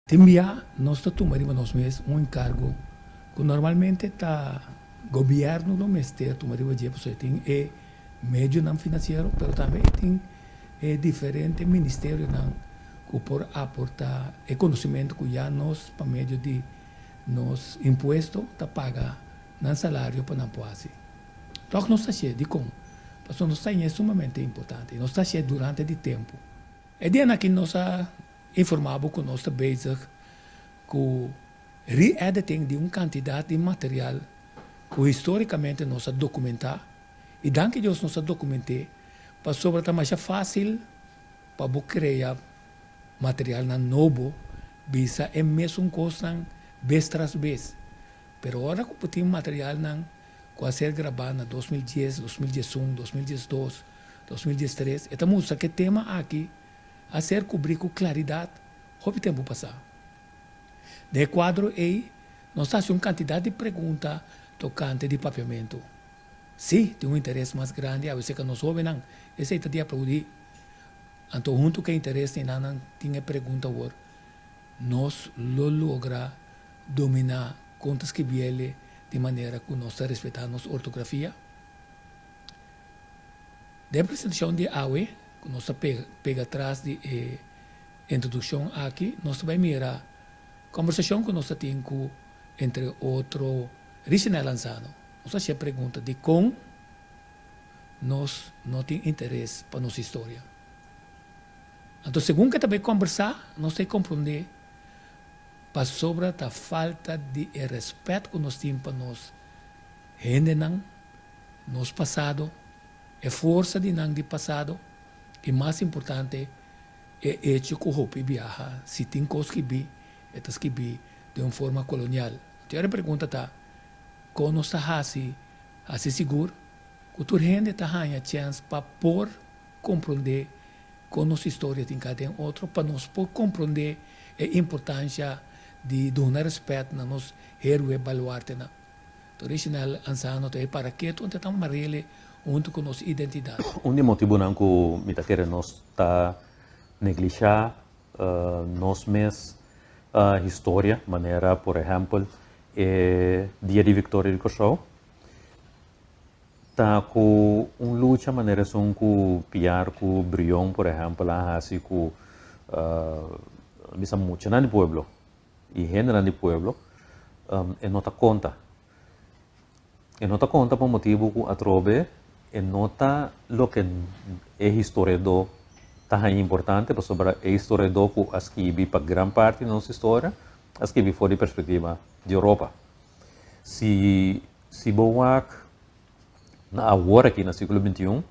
Tin bia nos ta tuma riba nos mes un enkargo ku normalmente ta gobièrnu lo mester tuma riba dje pasobra e tin e medionan finansiero pero tambe e tin e diferente ministerionan ku por aportá e konosementu ku ya nos pa medio di nos impuesto ta paga nan salario pa nan por hasi. Tòg nos ta hasié. Dikon? Pasobra nos ta hañ'é sumamente importante i nos ta hasié durante di tempu. E dianan aki nos a informá bo ku nos ta bezig ku re-editing di un kantidat di material ku histórikamente nos a dokumentá i danki Dios nos a dokument'é pasobra ta masha fásil pa bo krea materialnan nobo bisa e mesun kosnan bes tras bes. Pero ora ku bo tin materialnan ku a ser grabá na 2010, 2011, 2012, 2013, e ta mustra ku e tema aki a ser kubrí ku klaridat hopi tempu pasá. Den e kuadro ei, nos ta hasi un kantidat di pregunta tokante di papiamentu. Sí, tin un interes mas grandi awe serka nos hóbennan, esei ta di aplaudí. Anto huntu ku e interes di nan nan tin e pregunta awor, Nos lo logra dominá kon ta skibiele di manera ku nos ta respetá nos ortografia? Den presentashon di awe ku nos ta pega tras di e introdukshon aki, nos ta bai mira kòmbersashon ku nos ta tin ku entre otro Richenel Lanzano. Nos ta hasi e pregunta dikon nos no tin interes pa nos historia. Anto segun ke ta bai kòmbersá nos ta komprondé pasobra ta falta di e rèspèt ku nos tin pa nos hendenan, nos pasado, e forsa di nan di pasado i mas importante e echo ku hopi biaha si tin kos skibí e ta skibí den un forma kolonial. Anto e pregunta ta, kon nos ta hasi hasi sigur ku tur hende ta haña chèns pa por komprondé kon nos historia tin ka den otro pa nos por komprondé e importansha di duna rèspèt na nos héroe baluartenan? Original Anzano ta e para ketu ante ta marele huntu ku nos identidat. Un di e motibunan ku mi ta kere nos ta neglishá nos mes historia, manera por ehèmpel e Dia di Viktoria di Kòrsou, ta ku un lucha manera esun ku Piar ku Brion por ehèmpel a hasi ku bisa muchanan di pueblo. I hendenan di pueblo, e no ta konta. E no ta konta pa motibu ku atrobe e no ta loke e historiadó ta haña importante, pasobra e historiadó ku a skibi pa gran parti di nos historia a skibi for di perspektiva di Europa. Si si bo wak na awor aki na siglo bintiun,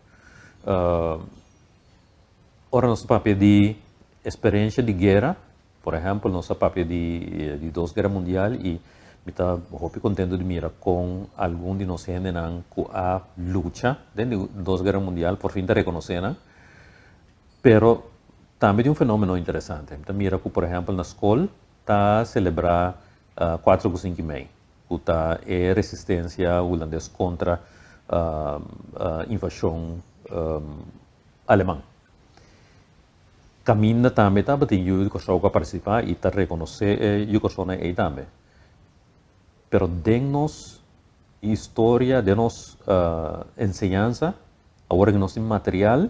ora nos ta papia di eksperensia di guera, Por ehèmpel, nos a papia di di dos guera mundial i mi ta hopi kontentu di mira kon algun di nos hendenan ku a lucha den di dos guera mundial por fin ta rekonosé nan. Pero tambe tin un fenómeno interesante. Mi ta mira ku por ehèmpel na skol ta selebrá kuatro ku sinku i mei, ku ta e resistensia hulandes kontra invashon aleman. Kaminda tambe tabatin yu di Kòrsou ku a partisipá i ta rekonosé e yu Kòrsounan ei tambe. Pero den nos historia, den nos enseñansa, awor ku nos tin material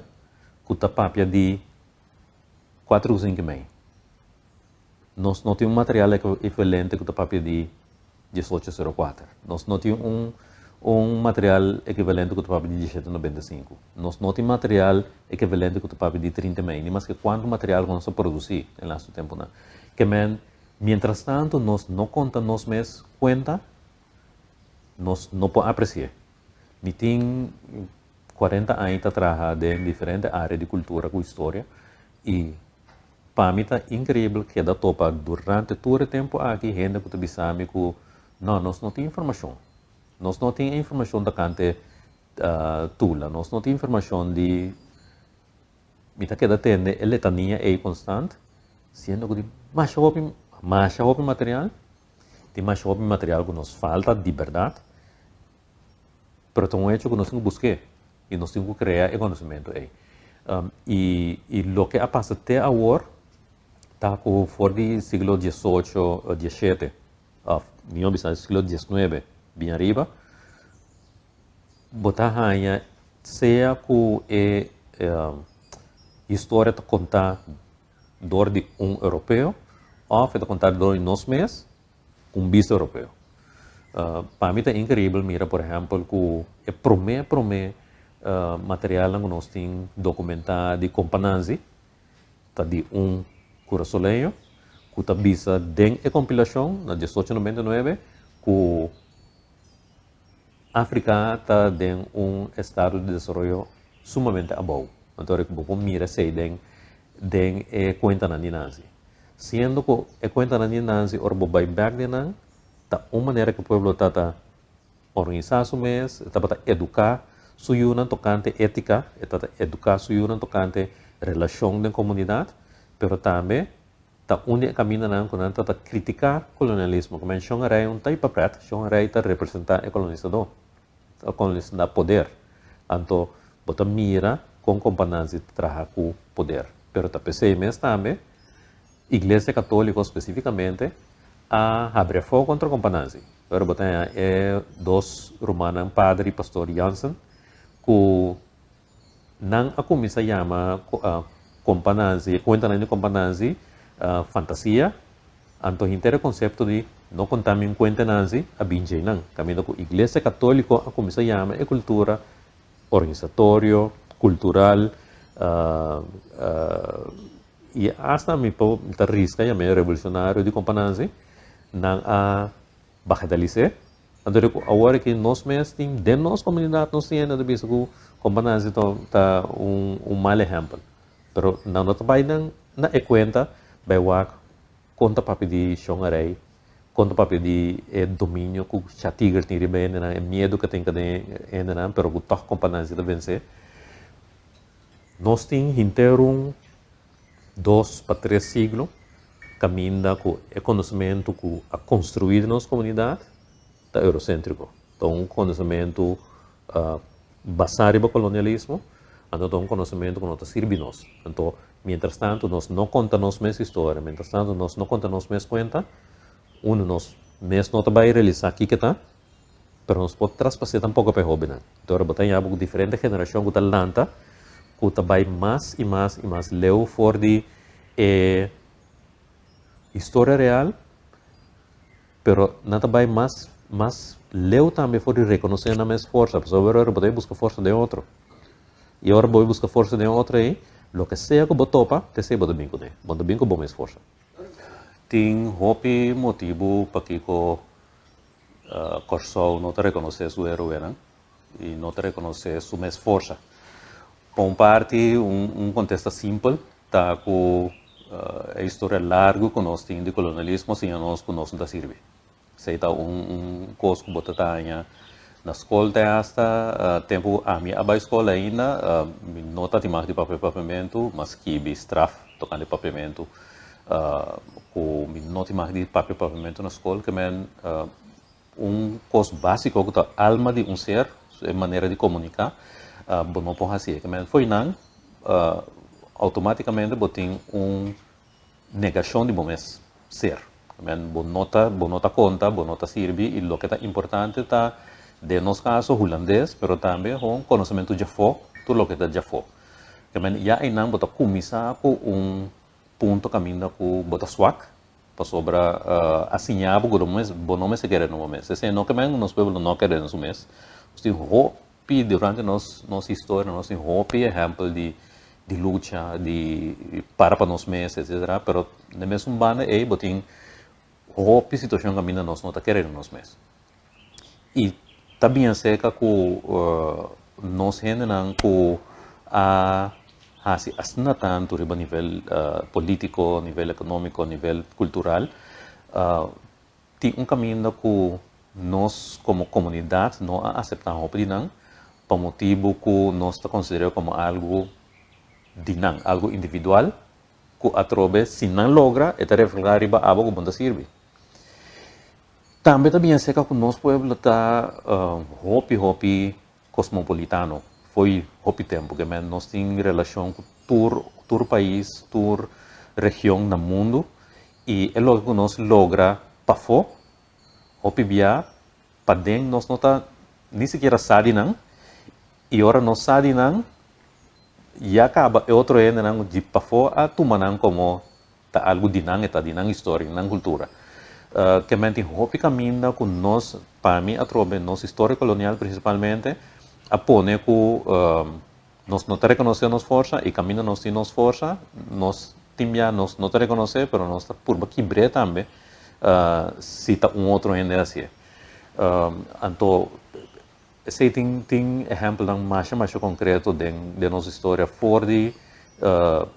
ku ta papia di kuater ku sinku mei. Nos no tin un material ekivalente ku ta papia di diesocho sero kuater. Nos no tin un un material ekivalente ku ta papia di dieshete nobenta i sinku. Nos no tin material ekivalente ku ta papia di trinta i mei, ni maske kuantu material ku nos a produsí den lastu tempunan. Ke men, mientras tantu nos no konta nos mes kuenta, nos no por apresi'é. Mi tin 40 aña ta traha den diferente área di kultura ku historia i Pa mi ta increibel keda topa durante tur e tempo aki hende cu ta bisa mi cu no, nos no tin informacion. Nos no tin e informacion tocante Tula, nos no tin informacion di. Mi ta keda tende e letania ey constant, siendo cu tin masha hopi, masha hopi material, tin masha hopi material cu nos falta di berdad, Pero ta un hecho ku nos tin ku busk'é i nos tin ku krea e konosementu ei. I i loke a pasa te awor Ta ku for di siglo 18, 17, òf mihó bisa siglo 19 bin ariba, bo ta haña sea ku e historia ta kontá dor di un europeo òf e ta kontá dor di nos mes ku un bista europeo. Pa mi ta inkribel mira por ehèmpel ku e promé promé materialnan ku nos tin dokumentá di Kompa Nanzi ta di un kurasoleño ku ta bisa den e kompilashon na 1899 ku Afrika ta den un estado di desaroyo sumamente abou. Anto ora ku bo por mira esei den den e kuentanan di Nanzi. Siendo ku e kuentanan di Nanzi ora bo bai bèk den nan ta un manera ku pueblo ta ta organisá su mes, e tabata eduká su yunan tokante étika, e tabata eduká su yunan tokante relashon den komunidat, pero tambe ta un di e kamindanan ku nan ta ta kritiká kolonialismo. Ku men Shon Rei un ta i papret, Shon Rei ta representá e kolonisadó, e kolonisadó poder. Anto bo ta mira kon Kompa Nanzi ta traha ku poder. Pero ta p'esei mes tambe Iglesia Katóliko spesífikamente a habri afó kontra Kompa Nanzi. Pero bo ta haña e dos rumannan Pader i Pastor Jansen ku Nan a kuminsá yama Kompa Nanzi, e kuentanan di Kompa Nanzi, fantasia. Anto henter e konsepto di no konta mi un kuenta Nanzi a bin djei nan. Kaminda ku Iglesia Katóliko a kuminsá yama e kultura organisatorio, kultural, i asta mi por ta riska yam'é revolusionario di Kompa Nanzi, nan a bagetalis'é. Anto di ku awor aki nos mes tin den nos komunidat nos tin hende ta bisa ku Kompa Nanzi ta ta un un mal ehèmpel. Pero nan no ta bai nan na e kuenta bai wak kon ta papia di Shon Arey, kon ta papia di e dominio ku Cha Tiger tin riba hendenan, e miedu ku tin den hendenan pero ku tòg Kompa Nanzi ta vensé. Nos tin henter un dos pa tres siglo kaminda ku e konosementu ku a konstruí den nos komunidat ta euroséntriko. Ta un konosementu basá riba kolonialismo, anto ta un konosementu ku no ta sirbi nos. Anto, mientras tantu nos no konta nos mes historia, mientras tantu nos no konta nos mes kuenta, unu nos mes no ta bai realisá kiko ta, Pero nos por traspas'é tampoko pa e hóbennan. Enton ora bo ta haña bo ku diferente generashon ku ta lanta, ku ta bai mas i mas i mas leu for di e historia real, pero nan ta bai mas mas leu tambe for di rekonosé nan mes forsa, pasobra ora bo ta bai buska forsa den otro. I ora bo bai buska forsa den otro ei, loke sea ku bo topa, ta esei bo ta bin kuné. Bo no ta bin ku bo mes forsa. Tin hopi motibu pakiko Kòrsou no ta rekonosé su héroenan i no ta rekonosé su mes forsa. Pa un parti, un kontesta simpel ta ku e historia largu ku nos tin di kolonialismo siña nos ku nos no ta sirbi. Esei ta un kos ku bo ta taña na skol te asta tempu ku ami a bai skol ainda mi no ta tin mag di papia papiamentu, m'a skibi straf tokante papiamentu. Ku mi no tin mag di papia papiamentu na skol ke men un kos básiko ku ta alma di un ser, e manera di komuniká, bo no por hasié. Ke men fo'i nan outomátikamente bo tin un negashon di bo mes ser. Ke men bo no ta bo no ta konta, bo no ta sirbi i loke ta importante ta den nos kaso hulandes pero tambe hon konosementu djafó, tur loke ta djafó. Ke men ya einan bo ta kuminsá ku un punto kaminda ku bo ta swak, pasobra a siña bo ku bo no mester kere den bo mes. Esei no ke men nos pueblo no kere den su mes. Nos tin hopi durante nos nos historia nos tin hopi ehèmpel di di lucha, di para pa nos mes etsetera, pero den mesun banda ei bo tin hopi situashon kaminda nos no ta kere den nos mes. I ta bien serka ku nos hendenan ku a hasi asina tantu riba nivel polítiko, nivel ekonómiko, nivel kultural, tin un kaminda ku nos komo komunidat no a aseptá hopi di nan pa motibu ku nos ta konsider'é komo algu di nan, algu individual ku atrobe si nan logra e ta reflehá riba abo ku bo ta sirbi. Tambe ta bien seka ku nos pueblo ta hopi hopi kosmopolitano fo'i hopi tempu ke men nos tin relashon ku tur tur pais tur. region na mundu i e loke ku nos logra pafó, hopi bia paden nos no ta ni sikiera sa di nan i ora nos sa di nan ya kaba e otro hendenan di pafó a tuma nan komo ta algu di nan, e ta di nan historia, di nan kultura. Ke men tin hopi kaminda ku nos, pa mi atrobe nos historia kolonial prinsipalmente, a pone ku nos no ta rekonosé nos forsa i kaminda nos tin nos forsa, nos tin bia nos no ta rekonosé pero nos ta purba kibr'é tambe si ta un otro hende hasié. Anto Esei tin tin ehèmpelnan masha masha konkreto den den nos historia for di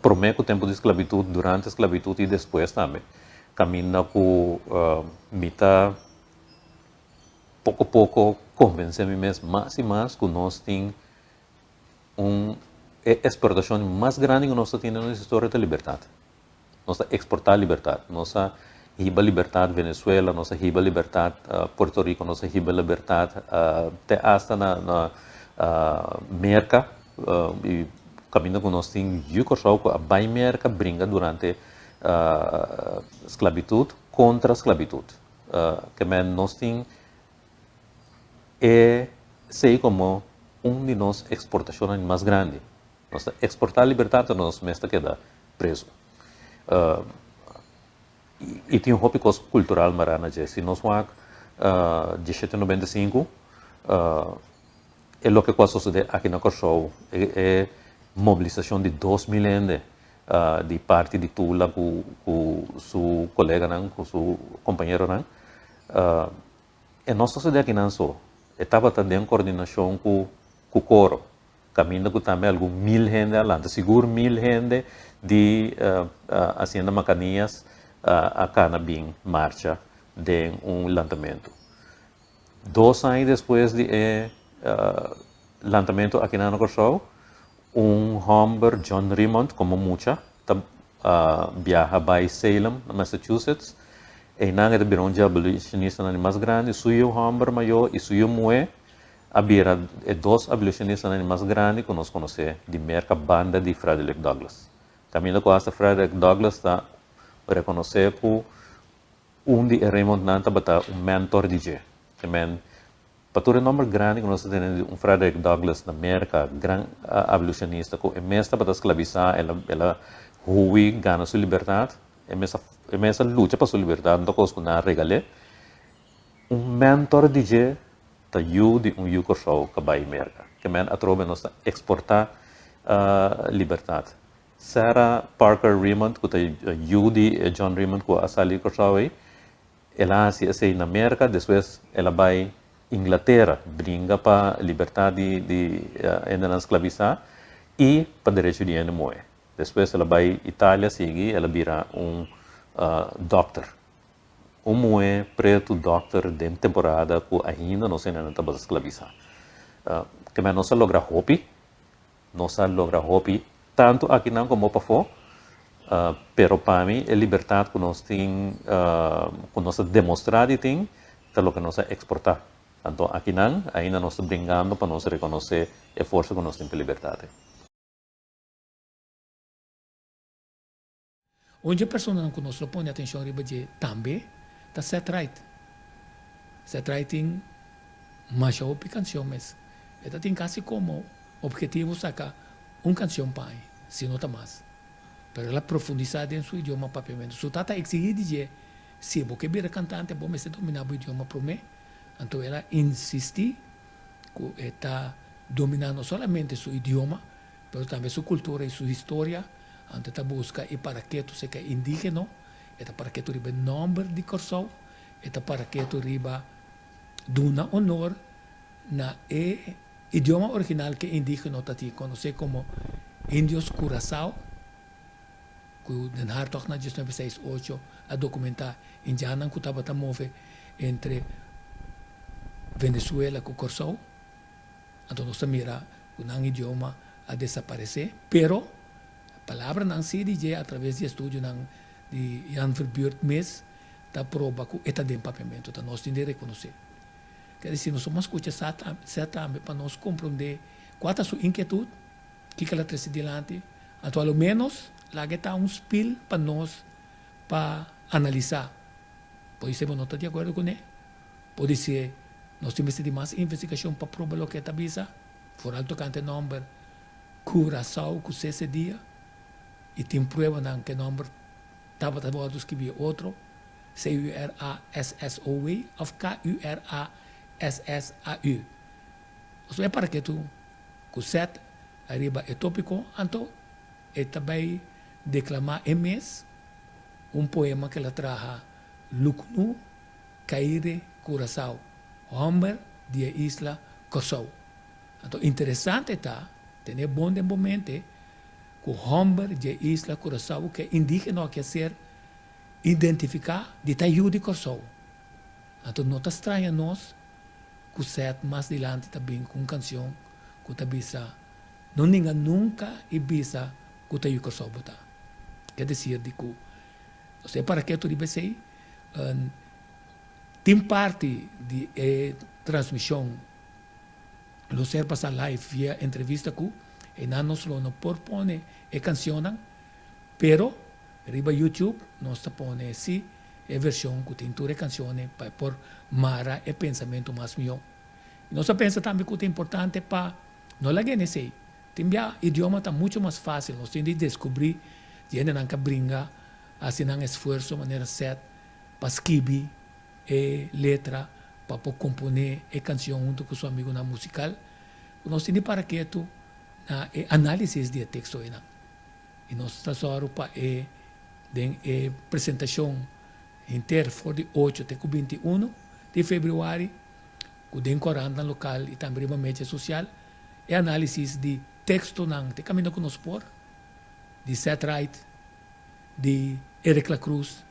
promé ku tempu di sklabitut, durante sklabitut i despues tambe. Kaminda ku mi ta poko poko konvensé mi mes mas i mas ku nos tin un e eksportashon mas grandi ku nos ta tin den nos historia ta libertat. Nos ta eksportá libertat. Nos a hiba libertat Venezuela, nos a hiba libertat Puerto Rico, nos a hiba libertat te asta na na Merka i kaminda ku nos tin yu Kòrsou ku a bai Merka bringa durante sklabitut kontra sklabitut. Ke men nos tin e sei komo un di nos eksportashonnan mas grandi. Nos ta eksportá libertat pero nos mes ta keda preso. I tin hopi kos kultural mará na dje. Si nos wak diesshete 95, e loke ku a sosodé aki na Kòrsou, e mobilisashon di 2000 hende di parti di Tula ku su koleganan, ku su kompañeronan, e no sosodé akinan so. E tabata den kordinashon ku koro. Kaminda ku tambe algun mil hende a lanta. Sigur mil hende di Hacienda Macanias a kana bin marcha den un lantamentu. Dos aña despues di e lantamentu akinan na Kòrsou, un hòmber, John Remond, komo mucha ta biaha bai Salem, na Massachusetts. Einan e ta bira un dje abolishonistanan di mas grandi. Su yu hòmber mayó i su yu muhé a bira e dos abolishonistanan di mas grandi ku nos konosé di Merka banda di Frederick Douglass. Kaminda ku asta Frederick Douglass ta rekonosé ku un di e Raymondnan tabata un mentor di dje. Te men, pa tur e nòmber grandi ku nos ta tene di un Frederick Douglass na Merka, gran abolishonista ku e mes tabata sklabisá, el a el a hui gana su libertat, e mes a e mes a lucha pa su libertat, no ta kos ku nan a regal'é. Un mentor di dje ta yu di un yu Kòrsou ka bai Merka. Ke men atrobe nos ta eksportá libertat. Sarah Parker Remond ku ta yu di John Remond ku a sali di Kòrsou ei, el a hasi esei na Merka, despues el a bai Inglatera bringa pa libertat di di hendenan sklabisá i pa derecho di hende muhé. Despues el a bai Italia sigui el a bira un dòkter. Un muhé pretu dòkter den temporada ku ainda nos hendenan tabata sklabisá. Kemey nos a logra hopi, nos a logra hopi tantu akinan komo pafó, pero pa mi e libertat ku nos tin, ku nos a demostrá di tin, ta loke nos a eksportá. Anto akinan ainda nos ta bringando pa nos rekonosé e forsa ku nos tin pa e libertat ei. Un dje personanan ku nos lo pone atenshon riba dje tambe ta Ced Ride. Ced Ride tin masha hopi kanshon mes. E ta tin kasi komo obhetivo saka un kanshon pa aña, si no ta mas. Pero el a profundisá den su idioma papiamentu. Su tata a eksigí di dje, si bo ke bira kantante bo mester dominá bo idioma promé. Anto el a insistí ku e ta dominá no solamente su idioma, pero tambe su kultura i su historia. Anto e ta buska e para ketu seka e indigeno, e ta para ketu riba e nòmber di Kòrsou, e ta para ketu riba duna onor na e idioma original ku e indigeno ta tin konosé komo Indios Curaçao, ku Den Hartog na 1968 a dokumentá indiannan ku tabata move entre Venezuela ku Kòrsou. Anto nos ta mira ku nan idioma a desaparesé, pero palabranan si di dje atraves di estudionan di Jan Verbuurt mes ta proba ku e ta den papiamentu, ta nos tin di rekonosé. Ker disi nos a skucha sa sa tambe pa nos komprondé kua ta su inkietut, kiko el a trese dilanti, anto a lo ménos. Laga e ta un spil pa nos pa analisá. Podisé bo no ta di akuerdo kuné. Podisé nos tin mester di mas investigashon pa proba loke e ta bisa, foral tokante e nòmber Curaçao ku sese dia i tin pruebanan ku e nòmber tabata wòrdu skibí otro, C-U-R-A-S-S-O-W òf K-U-R-A-S-S-A-U. Nos bai para ketu ku Seth ariba e tópiko, anto e ta bai deklamá e mes un poema ku el a traha Luknu Kaire Curaçao, hòmber di e isla Kòrsou. Anto interesante ta tene bon den bo mente ku hòmber di e isla Curaçao ku e indígena aki a ser identifiká di ta yu di Kòrsou. Anto no ta straña nos ku Seth mas dilanti ta bin ku un kansion ku ta bisa No ninga nunka i bisa ku ta yu Kòrsou bo ta. Ke desir di ku nos e para ketu riba esei. Tin parti di e transmishon lo ser pasá live via entrevista ku einan nos lo no por pone e kansionnan, pero riba YouTube nos ta pone si e vershon ku tin tur e kansionnan pa e por mara e pensamentu mas mihó. I nos a pensa tambe ku ta importante pa no laga hende esei. Tin bia idioma ta muchu mas fásil, nos tin di deskubrí di hendenan ka bringa hasi nan esfuerso manera sèt pa skibi e letra pa por komponé e kansion huntu ku su amigunan musikal, ku nos tin di para ketu na e análisis di e teksto einan. I nos ta sòru pa e den e presentashon henter for di ocho te ku 21 di febrüari, ku den korantnan lokal i tambe riba media sosial, e análisis di tekstonan te kaminda ku nos por, di Seth Wright, di Eric Lacruz,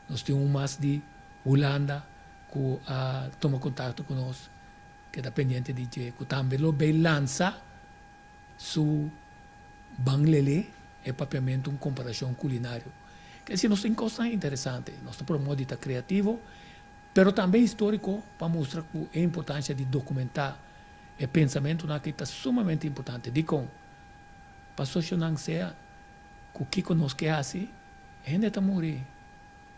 Nos tin un mas di Hulanda ku a tuma kontakto ku nos, keda pendiente di dje, ku tambe lo bay lansa su Ban Lele, e papiamentu un komparashon kulinario. Ke si nos tin kosnan interesante, nos ta promoe di ta kreativo, pero tambe históriko pa mustra ku e importansha di dokumentá e pensamentunan aki ta sumamente importante. Dikon? Pa sosionan sea ku kiko nos ke hasi, Hende ta muri,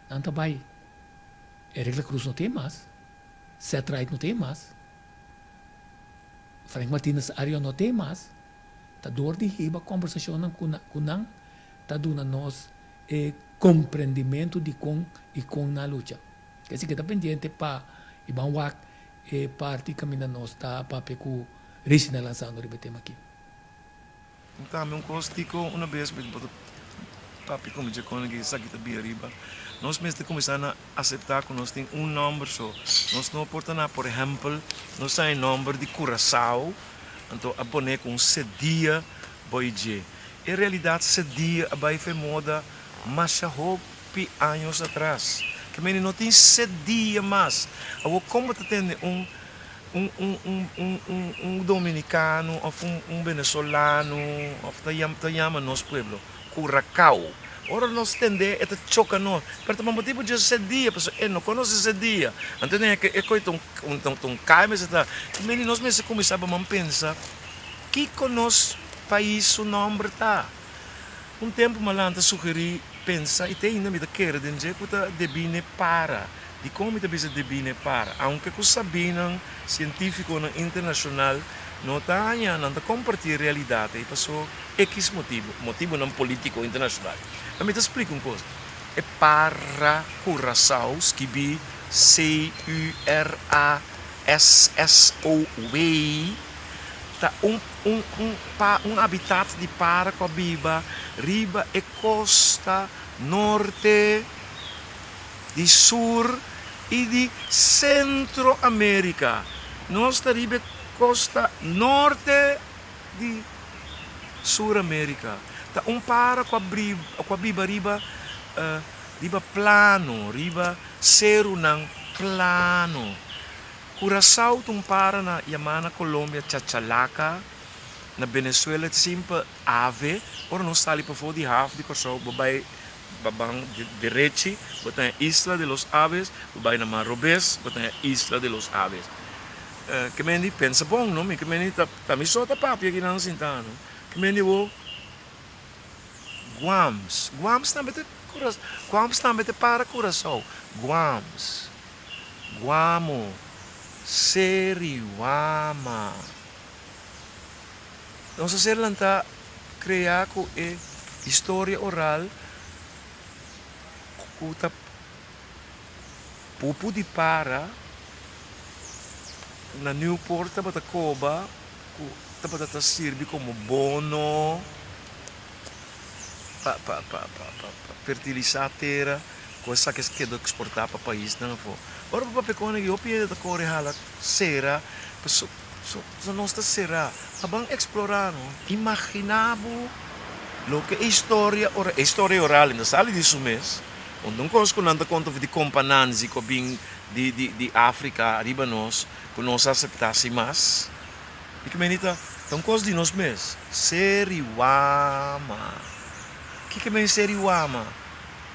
nan ta bai. Eric La Cruz no tin mas, Seth Wright no tin mas, Frank Martinez Arion no tin mas. Ta dor di hiba kombersashonnan ku nan ta duna nos e komprendimentu di kon i kon nan lucha. Esei ke ta pendiente pa i ban wak e parti kaminda nos ta papia ku Richina Lanzano riba e tema aki. Tambe un kos tiko una bes mi por ta papia ku mi djakon aki esaki ta bira riba. Nos mester kuminsá na aseptá ku nos tin un nòmber so. Nos no por ta na por ehèmpel nos ta e nòmber di Kurasao anto a pone ku un sedia boi dje. En realidat sedia a bai fe moda masha hopi años atras. Ke mende no tin sedia mas. Awor kon bo ta tende un Un un un un un un dominicano of un un venezolano of ta yama ta yama nos pueblo Curacao. Ora nos tende e ta choca nos, pero ta pa motibu dje se dia, pasobra e no conoce se dia. Anto den e coy ta un un ta un cay mester ta. I meni nos mester cuminsa baman pensa kico nos pais su nomber ta. Un tempu Malan ta sugeri pensa i te ainda mi ta kere den dje ku ta debí n'e para. Dikon mi ta bisa debí n'e para? Aunke ku sabínan sientífikonan internashonal no ta haña nan ta kompartí e realidat ei paso ekis motibu, motibunan polítiko internashonal. Ma mi ta splika un kos, e para Kurasao skibí C-U-R-A-S-S-O-W ta un un un pa un habitat di para ku a biba riba e kosta norte di sur i di Sentro Amerika. Nos ta riba e kosta norte di Sur Amerika. Ta un para ku a ku a biba riba riba plano, riba serunan plano. Curaçao ta un para na yamá na Colombia chachalaka, na Venezuela ta simpel ave. Ora nos sali pafó di haf di Kòrsou bo bai bo ban derechi bo ta haña Isla de los Aves, bo bai na man robes bo ta haña Isla de los Aves. Ke men di pensa bon no, mi ke men di ta mi so ta papia akinan sintá no. Ke men di bo. Guams. Guams tambe ta Guams tambe ta para Curaçao. Guams. Guamo. Seriwama. Nos a ser lantá kreá ku e historia oral ku ta pupu di para na Newport tabata koba ku tabata ta sirbi komo bono pa pa pa pa fertilisá tera ku esaki a keda eksportá pa paisnan afó. Ora bo papia kon aki hopi hende ta kore hala sera paso so nos ta será. A ban eksplorá no. Imaginá bo loke e historia ora e historia oral no sali di su mes. Unda un kos ku nan ta konta di Kompa Nanzi ku a bin di di di Afrika ariba nos ku nos a aseptá sin mas. I ku meni ta ta un kos di nos mes. Seriwama. Kiko men seriwama?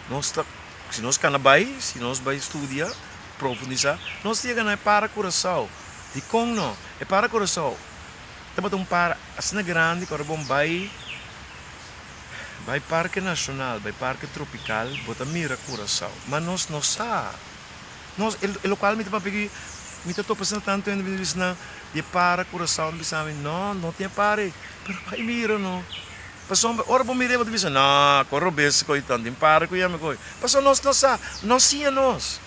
Nos ta si nos kana bai si nos bai studia profundisá nos ta yega na e para Curaçao. Dikon no? E para Curaçao tabata un para asina grandi ku ora bo bai bai Parke Nashonal, bai Parke Tropikal bo ta mira Curaçao. Ma nos no sa. Nos e lokual mi ta papia aki mi ta topa asina tantu hende mi ta bisa nan di e para Curaçao mi bisa mi no no tin e para ei pero bai mira no. Pasobra ora bo mir'é bo ta bisa no ku robes ku ei tantu tin para ku yami ku ei. Pasobra nos no sa, no siña nos.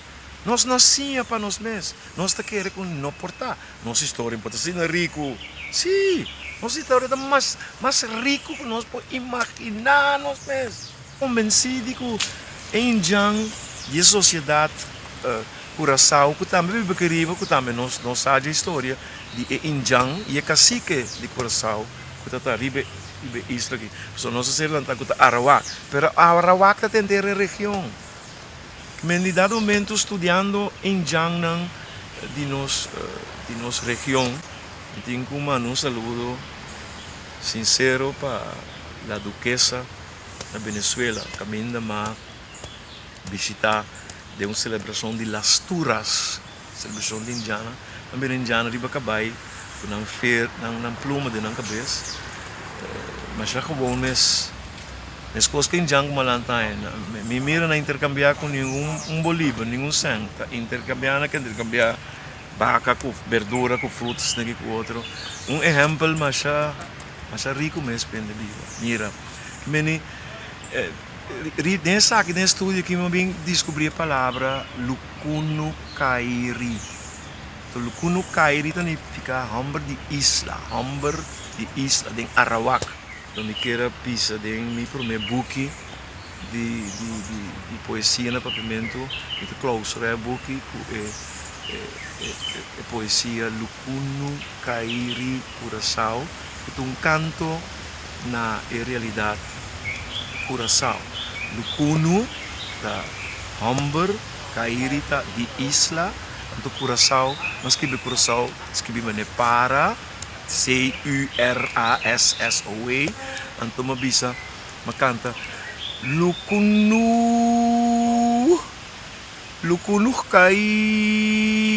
Nos no siña pa nos mes. Nos ta kere ku no por ta. Nos historia por ta asina riku. Sí, nos historia ta mas mas riku ku nos por imaginá nos mes. Konbensí di ku e indjan di e sosiedat Kurasao ku tambe biba aki riba, ku tambe nos no sa dje historia di e indjan i e kasike di Kurasao ku ta ta riba e isla aki. Pasobra nos a ser lantá ku ta Arawak, pero Arawak ta tenter e region. Men di dado momento studiando indjannan di nos di nos region mi tin ku manda un saludo sincero pa la Duquesa na Venezuela kaminda m'a bishita den un selebrashon di Las Turas selebrashon di indjana nan bira indjana riba kabai ku nan fer nan pluma den nan kabes masha gewoon mes. Meskos ku indjan ku malanta aña, mi mira na interkambiá ku ningun un bolívar, ningun sèn. Ta interkambiá na ke interkambiá baka ku berdura ku fruta esaki ku otro. Un ehèmpel masha masha riku mes pende biba. Mira, meni den esaki den e studio aki mi a bin diskubrí e palabra lukunukairi. Lukunukairi ta nifiká hòmber di isla, hòmber di isla den Arawak. Lo mi kier a bisa den mi promé buki di di poesia na papiamentu, mi ta clausura e buki ku e e poesia Lukunu Kairi Curaçao, ku ta un kanto na e realidat Curaçao. Lukunu ta hòmber, Kairi ta di isla, anto Curaçao, no skibi Curaçao, skibi manera para. C-U-R-A-S-S-O-E, anto m'a bisa, m'a kanta, Lukunu, lukunu kairi,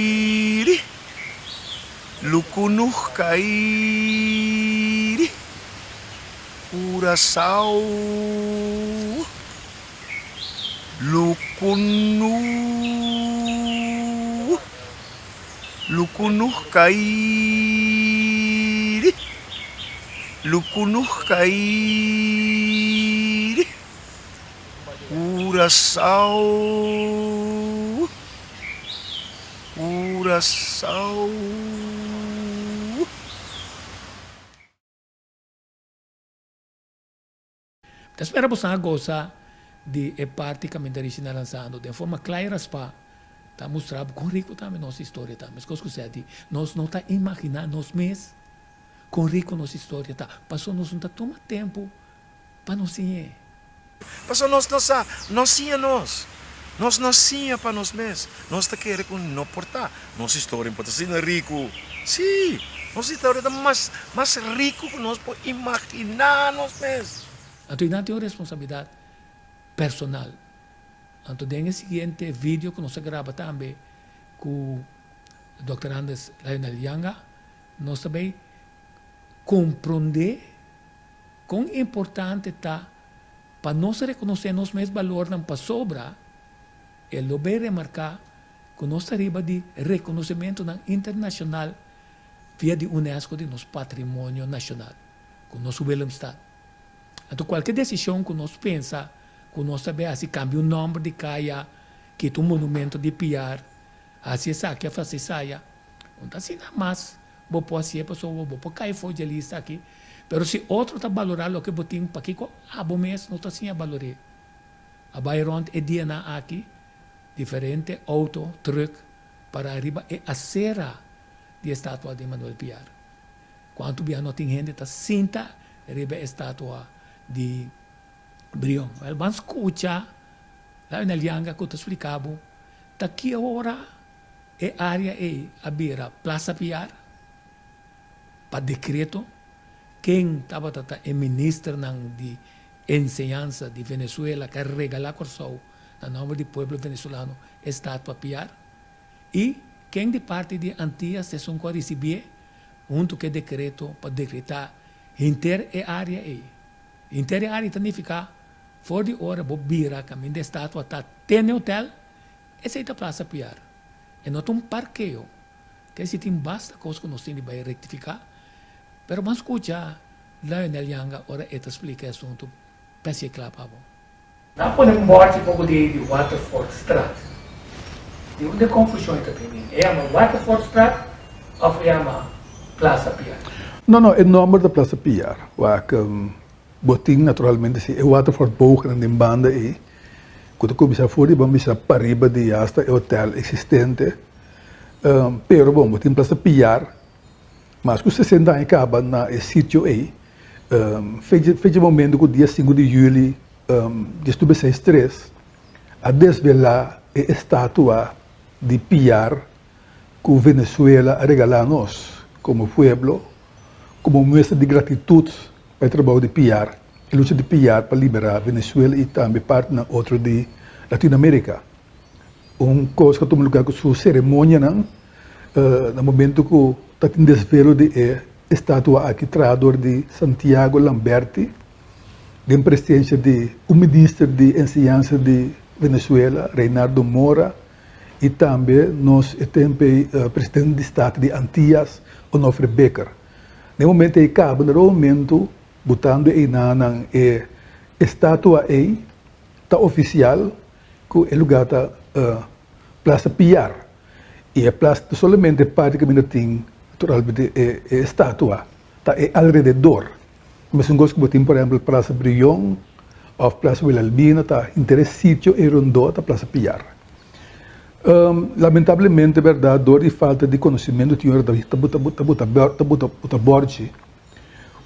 lukunu kairi, Curaçao, lukunu. Lukunuh kairi, lukunuh kairi, Curaçao, Curaçao. Ta spera boso a gosa di e parti kaminda Rishi na lansando den forma kla i raspá ta mustra bo kon riku tambe nos historia ta. Meskos ku sèti, nos no ta imaginá nos mes kon riku nos historia ta, pasobra nos no ta tuma tempu pa nos siñ'é. Pasobra nos no sa, no siña nos. Nos no siña pa nos mes. Nos ta kere ku no por ta. Nos historia por ta asina riku. Sí, nos historia ta mas mas riku ku nos por imaginá nos mes. Anto i nan tin un responsabilidat personal. Anto den e siguiente video ku nos a graba tambe ku Dòkter Anders Lionel Yanga, nos ta bay komprondé kon importante ta. Pa nos rekonosé nos mes balornan pasobra e lo bay remarká ku nos ta riba di rekonosementunan internashonal via di UNESCO di nos patrimonio nashonal, ku nos Willemstad. Anto kualke desishon ku nos pensa ku nos ta bay hasi, kambia un nòmber di kaya, kita un monumento di Piar, hasi esaki òf hasi esaya, no ta asina mas bo por hasié pasobra bo por kai for dje lista aki. Pero si otro ta balorá loke bo tin, pakiko abo mes no ta siña balor'é? A bai rònt e dianan aki diferente outo, trùk, pará riba e asera di e statua di Manuel Piar. Kuantu bia no tin hende ta sinta riba e statua di Brion? Wèl, ban skucha Lionel Yanga ku ta splika bo ta ki ora e área ei a bira Plaza Piar pa dekreto, ken tabata ta e ministernan di enseñansa di Venezuela ku a regalá Kòrsou na nòmber di pueblo venezolano e statua Piar i ken di parti di Antias esun ku a risibié huntu ku e dekreto pa dekretá henter e área ei. Henter e área ta nifiká for di ora bo bira kaminda e statua ta te n'e hotel, esei ta Plaza Piar. E no ta un parkeo. Ke si tin basta kos ku nos tin di bai rektifiká, pero ban skucha Lionel Yanga ora e ta splika e asuntu p'e kla pa bo. Nan pone un bòrchi poko di di Waterfordstraat. Di unda e konfushon e ta bini? E yama Waterfordstraat òf e yama Plaza Piar? No, no, e nòmber ta Plaza Piar. Wak, bo tin naturalmente si e Waterfordboognan den banda ei, ku ta kuminsá for di ban bisa pariba di asta e hotèl eksistente. Pero bon, bo tin Plaza Piar, mas ku sesenta aña kaba na e sitio ei. Fecha momento ku dia sinku di juli diesnuebe seis tres a desvelá e estatua di Piar ku Venezuela a regalá nos komo pueblo komo muestra di gratitut pa e trabou di Piar, e lucha di Piar pa liberá Venezuela i tambe partinan otro di Latinoamerica. Un kos ku a tuma lugá ku su seremonianan na momento ku ta tin desvelo di e estatua aki traha dor di Santiago Lamberti den presensia di un minister di enseñansa di Venezuela, Reinardo Mora, i tambe nos e tempu ei presidente di Staten di Antias, Onofre Becker. Na e momento ei kaba na momento butando einanan e estatua ei ta ofisial ku e lugá ta Plaza Piar. I e plaza no solamente e parti kaminda tin naturalmente e estatua, ta e alrededor. Mesun kos ku bo tin por ehempel Plaza Brion òf Plaza Wilhelmina ta henter e sitio ei rondó ta Plaza Piar. Lamentablemente bèrdat dor di falta di konosementu tin ora ta buta buta buta bòrchi.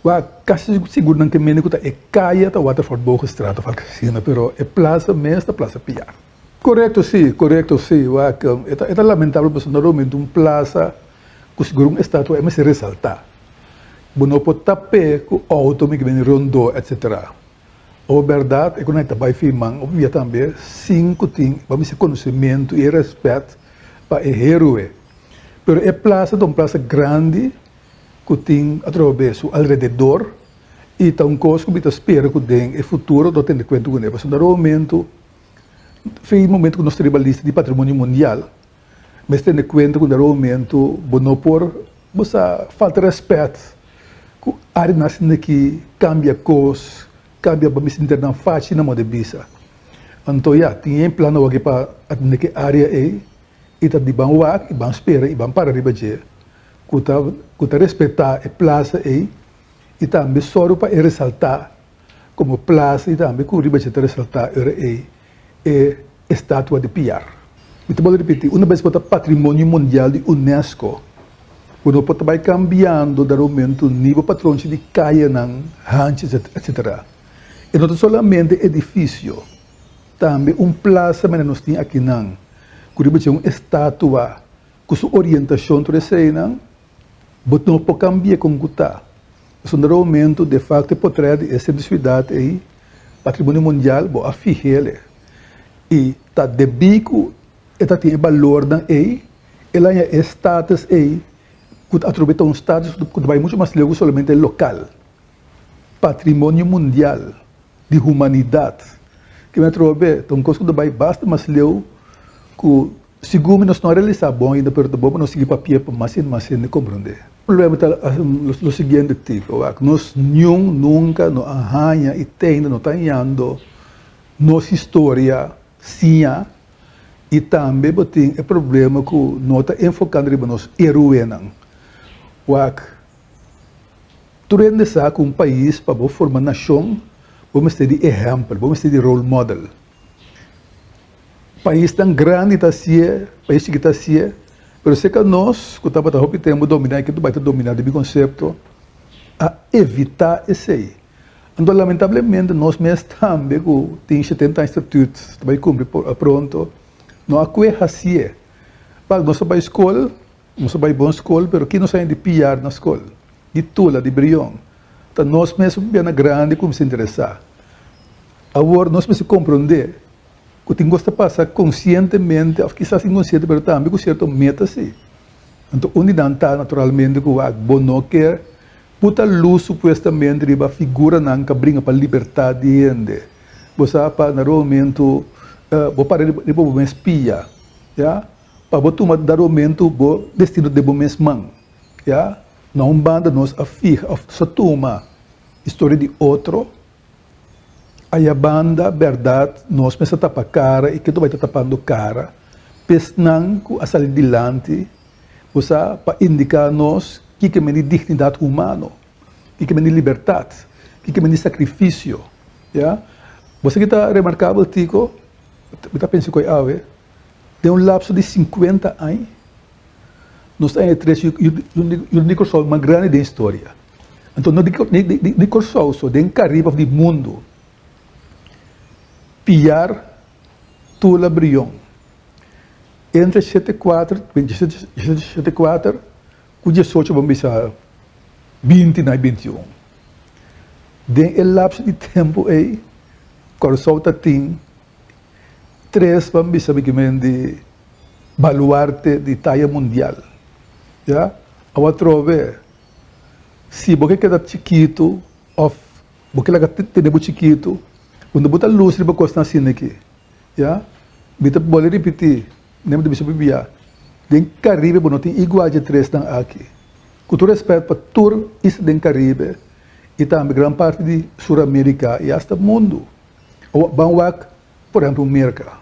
Wak, kasi sigur nan ke mende ku ta e kaya ta Waterford Bogenstraat òf algu asina, pero e plaza mes ta Plaza Piar. Korekto si, korekto si. Wak, e ta e ta lamentabel pasobra normalmente un plaza ku sigur un estatua e mester resaltá. Bo no por tap'é ku outo mi ke bini rondó etsetera. Abo bèrdat e ku nan ta bai firman òf bia tambe sin ku tin bo mester konosementu i e rèspèt pa e héroe. Pero e plaza ta un plaza grandi. ku tin atrobe su alrededor i ta un kos ku mi ta spera ku den e futuro lo tene kuenta kuné pasobra na momento fin momento ku nos ta riba lista di patrimonio mundial mester tene kuenta ku na momento bo no por bo sa falta rèspèt ku áreanan asina aki kambia kos kambia bo mester internan fachi na moda bisa anto ya tin e plan awor pa atende ku e área ei i ta di ban wak i ban spera i ban para riba dje. ku ta ku ta respetá e plasa ei i tambe sòru pa e resaltá komo plasa i tambe ku riba dje ta resaltá ora ei e estatua di Piar. Mi ta bolbe ripití, una bes bo ta Patrimonio Mundial di UNESCO, bo no por ta bai kambiando daromentu ni bo patronchi di kayanan, hanchi, etsetera. E no ta solamente edifisio, tambe un plasa manera nos tin akinan ku riba dje un estatua Ku su orientashon tur eseinan, bo no por kambia kon ku ta. Pasobra na momento de fakto e potrèt di e sentro di siudat ei, patrimonio mundial, bo a fih'el. I ta debí ku e ta tin e balornan ei, el a haña e status ei, ku ta atrobe ta un status ku ta bai muchu mas leu ku solamente lokal. Patrimonio mundial. di humanidat. Ke mi a trobe ta un kos ku ta bai basta mas leu ku sigur mi nos no a realisá bon ainda pero ta bon pa nos sigui papia pa mas hende mas hende komprondé. Problema ta lo siguiente Tico, wak nos niun nunka no a haña i te ainda no ta hañando nos historia siña i tambe bo tin e problema ku no ta enfokando riba nos eruenan. Wak Tur hende sa ku un pais pa bo forma nashon bo mester di ehèmpel, bo mester di role model. Paisnan grandi ta hasié, pais chikit ta hasié, pero serka nos ku tabata hopi tempu dominá i ke bai ta dominá den mi konsepto a evitá esei. Anto lamentablemente nos mes tambe ku tin shetenta aña statut ta bai kumpli pronto no a kue hasié. Wak nos a bai skol. Nos a bai bon skol, pero ki nos a hende piar na skol? Di Tula, di Brion. Ta nos mes bia na grandi kumsa interesá. Awor nos mester komprondé ku tin kos ta pasa konsientemente òf kisas inkonsiente pero tambe ku sierto meta sí. Anto un di nan ta naturalmente ku wak bo no ke puta lus supuestamente riba figuranan ka bringa pa libertat di hende. Bo sa pa na momento bo para riba bo mes pia, ya. Pa bo tuma daromentu bo destino den bo mes man. Ya, na un banda nos a fiha of sa tuma historia di otro, aya banda berdad nos mes a tapa cara y ketu bai ta tapando cara p'esnan cu a sali dilanti, bo sa, pa indica nos kiko men di dignidad humano, kiko men di libertad, kiko men di sacrificio. Ya, bo sa ki ta remarcabel Tico? Mi ta pensa cu awe. Den un lapso di sinkuenta aña, nos ta haña tres yu di Kòrsou mas grandi den historia. Anto no di Kòrsou so, den Karibe òf di mundu. Piar Tula Brion, entre shete kuater, shete kuater ku diesocho bo bisa binti na 21. Den e lapso di tempu ei, Kòrsou ta tin Tres ban bisa bikimen di baluarte di taya mundial. Ya, awa atrobe si bo ke keda chikitu of bo ke laga tene bo chikitu, unda bo ta lus riba kosnan asina aki. Ya, mi ta bolbe ripiti, mi ta bisa bibia, den Caribe bo no tin igual dje tresnan aki. Ku tur respet pa tur isla den Caribe i tambe gran parti di Sur America i asta mundu. Ban wak por ehempel Merka.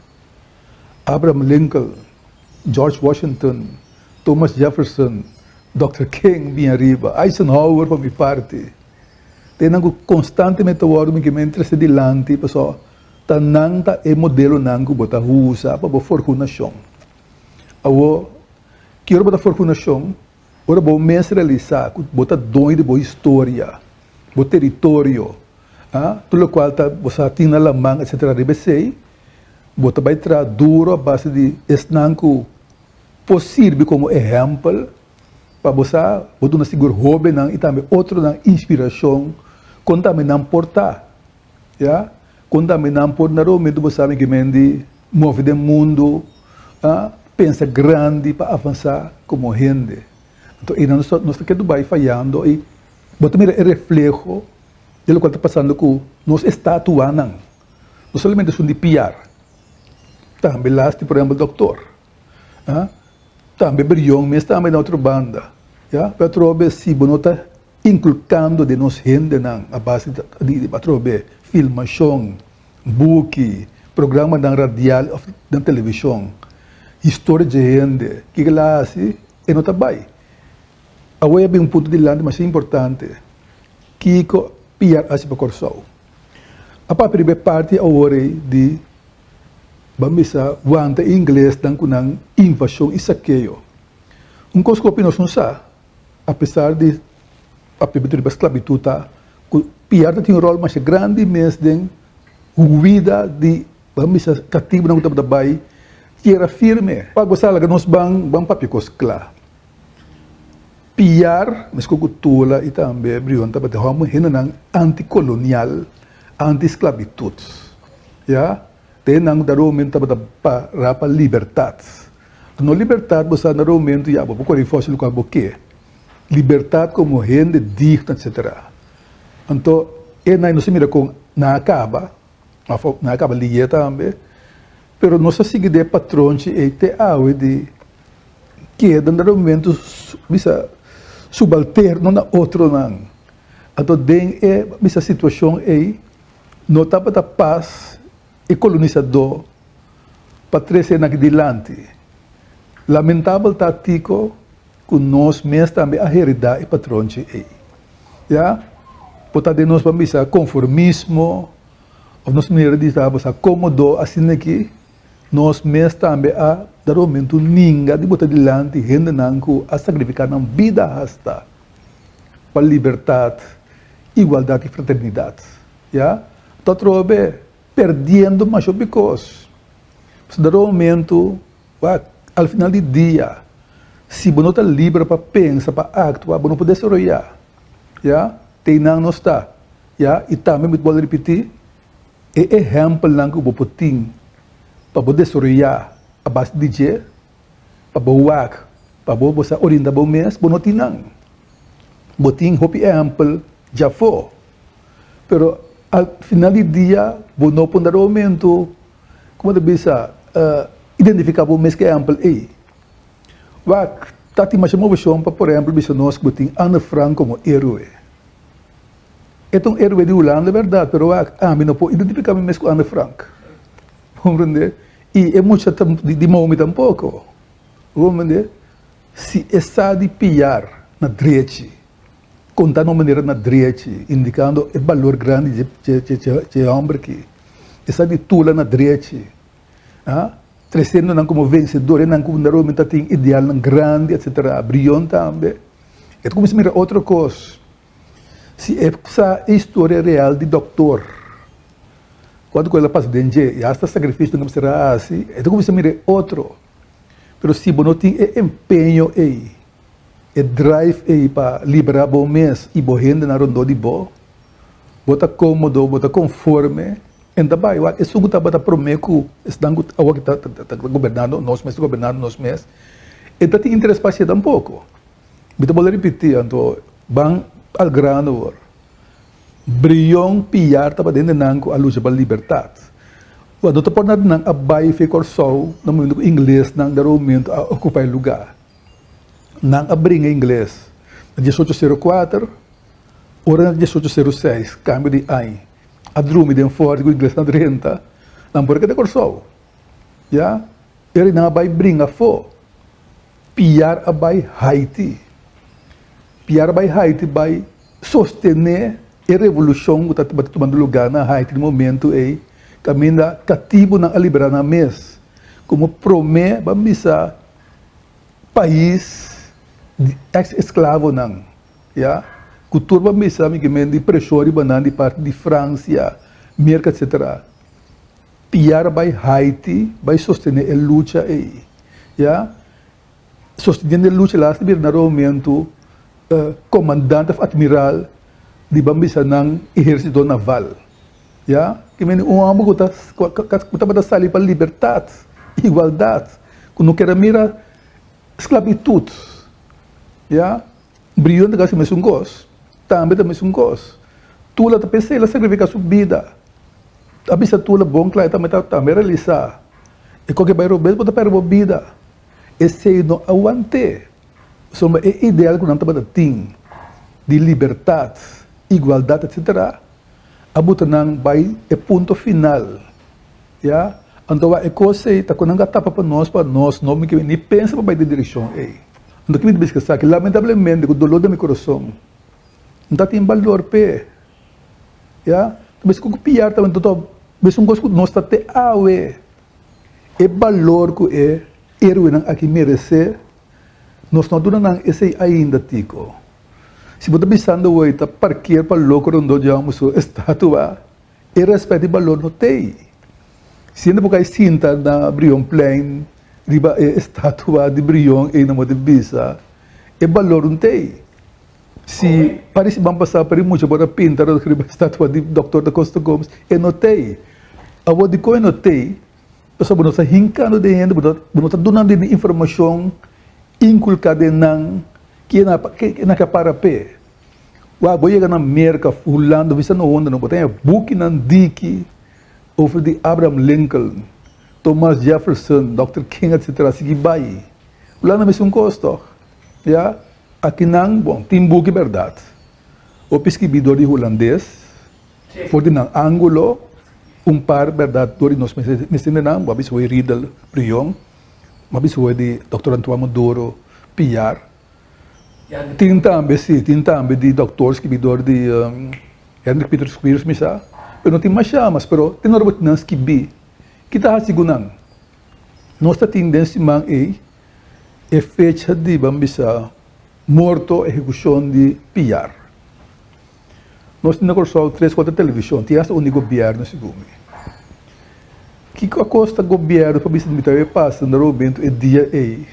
Abraham Lincoln, George Washington, Thomas Jefferson, Dòkter King bin ariba, Eisenhower pa mi parti. Ta esnan ku konstantemente ta wòrdu mi kimen trese dilanti pasobra ta nan ta e modelonan ku bo ta usa pa bo forha un nashon. Awor, ki ora bo ta forha un nashon? Ora bo mes realisá ku bo ta doño di bo historia, bo teritorio, A, Tur lokual ta bo sa tin na laman etcetera riba esei bo ta bai traha duro a base di esnan ku por sirbi komo ehèmpel pa bo sa bo duna sigur hóbennan i tambe otronan inspirashon kon tambe nan por ta ya kon tambe nan por na momento bo sa mi kimen di move den mundu a pensa grandi pa avansá komo hende anto einan nos ta nos ta ketu bai fayando i bo ta mira e refleho. di lokual ta pasando ku nos estatuanan, no solamente esun di Piar, tambe lasti por ehempel Doktor, tambe Brion mes tambe na otro banda, ya, pero atrobe si bo no ta inkulkando den nos hendenan a base di atrobe filmashon, buki, programanan radial òf na televishon, historia dje hende, kiko el a hasi, e no ta bai. Awe a bin un punto dilanti masha importante, kiko Piar hasi pa Kòrsou? A papia riba e parti awor ei di ban bisa wanta e inglesnan ku nan invashon i sakeo. Un kos ku hopi nos no sa, apesar di papia riba sklabitut ta ku Piar ta tin un ròl masha grandi mes den huida di ban bisa katibunan ku tabata bai tierra firme. Wak bo sa laga nos ban ban papia kos kla. Piar, meskos ku Tula i tambe Brion tabata hòmber hendenan antikolonial, anti-sklabitut. Ya, te hendenan ku ta romen tabata para pa libertat. No libertat bo sa na romentu ya bo por kore fòsi lokual bo ke. Libertat komo hende digno etsetera. Anto e nan nos a mira kon. Nan a kaba, òf nan a kaba lié tambe, pero nos a sigui den e patronchi ei te awe di keda na momento bisa subalterno na otronan. Anto den e bisa situashon ei no tabata pas e kolonisadó pa trese nan aki dilanti. Lamentabel ta tiko ku nos mes tambe a heredá e patronchi ei. Ya, por ta den nos ban bisa konformismo òf nos manera di ta bisa kómodo asina aki, nos mes tambe a dado momento ninga di bota dilanti hendenan ku a sakrifiká nan bida hasta pa libertat, igualdat i fraternidat. Ya, ta atrobe perdiendo masha hopi kos. Pasobra dado momento Wak, al final di dia, si bo no ta liber pa pensa, pa aktua, bo no por desaroyá. Ya? Te einan nos ta. Ya? I tambe mi ta bolbe ripití, e ehèmpelnan ku bo por tin pa bo desaroyá a base di dje, pa bo wak, pa bo bo sa orientá bo mes, bo no tin nan. Bo tin hopi ehèmpel djafó, pero al final di dia bo no por dado momento Kuma ta bisa identifiká bo mes ku e ehèmpel ei? Wak, ta tin masha moveshon pa por ehèmpel bisa nos ku bo tin Anne Frank komo héroe. E ta un héroe di Hulanda bèrdat, pero wak, ami no por identifiká mi mes ku Anne Frank. Bo komprendé? I e mucha di momi tampoko. Bo komprendé? Si e sa di piar na drechi, Konta na un manera na drechi, indikando e balor grandi dje e hòmber aki. E sa di tula na drechi, tresiendo nan komo vensedor, e nan ku normalmente ta tin idealnan grandi, etsetera. Brion tambe. E ta kuminsá mira otro kos. Si e sa e historia real di dòktor, kuantu ku el a pasa den dje, i asta sakrifisio ku mester a hasi, e ta kuminsá mira e otro. Pero si bo no tin e empeño ei, E drive ei pa liberá bo mes i bo hendenan rondó di bo. Bo ta kómodo, bo ta konforme, en ta bai. Wak, esun ku tabata promé ku esnan ku awor ki ta gobernando nos mes, ta gobernando nos mes, e ta tin interes pa hasié tampoko. Mi ta bolbe ripití, anto ban al grano awor. Brion Piar tabata hendenan ku a lucha pa libertat. Wak, no ta por nada nan a bai fe Kòrsou na momento ku inglesnan den momento a okupá e lugá. Nan a bringa ingles na diesocho sero kuater, ora na diesocho sero seis, kambio di añ, a drumi den fòrti ku inglesnan drenta, nan por a keda Kòrsou. Ya, eri nan a bai bringa afó. Piar a bai Haiti. Piar a bai Haiti bai sostené e revolushon ku tabata tumando lugá na Haiti na momentu ei, kaminda katibunan a liberá nan mes. Komo promé ban bisa pais di ex esclavonan ya cu tur bo misa mi kimen di presion riba nan di parti di Francia, Merca etc. Piar bay Haiti bay sostene e lucha ey ya sosteniendo e lucha las ta bira na momento comandante of admiral di ban bisa nan ehercito naval ya kimen un homber cu ta cu tabata sali pa libertad igualdad cu no kier a mira sclavitud ya Brion ta casi mesun cos tambe ta mesun cos Tula ta pensa el a sacrifica su bida a bisa Tula bon cla e tambe ta tambe realisa e koke bay robes bo ta perde bo bida esey no a wante pasobra e ideal cu nan tabata tin di libertad igualdad etc. A buta nan bai e punto final, ya. Anto wak e kos ei ta ku nan ka tapa pa nos, pa nos no mi ni pensa pa bai den direkshon ei. Anto ki mi ta bisa esaki? Lamentablemente ku dolor den mi kurason, no ta tin balor p'e, ya. Ta bisa ku piar ta anto bisa un kos ku nos ta te awe e balor ku e héroenan aki meresé, nos no a duna nan esei ainda, Tico. Si bo ta bisando hoy ta parkeer pa loco rondó dje homber su estatua, e respet y balor no t'ey. Si hende por cay sinta na Brionplein riba e estatua di Brion ey nan bo ta bisa, e balor no t'ey. Si parisi ban pasa por e mucha por a pinta riba e estatua di Doctor da Costa Gomez, e no t'ey. Awor dikon e no t'ey? Pasobra bo no ta hinkando den hende, bo no ta dunando hende informacion, inculca den nan. Ke nan ke para p'e? Wak, bo yega na Merka, Hulanda, bisa no unda no, bo ta haña bukinan diki over di Abraham Lincoln, Thomas Jefferson, Dòkter King etsetera, sigui bai. Hulanda mesun kos tòg. Ya, akinan, bon, tin buki bèrdat. Hopi skibí dor di hulandes, for di nan ángulo, un par bèrdat dor di nos mester nan, bo a bisa hoy Riedel Brion, bo a bisa hoy di Dòkter Antoine Maduro Piar. Tin tambe, si, tin tambe di dòkter skibí dor di Hendrik Pieter Sweers mi sa, pero no tin masha mas, pero tin ora bo tin nan skibí. Ki ta hasi ku nan? Nos ta tin den siman ei e fecha di, ban bisa, Morto ehekushon di Piar. Nos tin na Kòrsou tres kuater televishon, tin asta un di gobièrnu segun mi. Kiko a kosta gobièrnu pa bisa mi ta bai pasa na Roobento e dia ei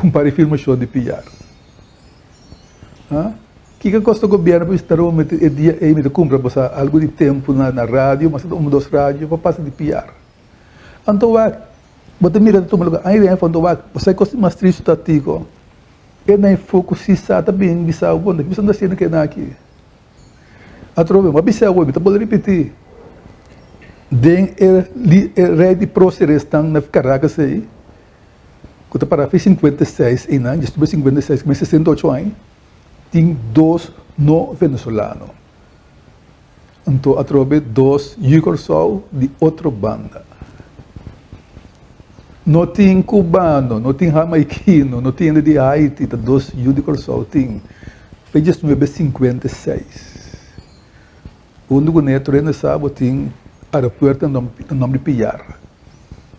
un par di filmashon di Piar? Ha? Kiko a kosta gobièrnu pa bisa na Roobento e dia ei mi ta kumpra bosa algu di tempu na radio, mas un dos radio pa pasa di Piar? Anto wak, bo ta mira ta tuma lugar aña den anto wak, bo sa e kos di mas tristu ta tiko. E na e foco si sa ta bin bisa bo, bon, kiko ta haciendo keda aki? Atrobe, bo a bisa awor, mi ta bolbe ripiti, den e e rey di próceresnan na Caracas ei, cu ta para fi 56 einan, dje estuve 56, cu mi 68 aña, tin dos no venezolano. Anto atrobe dos yu Kòrsou di otro banda. No tin kubano, no tin hamaikino, no tin hende di Haiti, ta dos yu di Kòrsou tin. Fe diesnuebe sinkuenta i seis. Huntu ku ne tur hende sa bo tin aeropuerto na nòmber di Piar.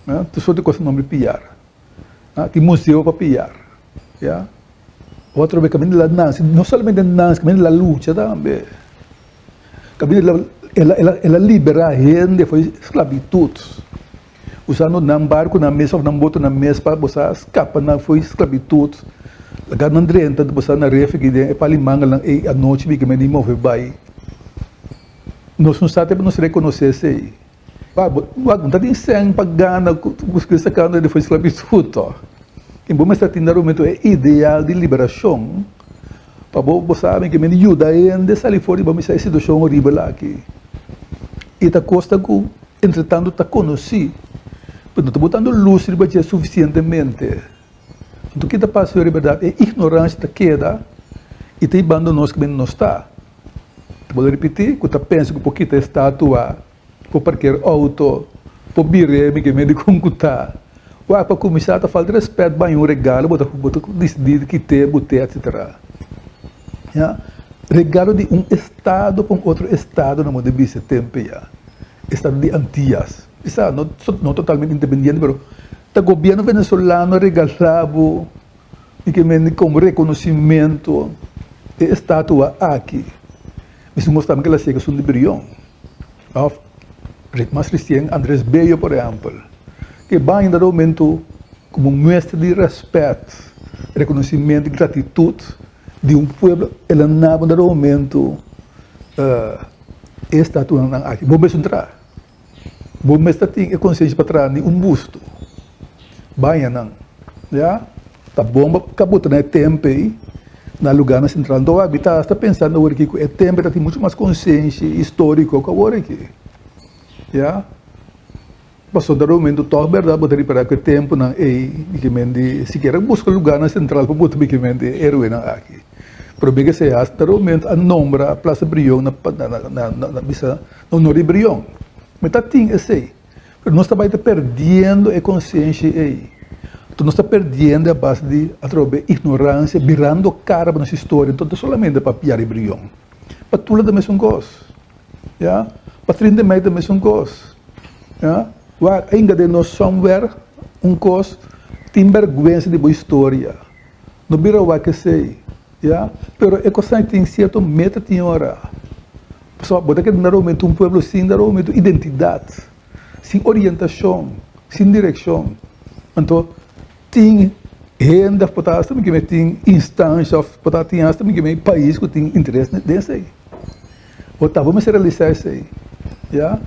Tur sorti kos na nòmber di Piar. Tin museo pa Piar. Ya. Otro be kaminda la nansi, no solamente nansi, kaminda la lucha tambe. Kaminda el a, el a, el a liberá hende for di sklabitut, usando nan barkunan mes òf nan botonan mes pa bo sa skapa nan for di sklabitut. Laga nan drenta bo sa na refugio den e pali mangelnan ei anochi mi kimen di move bai. Nos no sa te pa nos rekonosé esei. Wak, bo ta tin sèn pa gana ku sakando hende for di sklabitut tòg. I bo mester tin na momento e ideal di liberashon pa bo, bo sabi ke mester yuda hende sali for di bo mester e situashon horibel aki. I ta kosta ku entretantu ta konosí, pero no ta botando lus riba dje sufisientemente. Anto ki ta pasa yori bèrdat? E ignoransia ta keda i ta hibando nos kaminda nos ta. Ta bolbe ripití ku ta pensa ku por kita e statua. Por parker auto, por bir'é mi ke medi kon ku ta. Wak, pa kuminsá ta falta rèspèt baña un regalo bo ta bo ta disidí di kit'é, but'é etsetera. Ya, regalo di un estado pa un otro estado nan bo ta bisa e tempu ya, estado di Antillas. Bisa no no totalmente independiente pero ta gobierno venezolano a regalá bo mi ke mende komo rekonosimento e estatua aki. Mi su mostra mi ke la sega esun di Brion. Of mas resien Andres Bello por ehempel, ke baña dado momento como muestra di respet, reconocimento y gratitud di un pueblo el a naba dado momento e estatuanan aki. Bo mes un traha, bo mes ta tin e conciencia pa traha ni un busto, baña nan, ya. Ta bon pa ka bota na e temp ei na lugarnan sentral. Anto wak mi ta hasta pensando awor aki ku e temp ta tin muchu mas konsenshi historiko ku awor aki. Ya. Pasobra dado momento tòg bèrdat bo ta ripará ku e tempunan ei bikimendi sikiera buska lugarnan sentral pa bota bikimendi e héroenan aki. Promé ke esei hasta dado momento a nombra Plaza Brion na na bisa na honor di Brion. Mi ta tin esei. Pero nos ta bai ta perdiendo e konsiensia ei. Anto nos ta perdiendo a base di atrobe ignoransia, birando kara pa nos historia. Anto no ta solamente pa Piar i Brion. Pa Tula ta mesun kos. Ya. Pa Trinta i Mei ta mesun kos. Ya. Wak, ainda den nos somewhere un kos tin bèrgwensa di bo historia. No bira wak esei. Ya. Pero e kosnan tin sierto meta tin ora. Pasobra bo ta keda na romentu un pueblo sin na romentu identidat, sin orientashon, sin direkshon. Anto tin hende òf por ta asta mi tin instansha òf por ta tin asta mi pais ku tin interes den esei. Bo ta bo mester realisá esei, ya.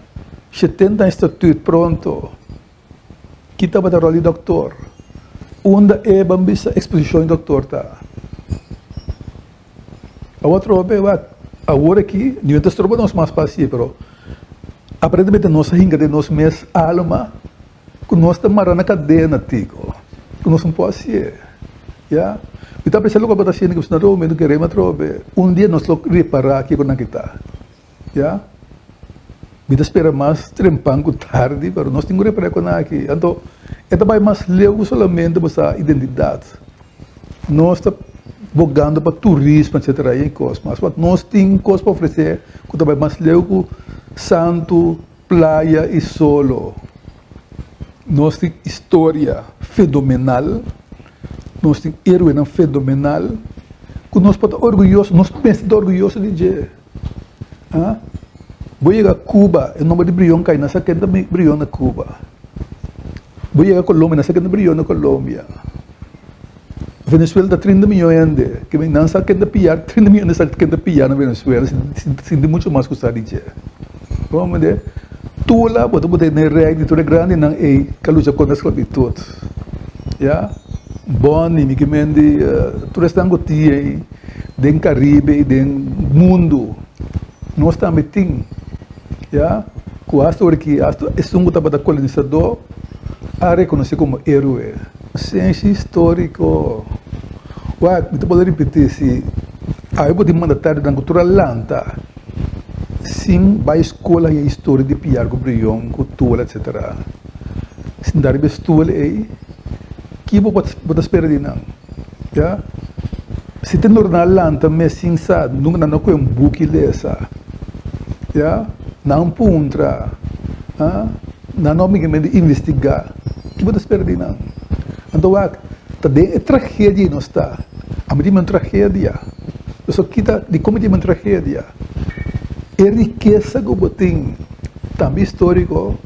Shetenta instituut pronto. Ki tabata ròl di dòktor? Unda e ban bisa eksposishon di dòktor ta? Awor atrobe wak. Awor aki niun ta stroba nos mas pa hasié, pero aparentemente nos a hinka den nos mes alma ku nos ta mara na kadena tiko, ku nos no por hasié. Ya. Mi ta apresiá loke bo ta hasiendo, ku na otro momento kerem atrobe. Un dia nos lo repará kiko nan kita. Ya. Mi ta spera mas trempan ku tardi, pero nos tin ku repará kon aki. Anto e ta bai mas leu ku solamente bo sa identidat. Nos ta bogando pa turismo etcetera i kos mas, but nos tin kos pa ofresé ku ta bai mas leu ku santu, playa i solo. Nos tin historia fenomenal, nos tin héroenan fenomenal ku nos por ta orguyoso, nos mester ta orguyoso di dje. Ah, bo yega Cuba, e nomber di Brion kai, nan sa ken ta Brion na Cuba. Bo yega Colombia, nan sa ken ta Brion na Colombia. Venezuela ta 30 miyon hende, ke men nan sa ken ta piar, 30 miyon hende sa ken ta piar na Venezuela, sinti mucho mas ku sa di dje. Bo mende, Tula, bo ta bota den rei di tur e grandinan ei ka lucha kontra sklabitut. Ya, Boni, mi ke men di tur esnan ku tin ei. Den Caribe y den mundo nos tambe tin ya cu hasta ora ki hasta esun cu tabata colonizador a reconoce como héroe. Ciencia historico wak mi ta por ripiti si awe bo tin mandatarionan cu tur a lanta sin bay school haya historia di Piar cu Brion cu Tula etcetera sinta riba e stoel ey kibo bo ta spera di nan? Ya. Si ta normal lanta mes sin sa, nunca nan no coge un buki lesa. Ya. Nan puntra. Ha. Nan no mingamente investiga. Ki bo ta spera di nan? Anto wak, ta den e tragedia ei nos ta. Ami tin un tragedia. Pasobra kita, dikon mi tin un tragedia? E rikesa ku bo tin, tambe historico,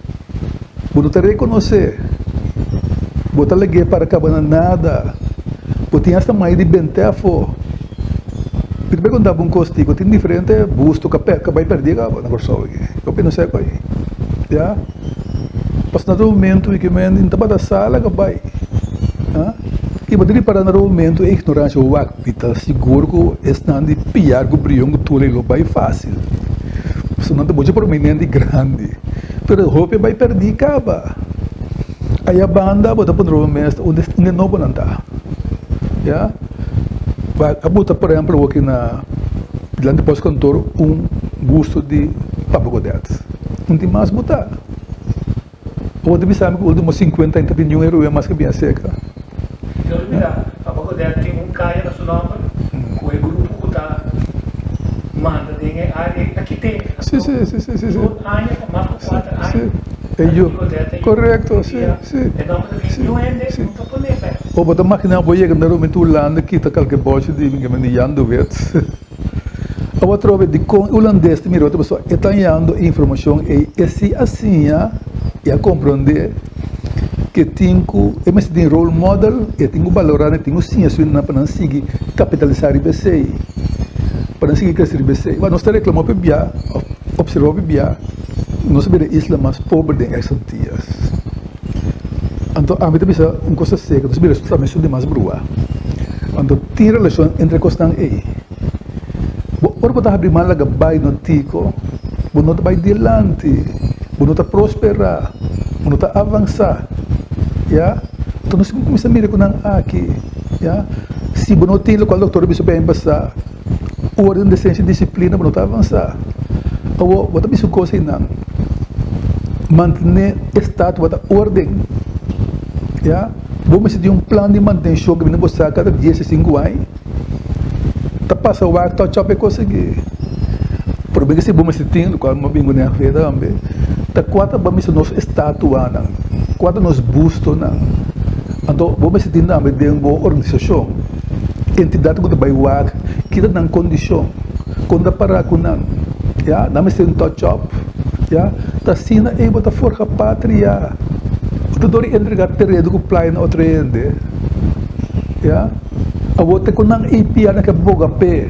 bo no ta reconoce, bo ta lag'é para caba na nada, bo tin hasta mai di bent'é afó. Mi ta bay conta bo un cos tico, tin diferente busto cu a bay perdí caba na Corsou aki, hopi no sa cu ay, ya. Pasobra na momento mi kimen tabata sala cu a bay, ha. I bo ta ripara na momento e ignorancia wak. Mi ta sigur ku esnan di piar ku brion ku tula lo bai fásil. Pasobra nan ta muchu prominente i grandi. Pero hopi a bai pèrdí kaba. Aya banda bo ta puntra bo mes unda e nobonan ta. Ya. A buta por ehèmpel awoki na dilanti postkantoor un busto di Papa Godett. Un tin mas buta. Bo ta bisa mi ku ultimo sinkuenta aña ta tin niun heroe mas ke bien seka. Yo ta mira Papa Godel tin un kaya na su nomber ku e grupo ku ta manda den e área ei a kit'é. Sí, sí, sí, sí, sí, sí. Tur aña pa mas ku kuater aña Sí, e yu. Papa Godel ta Korekto, sí, yuda. sí. E nomber ta bin niun hende Sí. no ta pon'é bèk. O bo ta maginá bo yega na Romito Hulanda kita kalke bòchi di mi di Jan de Wit. Awo atrobe dikon e hulandes ta mira otro pasobra e ta hañando e informashon ei e si a siña i a komprondé ke tin ku e mester tin role model e tin ku balorá nan e tin ku siña su hendenan pa nan sigui kapitalisá riba esei pa nan sigui krese riba esei. Nos ta reklama hopi bia òf opservá hopi bia nos a bira e isla mas pober den ex Antillas. Anto ami ta bisa un kos ta seka, nos bira tambe esun di mas brua. Anto tin relashon entre kosnan ei. Bo ora bo ta habri man laga bai no tiko, bo no ta bai dilanti, bo no ta prosperá, bo no ta avansá, ya. Anto nos tin ku kuminsá mira ku nan aki, ya. Si bo no tin lokual doktor a bisa bo pasá, orden, desensia, disiplina, bo no ta avansá. Awor bo ta bisa un kos einan, mantené e statua ta orden, ya. Bo mester tin un plan di mantenshon ku bini bo sa kada dies i sinku aña. Ta pasa wak touch up e kos aki. Prome ke si bo mester tin, lokual mi a bin ku nan afe tambe, ta kua ta mester nos estatuanan, kua ta nos bustonan. Anto bo mester tin tambe den bo organisashon entidat ku ta bai wak ki ta nan kondishon, kon ta para ku nan, ya. Nan mester tin touch up, ya. Ta asina ei bo ta forha patria. Bo ta dor di entrega tereno ku playa na otro hende, ya. Awor te ku nan ei pia nan ke boga p'e,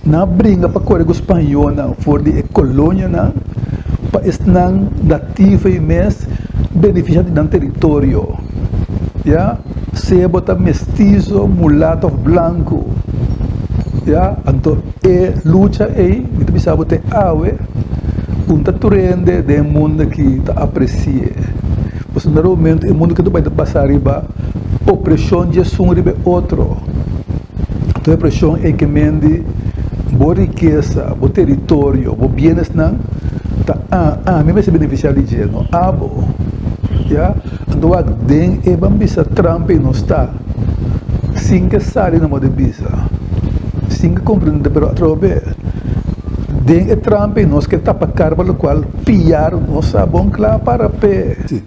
nan a bringa pa kore ku spañolnan for di e kolonianan pa esnan nativo ei mes benefisiá di nan teritorio. Ya, sea bo ta mestizo, mulato òf blanku. Ya, anto e lucha ei, mi ta bisa bo te awe, un ta tur hende den e mundo aki ta apresi'e. Pasobra na e momento e mundo ke ta bai ta basa riba opreshon di esun riba e otro. Anto e opreshon ei ke mendi bo rikesa, bo teritorio, bo bienesnan ta ami mester benefisiá di dje, no abo. Ya, anto wak den e ban bisa trampa ei nos ta. Sin ke sali no morde bisa, sin ke komprende pero atrobe den e trampa ei nos ke tapa kar pa lokual piar nos sa bon kla para p'e. Si.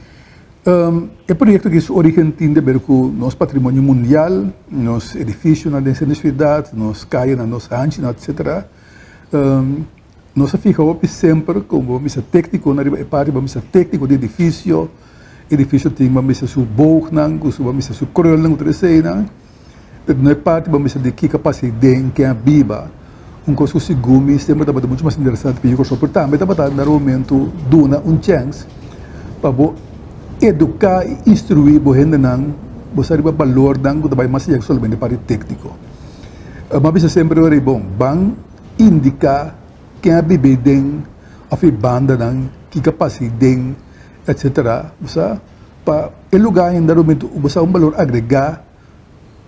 E proyekto aki su origen tin di ber ku nos patrimonio mundial, nos edifisionan den sentro di siudat, nos kayenan, nos hanchinan etcetera. Nos a fiha hopi semper komo misa tékniko na riba e parti, bo misa tékniko di edifisio, edifisio tin bo misa su boognan, ku su bo misa su krulnan ku tur eseinan, pero no e parti bo misa di kiko a pasa ei den, ken a biba, un kos ku segun mi semper tabata muchu mas interesante pa Kòrsou, pero tambe tabata na momento duna un chèns pa bo eduká i instruí bo hendenan, bo sa riba balornan ku ta bai mas ayá ku solamente parti tékniko. Mi a bisa semper ora ei bon, ban. Indiká ken a bib'é den òf e bandanan, kiko a pas'é den, etsetera. Bo sa, pa e lugá ainda lo mester bo sa un balor agregá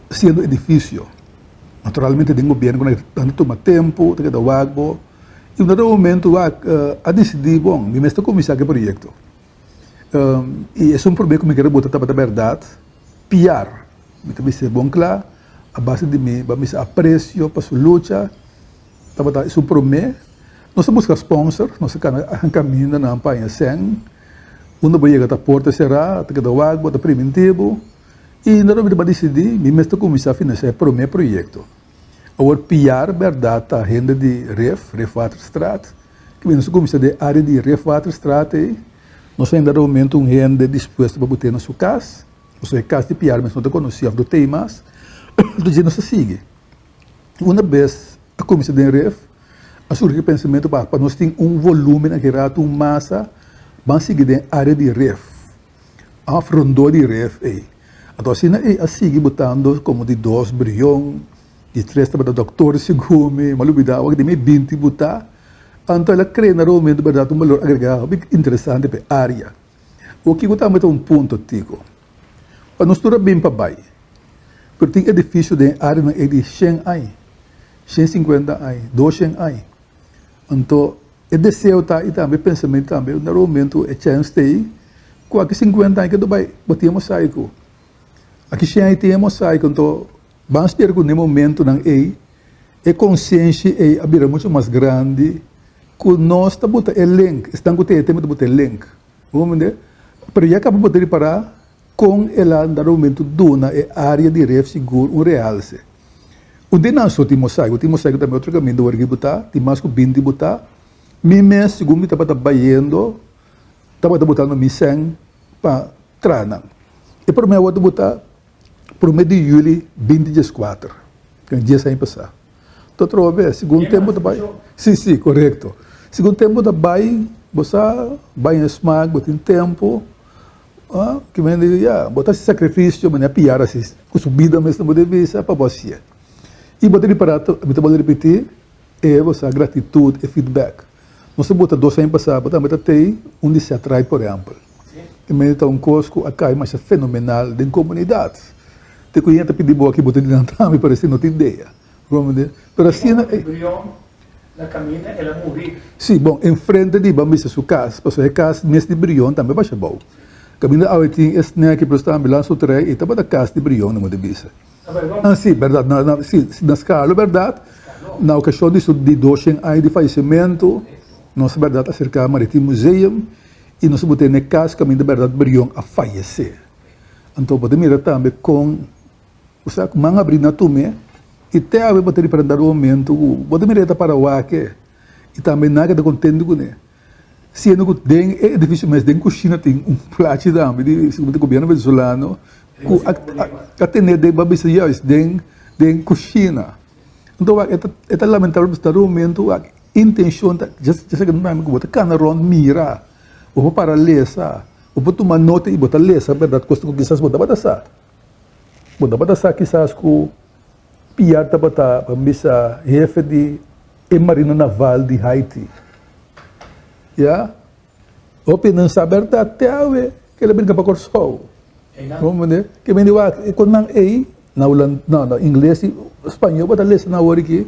siendo edifisio. Naturalmente den gobièrnu ku nan ta tuma tempu, ta keda wak bo. I un dado momento wak a disidí, bon, mi mester kuminsá ku e proyekto. I esun promé ku mi kere bota tabata bèrdat, piar. Mi ta bisa bon kla. A base di mi ba misa aprecio pa su lucha, tabata esun prome. Nos a busca sponsor, nos a cana caminda nan pa haña sèn. Unda bo yega ta porta será, ta keda wak bo, ta priminti bo. I nan mi ta ba disidí, mi mes ta kuminsá financiá e prome proyekto. Awor piar bèrdat ta hende di Rif, Rifwaterstraat, ki nos a kuminsá den área di Rifwaterstraat ei. Nos a henda momento un hende dispuesto pa bot'é na su kas. Pasobra e kas di piar mes no ta konosí òf no tei mas, enton dje nos ta sigui. Una bes a kuminsá den ref, a surgi e pensamentu pa pa nos tin un volúmen aki ratu, un masa, ban sigui den área di ref òf rondó di ref ei. Anto asina ei a sigui botando komo di dos brion, di tres tabata dòktor segun mi, mi a lubidá awor di mi 20 botá. Anto el a krea na momento bèrdat un balor agregá hopi interesante pa e área. O kiko tambe ta un punto tiko. Pa nos tur a bin pa bai. Pero tin edifisio den e areanan ei di shen ai, 150 ai, 200 ai. Anto e deseo ta i tambe e pensamentu tambe na un momento e chèns ta ei ku aki sinkuenta ai ke bai bo tin e mosaiko. Aki shen ai tin e mosaiko anto ban spera ku den e momentonan ei e konsienshi ei a bira muchu mas grandi Ku nos ta buta e link, esnan ku ta e tema ta buta e link. Bo comprende? Pero ya kaba bo ta ripará kon el a dado momento duna e área di ref sigur un realse. Un di nan so tin mosaico, tin mosaico tambe otro kaminda ora ki bo ta, tin mas ku 20 bo ta. Mi mes segun mi tabata bayendo tabata botando mi sèn pa traha nan. E promé awor ta buta promé di yuli 20 dieskuater, dies aña pasá. Ta trobe, segun tempu ta bai. Si, si, korekto. Segun tempu ta bai, bo sa bai en smak, bo tin tempu. Ah, ki men di, ya, bo ta hasi sakrifisio, manera piar hasi ku su bida mes bo debe bisa pa bo hasié. I bo ta ripará, mi ta bolbe ripití, e bo sa gratitut, e feedback. Nos a bota dos aña pasá, bo tambe ta tei un di set right, por ehèmpel. E mende ta un kos ku a kai masha fenomenal den komunidat. Te ku hende ta pidi bo aki bo ta di nan tambe parese no tin idea. Pero asina e. Brion na kaminda el a muri. Si, bon, enfrente di ban bisa su kas, pasobra e kas mes di Brion tambe basha bou. Kaminda awe tin e snèki pero sta ambulans su trae e tabata kas di Brion nan bo ta bisa. Ah, si, bèrdat, na, na, si, na Skalo bèrdat, na okashon di su di doshen aña di fayesimentu, nos bèrdat a serká Maritiem Museum i nos a bot'é na e kas kaminda bèrdat Brion a fayesé. Anto bo ta mira tambe kon, osea, ku man abrí na tum'é i te awe bo ta ripará dado momento ku bo ta mira e ta para wak e i tambe nan a keda kontentu kuné. Siendo ku den e edifisio mes den kushina tin un plachi tambe di segun di gobierno venezolano ku a tene den bo bisa juist den den kushina. Anto wak e ta lamentabel pasobra dado momento wak intenshon ta dje sa ku bo ta kana rònt mira bo por para lesa. Bo por tuma nota i bo ta lesa bèrdat kos ku kisas bo tabata sa. Bo tabata sa kisas ku Piar tabata, ban bisa, hefe di e marina naval di Haiti. Ya. Hopi nan sa bèrdat te awe ku el a brinka pa Kòrsou. Bo ke bini wak e konnan ei na hulan no na ingles i spañó bo ta lesa nan awor aki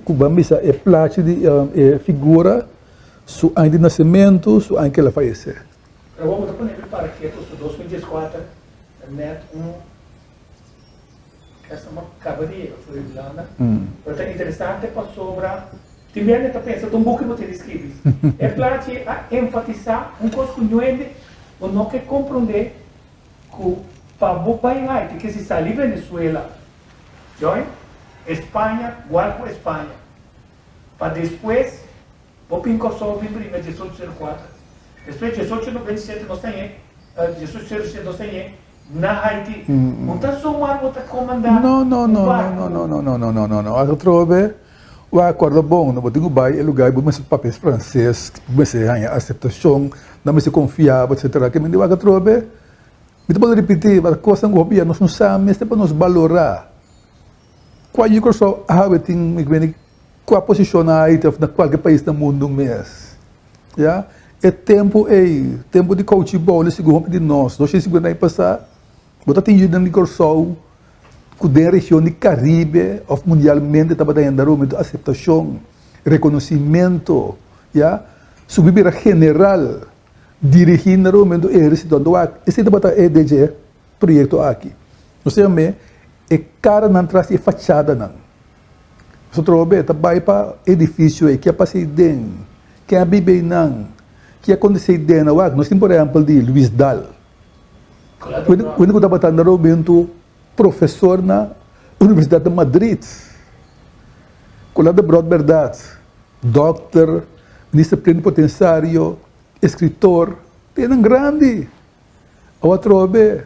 ku ban bisa e plachi di e figura su aña di nasementu su aña ku el a fayesé. Pero awor bo ta pone mi para ketu su 2014 ta nèt un Esta ma caba di yega for di Hulanda. Pero ta interesante pasobra tin bia mi ta pensa ta un buki bo tin di scribi. E plachi a enfatisa un cos cu ñuende bo no ke comprende cu pa bo bay Haiti ke si sali Venezuela join España gual cu España pa despues bo bin Corsou bin bringa diesocho sero kuater despues diesocho noventa i shete nos ta ñe diesocho sero shete nos ta ñe Na Haiti, un ta zomaar bo ta komandá No, no, un no, no, barku. no, no, no, no, no, no, no. Atrobe, wak acorda bon, no bo tin cu bay e lugar, bo mester papia frances, bo mester haña aceptacion, nan mester confia bo, etcetera. Ke mende wak atrobe, mi ta bolbe ripiti, wak cosnan cu hopi ya nos no sa mester pa nos balora. Cua yu Corsou awe tin, mi mende, cua posicion na Haiti of na cualke pais na mundo mes. Ya, e tempu ei, tempu di kouchi bou, segun hopi di nos, 250 aña pasá, bo ta tin yunan di Kòrsou ku den region di Karibe òf mundialmente tabata henda rumentu aseptashon, rekonosimentu, ya, subi bira general, dirigí na rumentu ehérsito. Anto wak, esei tabata e dje proyekto aki. Nos ta yam'é e karanan tras di e fachadanan. Nos atrobe ta bai pa edifisio ei, ke a pasa ei den, ken a biba einan, ke a kontesé ei den. Awak, nos tin por ehèmpel di Luis Daal, wende ku tabata na romentu profesor na Universidat di Madrid, ku la de bròt bèrdat, dòkter, minister plenipotensario, eskritor, tenan grandi. Awa atrobe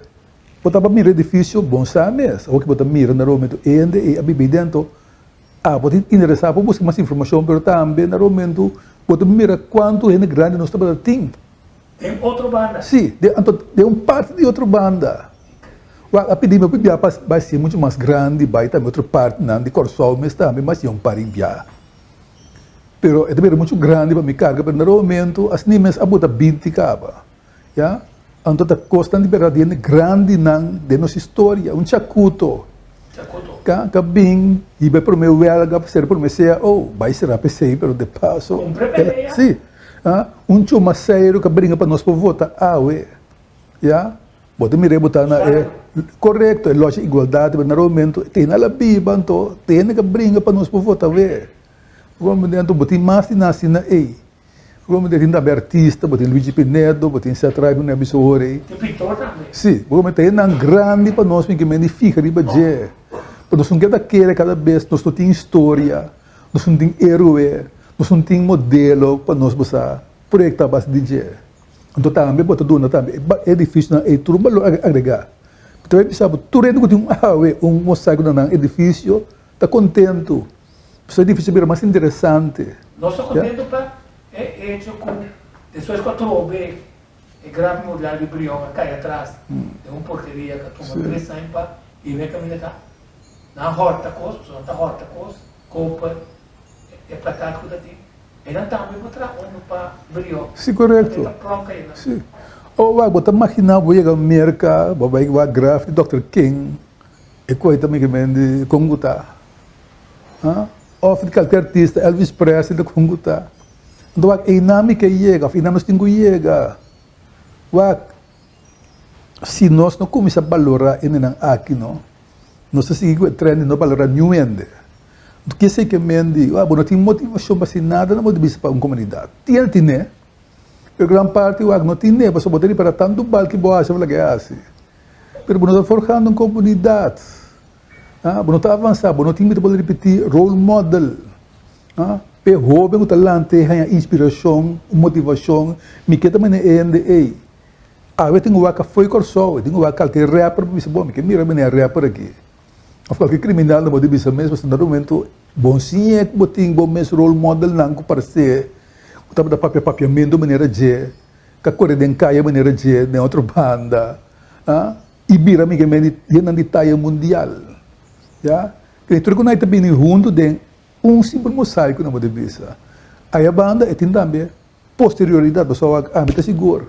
bo ta pa mira edifisio bon sa mes. Awa ki bo ta mira na romentu hende ei a biba ei dentro. A bo ta interesá pa buska mas informashon pero tambe na romentu bo ta mira kuantu hende grandi nos tabata tin. Den otro banda. Si, den anto den un parti di otro banda. Wak a pidi mi pa bia pa bai siña muchu mas grandi bai tambe otro partinan di Kòrsou mes tambe mas siña un par di bia. Pero e ta bira muchu grandi pa mi karga pero na romentu asina mes a bota binti kaba. Ya, anto ta kosnan di berdad hende grandinan den nos historia, un chakuto. Chakuto. Ka ka bin hiba e prome welga pa ser e prome cao, bai sera p'esei pero de paso. Kumpre pelea. Si, ah, un chumaseiro ka bringa pa nos por vota awe, ya. Bo ta mira e bo ta na e, korekto, e locha igualdat, pero na momento te hende a la biba anto, te hende ka bringa pa nos por vota awe. Bo tin bo tin mas di nan asina ei. Bo tin tambe artista, bo tin Luigi Pinedo, bo tin Seth Rai ku nan a bisa ora ei. Tin pintor tambe. Si, bo ta hendenan grandi pa nos mi ke mende fiha riba dje. Pa nos no keda kere kada bes nos no tin historia, nos no tin héroe, nos no tin modelo pa nos bo sa proyekta a base di dje. Anto tambe bo ta duna tambe e edifisionan ei tur un balor agregá. Mi ta bai bisa bo tur hende ku tin un awe, un mosaico na nan edifisio ta kontentu. Pasobra e edificio bira mas interesante. Nos ta contento pa e hecho cu despues cu a trobe e graf memorial di Brion a cay atras den un porkeria cu a tuma tres aña pa hiba e caminda ta nan horta cos, pasobra nan ta horta cos, koper, e plakat cu ta tin, e nan tambe por traha uno pa Brion. Si, corecto. E ta pronk ayina. Si. O wak, bo ta magina bo yega Merca, bo bay wak graf di Dòkter King, e koe ta miki men di kon ku ta. Of di kalke artista, Elvis Presley ta kon ku ta. Anto wak einan mi ke yega of einan nos tin ku yega. Wak si nos no kuminsá balorá hendenan aki no, nos ta sigui ku e trend di no balorá niun hende. Anto kese ke men di, wak bo no tin motivashon pa hasi nada na bo di bisa pa un komunidat. Tin el tine, pero gran parti wak no tine pasobra bo ta ripará tantu bal ki bo hasi of loke hasi. Pero bo no ta forhando un komunidat. Bo no ta avansa, bo no tin, mi ta por ripiti, role model. P'e hoben ku ta lanta e haña inspirashon, un motivashon, mi ke ta mene e hende ei. Awe tin ku wak afó di Kòrsou, tin ku wak kalke rapper pa bisa, bo, mi ke mira mene e rapper aki. Òf kalke kriminal nan bo di bisa mes, pasobra na momento bon siña ku bo tin bo mes role modelnan ku parse ku tabata papia papiamentu manera dje, ka kore den kaya manera dje den otro banda. I bira mi ke men di hendenan di taya mundial. Ya. Kende tur ku nan ta bini huntu den un simpel mosaico nan bo ta bisa. Aya banda e tin tambe posterioridad pasobra wak ami ta sigur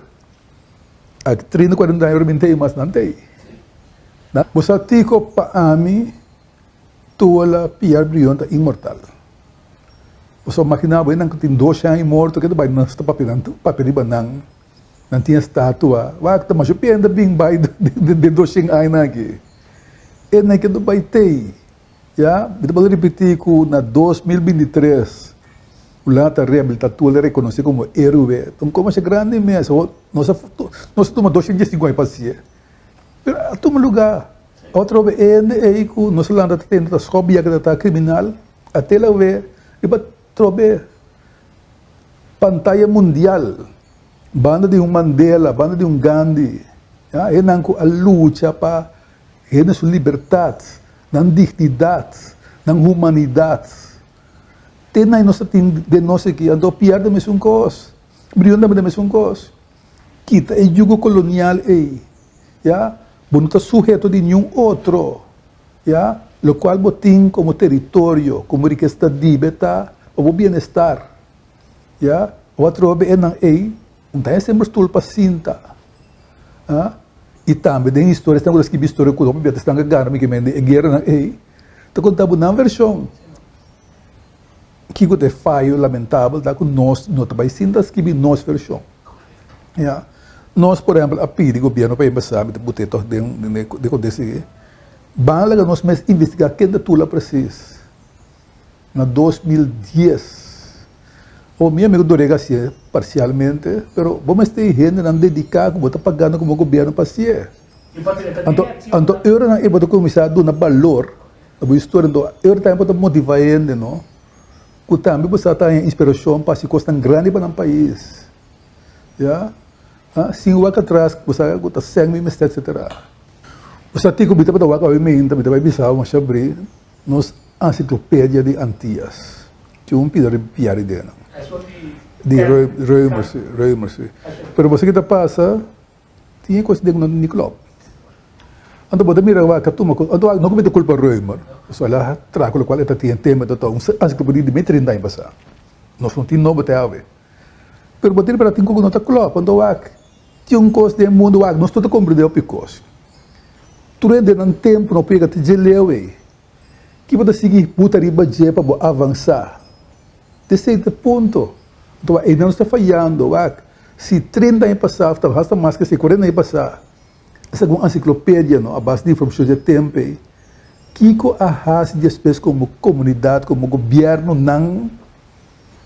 aki trinta cuarenta aña ora mi ntei mas nan tei. Bo sa tico pa ami Tola Piar Brion ta inmortal. Bo sa makina bo e nan ku tin dos aña morto ke ta bai nan ta papia nan papia riba nan. Nan tin estatua. Wak ta masha pia ta bin bai den 200 añanan aki. E nan ke ta bai tei. Ya, mi ta por ripití ku na 2023 Hulanda ta rehabilitá Tola i rekonosé komo héroe. Ta un kos masha grandi mes. Nos a nos a tuma 205 aña pa hasié. Pero a tuma lugá. Otro be hende ei ku nos Hulanda ta tende ta skòp ya ku ta kriminal, a tela we riba trobe pantaya mundial banda di un Mandela, banda di un Gandhi, ya, hendenan ku a lucha pa hende su libertat, nan dignidat, nan humanidat. Te nan nos ta tin den nos aki, anto pierde mesun kos, Brion tambe ta mesun kos. Kita e yugo kolonial ei, ya, bo no ta suheto di niun otro, ya, lokual bo tin komo teritorio, komo rikesa ta dibe ta pa bo bienestar, ya, bo atrobe e nan ei, un ta haña semper stul pa sinta, a, i tambe den historia, esnan ku ta skibi historia ku hopi bia ta esnan ku a gana mi ke mende e gueranan ei, ta konta bo nan vershon. Kiko ta e fayo lamentabel ta ku nos no ta bai sinta skibi nos vershon. Ya. Nos por ehempel a pidi gobierno pa embasá, mi ta put'é tòg den den konteksto aki, ban laga nos mes investigá ken ta Tula presis. Na 2010. Awor mi amigo Dorega hasié parsialmente, pero bo mester e hendenan dediká ku bo ta pagando komo gobierno pa hasié. Anto anto e oranan ei bo ta kuminsá duna balor na bo historia. Anto e ora tambe bo ta motivá hende no ku tambe bo sa ta haña inspirashon pa hasi kosnan grandi pa nan pais. Ya sin wak atras bo sa ku ta sèn mi mester etsetera. Bo sa tiko mi tabata wak awe meinta mi ta bai bisa bo masha abri nos ensiklopedia di Antias. Tin un pida riba piari den nan. Di Römer si, Römer si. Pero bo sa ki ta pasa? Tin e kos den no ni klop. Anto bo ta mira wak a tuma kos, anto wak no ku mi ta kulpa Römer, pasobra el a traha ku lokual e ta tin e tema ta un ensiklopedia di mi 30 aña pasá. Nos no tin nobo te awe. Pero bo tin ripará tin ku no ta klop, anto wak tin un kos den mundu wak nos tur ta komprendé hopi kos. Tur hende nan tempu no por yega te dje leu ei. Ki bo ta sigui buta riba dje pa bo avansá? Te sete punto. Anto wak einan nos ta fayando wak. Si 30 aña pasá of hasta mas ke esei, 40 aña pasá, segun ensiklopedia no, a base di informashon di e tempu ei, kiko a hasi despues komo komunidat, komo gobièrnunan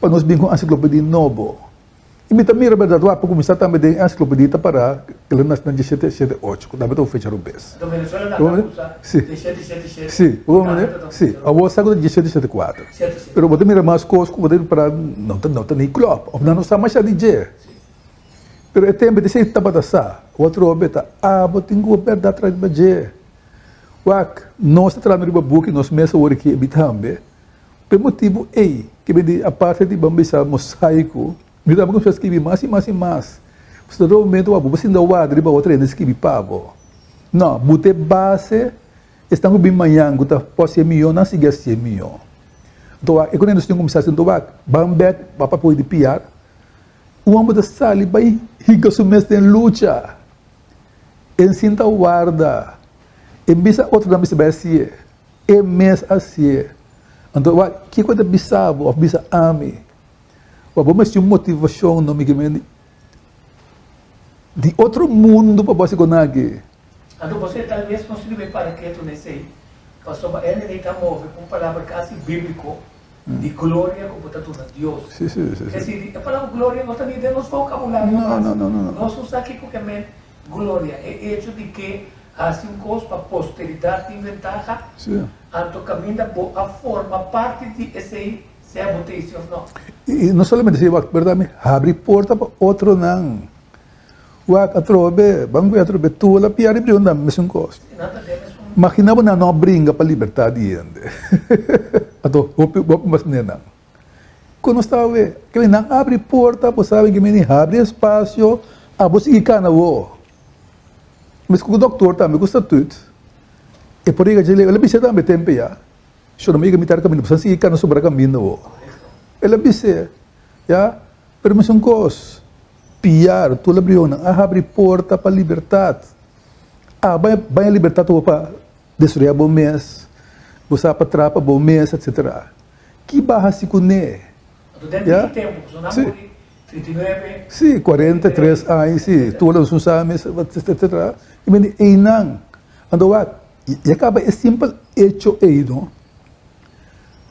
pa nos bin ku un ensiklopedia nobo? I mi ta mira bèrdat wak pa kuminsá tambe den e ensiklopedia ta pará ku el a nase na diesshete shete ocho, ku tambe ta un fecha robes. Si, si, si, awor sa ku ta diesshete shete kuater. Pero bo ta mira mas kos ku bo ta ripará no ta no ta ni klòp òf nan no sa masha di dje. Pero e tempu di esei tabata sa. Otro hopi ta abo tin ku bèrdat tras riba dje. Wak, nos ta trahando riba buki nos mes awor aki e tambe. Pa e motibu ei ke mi di aparte di ban bisa mosaico, mi tambe kuminsá skibi mas i mas i mas. Pasobra ta un momento wak bo por sinta warda riba otro hende skibi pa bo. No, bo ta e base. Esnan ku bin mañan ku ta por hasié mihó, nan sigui hasié mihó. Anto wak, e ku nos tin kuminsá hasi, anto wak, ban bèk, ban papia di piar. Un hòmber ta sali bai hinka su mes den lucha. E sinta warda. E bisa otronan mester bai hasié. E mes hasié. Anto wak, kiko e ta bisa bo òf bisa ami? Wak, bo mester un motivashon no mi ke men di otro mundu pa bo hasi kon aki. Anto boso e talves no sirbi para ketu na esei, pasobra e lei ta move ku un palabra kasi bíbliko di gloria ku bo ta duna Dios. Sí, sí, sí, sí. Es decir, e palabra gloria no ta ni den nos vokabulario No, mas. no, no, no, no. Nos no sa kiko ke men gloria. E echo di ke hasi un kos pa posteridat tin ventaha, Sí. anto kaminda bo a forma parti di esei, sea bo ta hisi òf no. I no solamente esei, wak, bèrdat mi habri porta pa otronan. Wak atrobe, ban ku atrobe tur la piar di brion tambe mesun kos. Magina bo nan no a bringa pa libertad di hende. Anto hopi hopi mas mene nan. Ku nos ta awe, ke nan abri porta, bo sabi ke mene habri espasio, abo sigui kana bo. Mes ku doktor tambe ku statut, e por yega dje leu, el a bisa tambe tempe ya. Shon amiga mi ta kaminda, bo sa sigui kana sobra kaminda bo. El a bis'é, Ya, pero mesun kos, Piar, Tula Brionnan a habri porta pa libertat. A bai bai libertat awor pa destruya bo mes, bo sa pa trapa bo mes, etcetera. Ki ba hasi kuné? Ya? Si. Si, 43 aña, si, Tula nos sa mes, etcetera. I mende einan. Anto wak, ya kaba e simpel echo ei no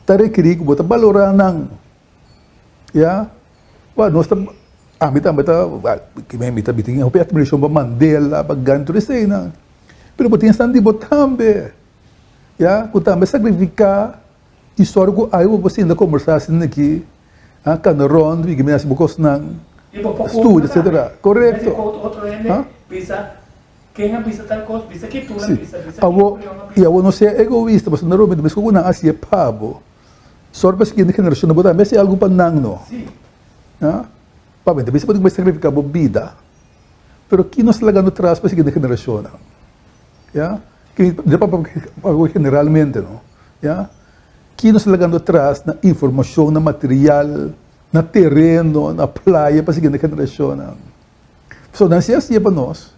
ta rekerí ku bo ta balorá nan. Ya, wak nos ta, ami tambe ta, mi ta mi tin hopi admirashon pa Mandela, pa Gandhi, tur eseinan. Pero bo tin esnan di bo tambe, ya, ku tambe sakrifiká i sòru ku ai bo por sinta kombersá asina aki, a kana rònt i mi hasi bo kosnan, studia, etsetera. Korekto. Ken a bisa tal kos? Bisa ki tur a Sí. bisa, bisa ki Awor, Napoleon a i bisa. awor no sea egoista, pasobra na Roma mes ku nan a hasié pa bo. Sòru pa e siguiente generashon bo tambe hasi algu pa nan no. Sí. Ha? Pabia, ta bisa bo tin ku bai sakrifiká bo bida, pero ki nos ta lagando tras pa e siguiente generashonnan? Ya. Ki, mi ta papia pa bo generalmente no. Ya. Ki nos ta lagando tras na informashon, na material, na tereno, na playa pa e siguiente generashonnan? So nan si hasié pa nos.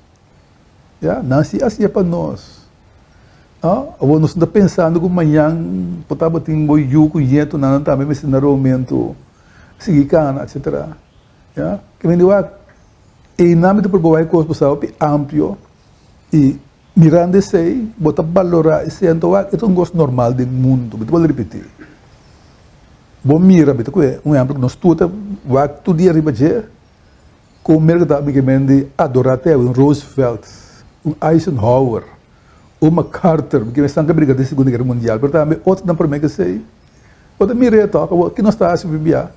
Ya, nan si hasié pa nos. Ah, awor nos no ta pensando ku mañan por tabatin bo yu ku ñetonan nan tambe mester na romentu sigui kana, etsetera. Ya, ke men di wak, einan mi ta proba wak e kos bo sa hopi amplio i mirando esei bo ta balorá esei, anto wak e ta un kos normal den mundu, mi ta bolbe ripití. Bo mira, mi ta kohe un ehèmpel ku nos tur ta wak tur dia riba dje. Kon merka ta abikemen di adorá te un Roosevelt, un Eisenhower, un MacArthur, bikeme esnan ku a briga den Segunda Guera Mundial, pero tambe otronan promé ku esei. Bo ta mir'é tòg awor, ki nos ta hasi bibia?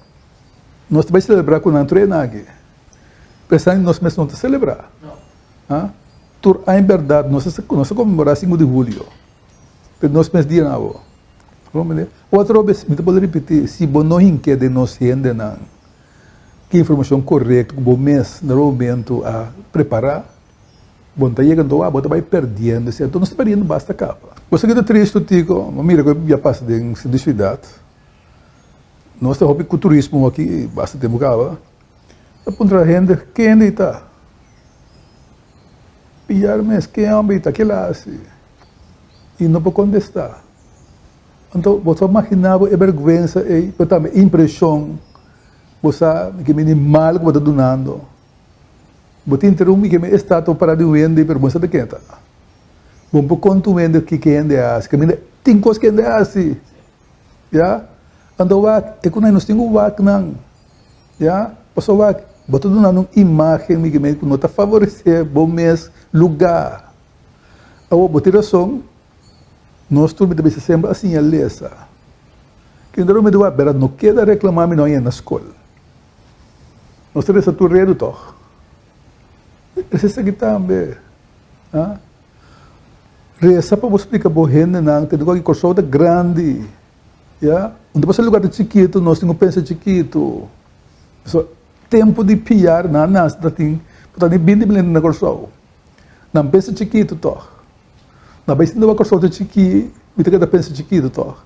Nos ta bai selebrá ku nan tur esnan aki, pero esnan nos mes no ta selebrá. Ha? Tur aña bèrdat nos ta nos ta konmemorá sinku di hulio, pero nos mes dianan awor. Otro bes mi ta por ripití, si bo no hink'é den nos hendenan, Ki informashon korekto ku bo mes na bo momentu a prepará, bo no ta yega anto bo ta bai perdiendo esei. Anto nos ta perdiendo basta kaba. Bo sa ki ta tristu Tico? Bo mira ku ya pasa den sentro di siudat. Nos ta hopi ku turismo aki basta tempu kaba. Ta puntra hende kende i ta. Piar mes ken homber i ta kila hasi. I no por kontestá. Anto bo ta maginá bo e bèrgwensa ei, pero tambe e impreshon, bo sa mi ke mini mal ku bo ta dunando. Bo tin ter un mi ke mi estatua pará di un hende, pero bo no sa ta ken ta. Bo no por konta un hende kiko hende a hasi, kaminda tin kos ku hende a hasi, ya. Anto wak, e ku nos tin ku wak nan, ya, pasobra wak, bo ta dunando un imágen mi ke mi ku no ta favoresé bo mes lugá. Awor bo tin rason. Nos tur mi ta bisa semper a siña lesa. Kinder mi ta wak bera no keda reclama mi no a yena skol. Nos ta resa tur redu tog. Resa esaki tambe. Ha? Resa pa bo splika bo hendenan tende ku aki Kòrsou ta grandi. Ya? Un ta pasa lugar ta chikitu nos tin ku pensa chikitu. So tempu di piar nan a nase ta tin por ta ni binti mil hende na Kòrsou. Nan pensa chikitu tog. Na bai sinti Kòrsou ta chikí, mi ta keda pensa chikitu tòg.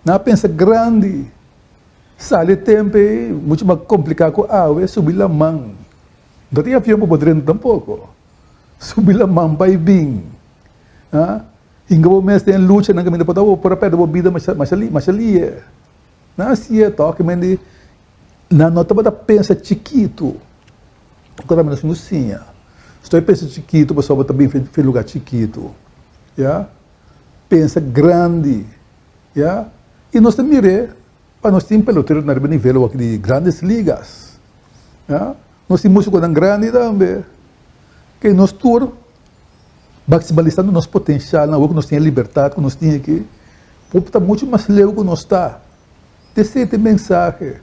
Nan a pensa grandi. Sali e tempu ei muchu mas kompliká ku awe, subi laman. No tin avion pa bo drenta tampoko. Subi laman bai bin. Ha? Hinka bo mes den lucha nan kaminda por ta bo por a pèrdè bo bida masha masha masha lihe. Nan a si'e tòg, men di nan no tabata pensa chikitu. Ku ta nos no siña. Stoi pensa chikitu pasobra bo ta bin fi lugar chikitu. Ya. Pensa grandi. Ya. I nos ta mir'é pa nos tin pelotero na riba nivel awor di Grandes Ligas. Ya. Nos tin musiconan grandi tambe. Ke nos tur maximalisando nos potencialnan awor ku nos tin e libertad ku nos tin aki, por ta muchu mas leu ku nos ta. Esei ta e mensahe.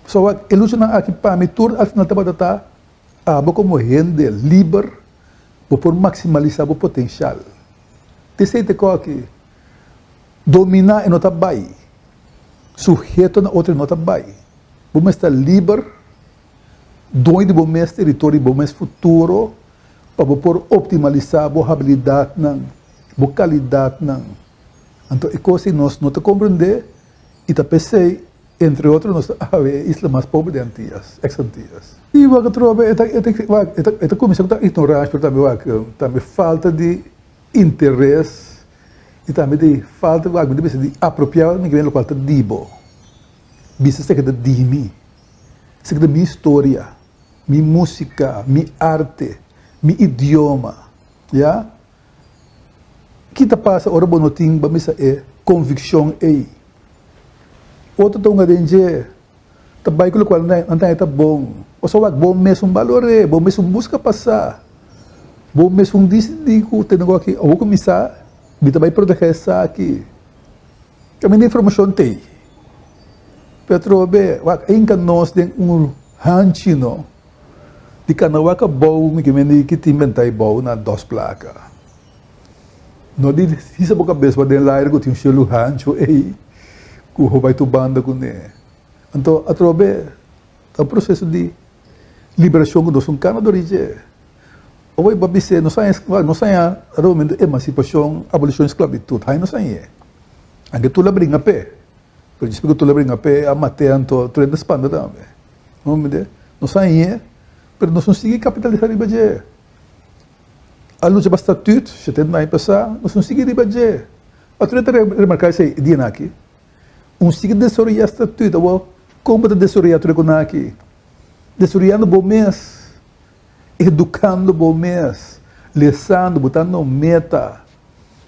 Pasobra e luchanan aki pa mi tur al final tabata ta abo komo hende liber bo por maksimalisá bo potenshal. T'esei ta e aki. Dominá e no ta bai. Suheto na otro e no ta bai. Bo mester ta liber, doño di bo mes teritorio, di bo mes futuro pa bo por optimalisá bo habilidatnan, bo kalidatnan. Anto e kos ei nos no ta komprendé i ta p'esei entre otro nos ta awe e isla mas pober di Antias, ex Antias. I wak atrobe e ta e ta wak e ta e ta kuminsá ku ta ignoransha pero tambe wak tambe falta di interes i tambe di falta wak mi ta bisa di apropiá mi ke lokual ta di bo. Bisa esaki ta di mi, esaki ta mi historia, mi músika, mi arte, mi idioma, ya. Ki ta pasa ora bo no tin, bo misa e konvikshon ei? Otro ta hunga den dje, ta bai ku lokual nan ta haña ta bon. Pasobra wak bo mesun balor'é, bo mesun buska pasá, bo mesun disidí ku tene ku aki awor ku mi sa, mi ta bai protegé esaki. Kaminda informashon t'ei. Pero atrobe, wak ainka nos den un hanchi no. Di Canahuaca bou mi ke mende ki tin benta e bou na dos placa. No di hisa bo cabes pa den laire cu tin un shelu hancho ey cu ho bay tur banda cune. Anto atrobe ta un proceso di liberacion cu nos un cana dor di dje. Awor bo a bis'e nos haña nos haña realmente emancipacion, abolicion di sclavitud, haña nos hañ'e. Anke tur la bringa p'e, pero despues cu tur la bringa p'e a mat'e anto tur hende a spanta tambe. No mende? Nos a hañ'é, pero nos no sigui kapitalisá riba dje. A lucha pa statut, 70 aña pasá, nos no sigui riba dje. Pasobra ta remarká esei e dianan aki. Un sigui desaroyá statut, awor kon bo ta desaroyá tur e konan aki? Desaroyando bo mes, edukando bo mes, lesando, botando meta.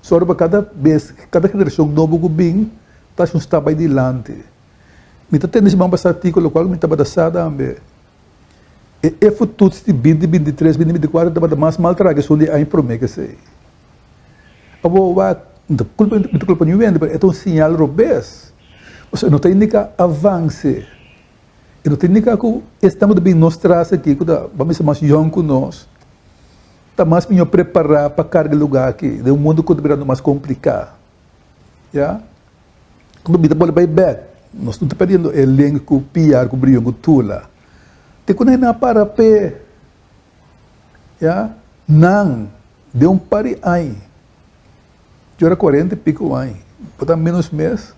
Sòru pa kada bes, kada generashon nobo ku bin, ta haci un stap bai dilanti. Mi ta tende siman pasá artíkulo lokual mi tabata sa tambe. E efotuts di binti binti tres, binti binti kuater tabata mas mal traha ke esun di aña promé ke esei. Awor wak, mi ta kulpa mi ta kulpa niun hende pero e ta un siñal robes. Pasobra e no ta indiká avanse. E no ta indiká ku esnan ku ta bin nos tras aki ku ta ban bisa mas yòn ku nos ta mas mihó prepará pa karga e lugá aki den un mundu ku ta birando mas kompliká. Ya. Ku bida bolbe bai bek. Nos no ta perdiendo e link ku Piar, ku Brion, ku Tula. Te ku nan a para p'e. Ya. Nan, den un par di aña, yo era cuarenta y pico aña, por ta menos mes,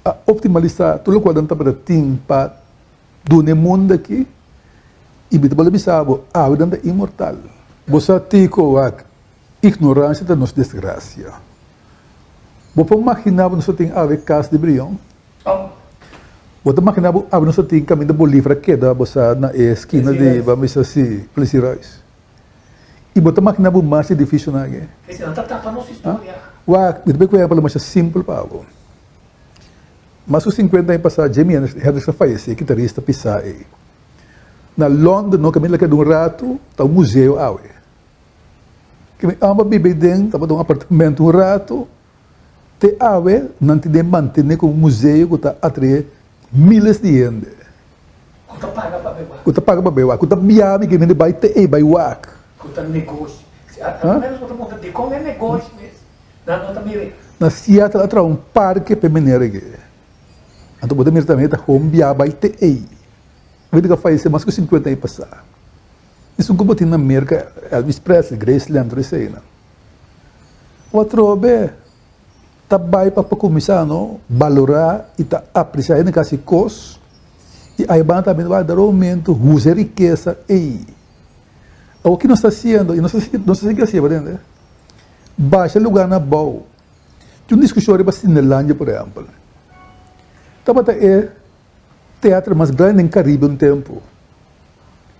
a optimalisa tur lokual nan tabata tin pa duna e mundo aki i mi ta bolbe bisa bo, awe nan ta inmortal. Bo sa tiko wak, ignorancia ta nos desgracia. Bo por magina bo nos ta tin awe cas di Brion? Bo ta magina bo awe nos ta tin caminda Bolívar a keda bo sa na e esquina di bo a bisa si Plessis Ruys. I bo ta magina bo mas edificionan aki? Esei nan ta tapa nos historia. Wak, mi ta bay cu ehempel masha simpel pa bo. Mas cu 50 aña pasa Jimi Hendrix a fayece, e kitarista pisa ey. Na London no caminda la keda un rato ta un museo awe. Ke mi amba biba ei den tabata un apartamento un rato, te awe nan tin den mantene komo un museo ku ta atrae miles di hende. Ku ta paga pa bai wak. Ku ta paga pa bai wak, ku ta biaha mi ke hende bai te ei bai wak. Ku ta negoshi. Si a lo menos bo ta puntra dikon e negoshi mes nan no ta mira ei. Na Seattle a traha un parke pa e manera ke. Anto bo ta mira tambe ta hon biaha bai te ei. Hende ku a fayesé mas ku 50 aña pasá. Esun ku bo tin na Merka, Elvis Presley, Graceland, tur eseinan. Bo atrobe ta bai pa pa kuminsá no balorá i ta apresiá hende ku hasi kos i aibanda tambe ta bai dar un momento usa e rikesa ei. Awor ki nos ta hasiendo? I nos ta nos ta sigui hasié, bo tende? Basha lugánan abou. Tin un diskushon riba Cinelandia por ehèmpel. Tabata e teatro mas grandi den Karibe un tempu.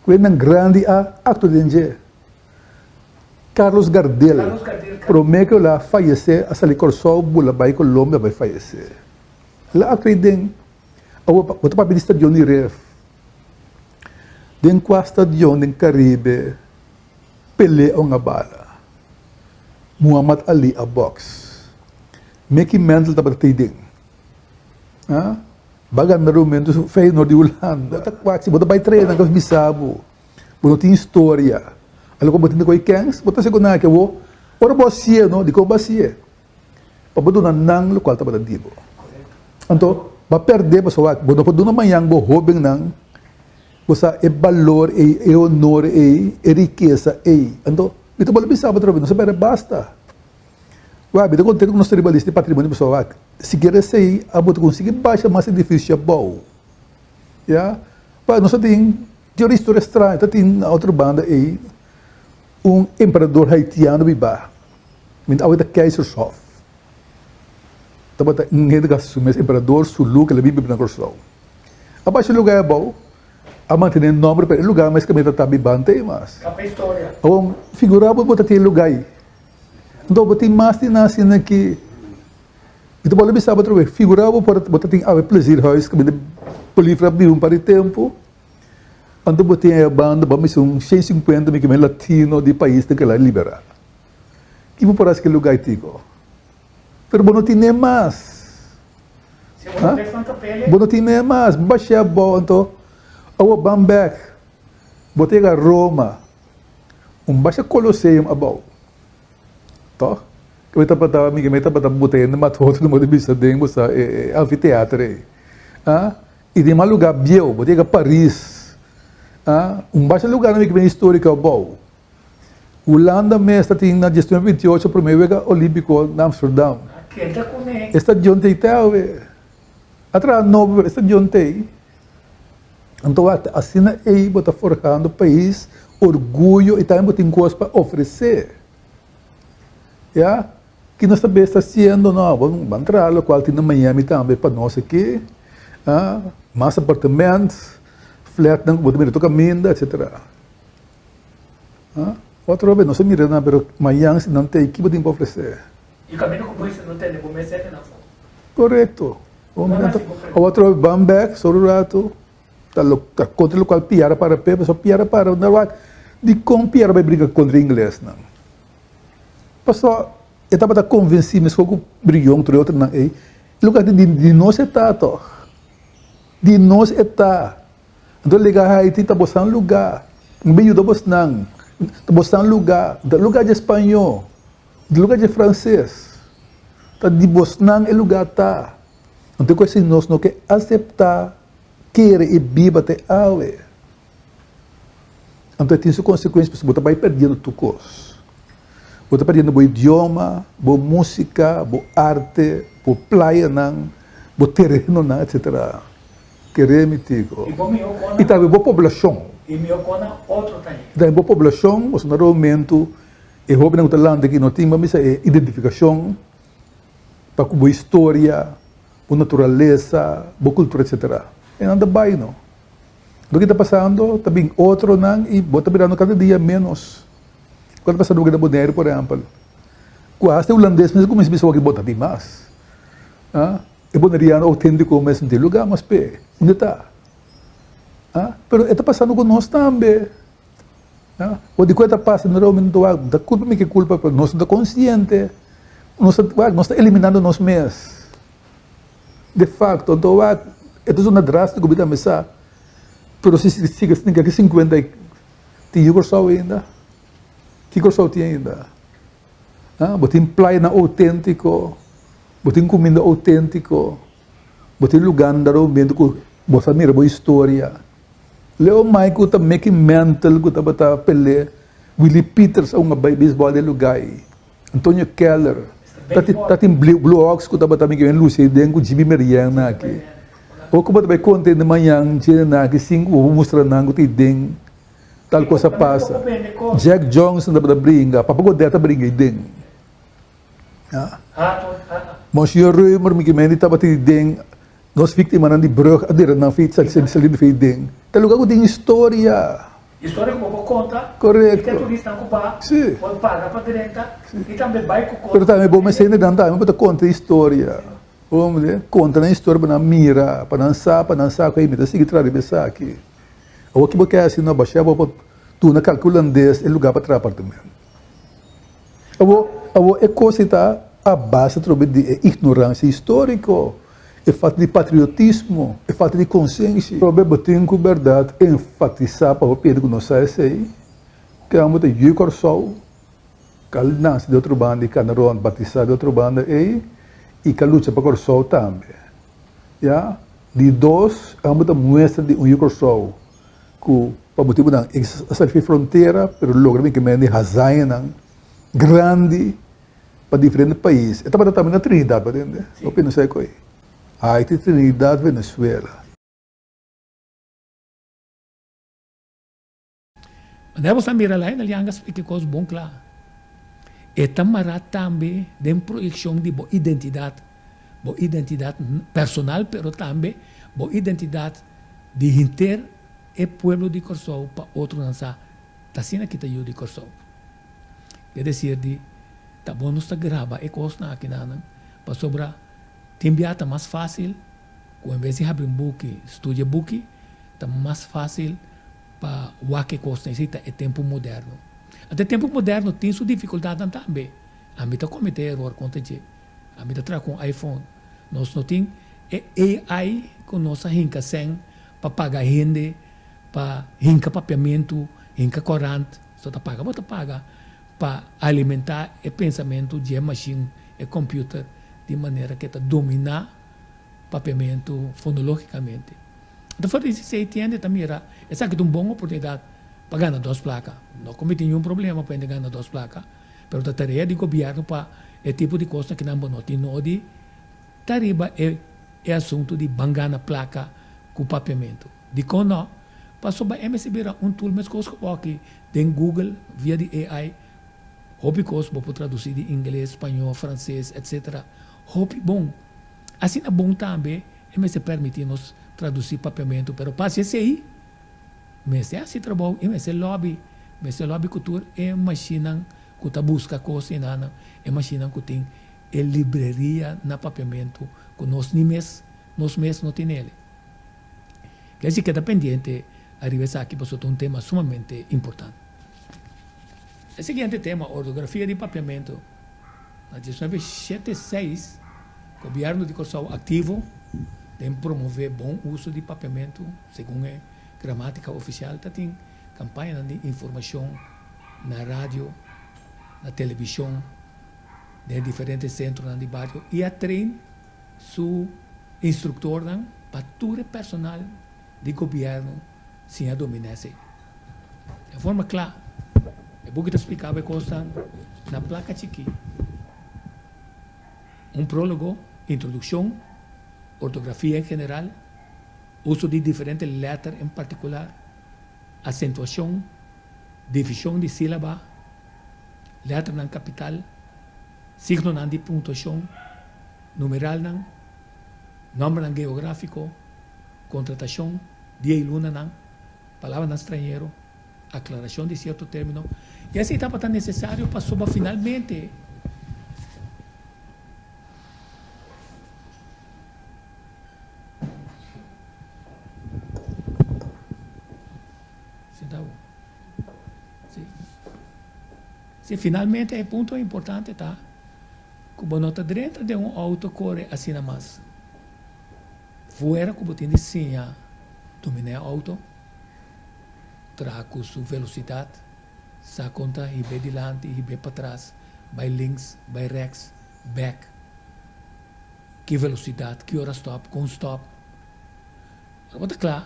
Ku hendenan grandi a aktua den dje. Carlos Gardel, promé ku el a fayesé a sali Kòrsou bula bai Colombia bai fayesé. El a aktua ei den. Awor bo ta papia di stadion di Ref. Den kua stadion den Karibe Pelé a hunga bala? Muhammad Ali a bòks. Mickey Mantle tabata tei den. Ba gana rumentu su Feyenoord di Hulanda. Bo ta kwak si bo ta bai traina nan bisa bo. Bo no tin historia. Alo ku bo tin di koe kens, bo ta segunda ke bo ora bo hasié no, dikon bo hasié? Pa bo duna nan lokual tabata di bo. Anto bo a pèrdè pasobra wak bo no por duna mañan bo hóbennan bo sa e balor ei, e honor ei, e rikesa ei. Anto mi ta bolbe bisa bo atrobe, no sa pèrdè basta. Wak, mi ta kontento ku nos ta riba lista di patrimonio pasobra wak, sikiera esei abo ta konsigi basha mas edifisio abou. Ya, wak, nos ta tin tin un historia straño, ta tin na otro banda ei un emperador haitiano bibá, mi ta awe ta Keizershof. Tabata un hende ku a hasi su mes emperador Sulu ku el a bin biba na Kòrsou. A basha e lugá abou. A mantené nomber pa e lugá mes kaminda ta bibante ei mas. Awor, figurá bo bo ta tin e lugá ei. Anto bo tin mas di nan asina ki mi ta bolbe bisa bo otra bes, figurá bo por bo ta tin awe plezierhuis kaminda Bolívar a biba un par di tempu, anto bo tin ei banda bo a mester un 150 mi kimen latino di paisnan ku el a liberá. Ki bo por hasi ku e lugá ei tiko? Pero bo no tin ne mas. Ha? Bo no tin ne mas. Bo bashia abou anto awor ban bek. Bo ta yega Roma. Un basha Colosseum abou. Toch? Ke mi tabata mi ke mi tabata buta hende mata otro bo ta bisa den bo sa e anfiteater ei. Ha? I den mas lugar bieu. Bo ta yega Paris. Ha? Un basha lugar mi ke mi historico abou. Hulanda mes ta tin na 1928 prome wega Olimpico na Amsterdam. E stadion t'ei te awe. A traha nobo pero e stadion t'ei. Anto wak asina ei bo ta forhando pais orguyo y tambe bo tin cos pa ofrece. Ya, ki nos ta bes ta haciendo no, bo ban traha locual tin na Miami tambe pa nos aki, mas apartement, flatnan cu bo ta mira tur caminda, etcetera. Otro bes nos a mira nan, pero mañan si nan ta ei, ki bo tin pa ofresé? E kaminda ku bo hisa no tende, bo mes hende nan for. Korekto. Otro bes ban bek, solo rato, ta lo ta kontra lokual Piara para p'e, pasobra Piara para unda wak, dikon Piara bai brinka kontra inglesnan? Pasobra e tabata konvensí meskos ku Brion tur e otronan ei, e loke di di nos e ta tòg, di nos e ta. Anto lega Haiti ta bosan luga. N bin yuda bosnan. Ta bosan luga. Ta luga dje spañó. Ta luga dje franses. Ta di bosnan e luga ta. Anto ku esei nos no ke aseptá, kere i biba te awe. Anto e tin su konsekuensia pasobra bo ta bai perdiendo tur kos. Bo ta perdiendo bo idioma, bo músika, bo arte, bo playanan, bo terenonan, etsetera. Kere mi tico. I tambe bo poblashon. I tambe bo poblashon, pasobra na momento e hobennan ku ta lanta aki no tin bo mester e identifikashon pa ku bo historia, bo naturalesa, bo kultura etsetera. E nan ta bai no. Loke ta pasando ta bin otronan i bo ta birando kada dia menos. Loke ta pasando na Boneiru por ehèmpel, ku asta e hulandes mes a kuminsá bisa bo ta tin mas. E boneriano outéntiko mes no tin lugá mas p'e. Unda ta? Ah, pero e ta pasando ku nos tambe. Ah, o di ku e ta pasa no realmente no ta wak, no ta kulpa mi ke kulpa, pero nos no ta konsiente. Nos ta wak, nos ta eliminando nos mes. De fakto, anto wak, e ta sona drástiko mi tambe sa, pero si sigui asina ki 50 i tin yu Kòrsou ainda? Ki Kòrsou tin ainda? Bo tin playanan outéntiko, bo tin kuminda outéntiko, bo tin lugánan dado momento ku bo sa mira bo historia. Leo Mai ku ta Mickey Mantle ku tabata pelé, Willie Peters a hunga beisbòl den lugá ei, Antonio Keller, ta tin Blue Hawks ku tabata mi ke lusi ei den ku Jimmy Merien nan aki. Ora ku bo ta bai konta hende mañan dje nan aki sin ku bo mustra nan ku ta ei den. Tal kos a pasa. Jack Johnson tabata bringa, Papa Godet a bringa ei den. Monsignor Römer, mi kimendi tabata ei den, nos víktimanan di brug a dera nan fei sali di fei den. Ta lugar ku tin historia. Historia ku bo por konta. Korekto. I te turisnan ku ba por paga pa drenta i tambe bai ku Pero tambe bo mester hende nan tambe bo ta konta historia. Hombre, konta nan historia pa nan mira, pa nan sa, pa nan sa ku ei mi ta sigui traha riba esaki. Awor ki bo ke hasi no basha bo pa duna kalke hulandes e lugar pa traha apartamento. Awor, awor e kos ei ta a base atrobe di e ignoransia historiko, e falta di patriotismo, e falta di konsenshi. Atrobe bo tin ku bèrdat enfatisá pa bo pidi ku nos sa esei, ke amo ta yu Kòrsou, kal nase di otro banda i kana rònt batisá di otro banda ei i ka lucha pa Kòrsou tambe. Ya. Di dos, amo ta muestra di un yu Kòrsou ku pa motibunan a sali fi frontera pero logra bin kemen di hazañanan grandi. pa diferente pais. E tabata tambe na Trinidad, bo tende? Hopi no sa e koe. Haiti, Trinidad, Venezuela. Manera bo sa mira Lionel Young a splika e kos bon kla. E ta mará tambe den proyekshon di bo identidat, bo identidat personal pero tambe bo identidat di henter e pueblo di Kòrsou pa otronan sa ta asina ki ta yu di Kòrsou. Ke desir di ta bon nos ta graba e kosnan akinanan pasobra tin bia ta mas fásil ku en bes di habri un buki studia buki ta mas fásil pa wak e kosnan esei ta e tempu moderno. Anto e tempu moderno tin su difikultatnan tambe. Ami ta kometé eror kontra dje. Ami ta traha ku un iPhone. Nos no tin e AI ku nos a hinka sèn pa paga hende pa hinka papiamentu, hinka korant. So ta paga bo ta paga pa alimentá e pensamentu dje mashin, e computer, di manera ku e ta dominá papiamentu fonologikamente. Anto for di esei tiende ta mira esaki ta un bon oportunidat pa gana dos plaka. No ku mi tin niun problema pa hende gana dos plaka, pero ta tarea di gobièrnu pa e tipo di kosnan kinan bo no tin nodi ta riba e e asuntu di ban gana plaka ku papiamentu. Dikon no? Pasobra e mester bira un tool meskos ku oki den Google via di AI hopi kos bo por tradusi di ingles, spañó, franses etc. Hopi bon. Asina bon tambe e mester permití nos tradusí papiamentu, pero pa hasi esei mester hasi trabou i mester lòbi, mester lòbi ku tur e mashinnan ku ta buska kos enanan, e mashinnan ku tin e libreria na papiamentu ku nos ni mes, nos mes no tin ele. Ke si keda pendiente ariba esaki pasobra ta un tema sumamente importante. E siguiente tema, ortografia di papiamentu. Na diesnuebe shete seis, Gobièrnu di Kòrsou aktivo den promové bon uso di papiamentu segun e gramátika ofisial ta tin kampañanan di informashon na radio, na televishon, den e diferente sentronan di bario i a train su instruktornan pa tur e personal di gobièrnu siña dominá esei. Den forma kla, e buki ta splika bo e kosnan na plaka chikí. Un prólogo, introdukshon, ortografia en general, uso di diferente lèter en partikular, asentuashon, divishon di sílaba, lèternan kapital, signonan di puntuashon, numeralnan, nòmbernan geográfiko, kontratashon, dia i lunanan, palabranan strañero, aklarashon di sierto término, i esei tabata nesesario pasobra finalmente Si finalmente e punto importante ta ku bo no ta drenta den un outo kore asina mas. Fuera ku bo tin di siña dominá e outo, traha ku su velosidat, sa kon ta hib'é dilanti, hib'é patras, bai links, bai rèks, bèk, ki velosidat, ki ora stòp, kon stòp. Ora bo ta kla,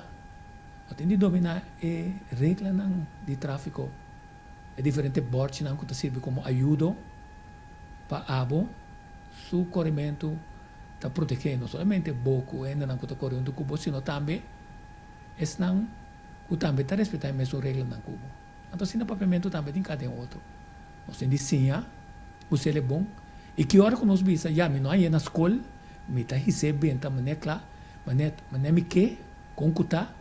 bo tin di dominá e reglanan di tráfiko, e diferente bòrchinan ku ta sirbi komo ayudo pa abo su korementu ta protegé no solamente bo ku hendenan ku ta kore huntu ku bo, sino tambe esnan ku tambe ta respetá e mesun reglanan ku bo. Anto asina papiamentu tambe tin kada den otro. Nos tin di siña us'el e bon i ki ora ku nos bisa, ya mi no a yena skol, mi ta his'é benta manera kla, manera manera mi ke, kon ku ta,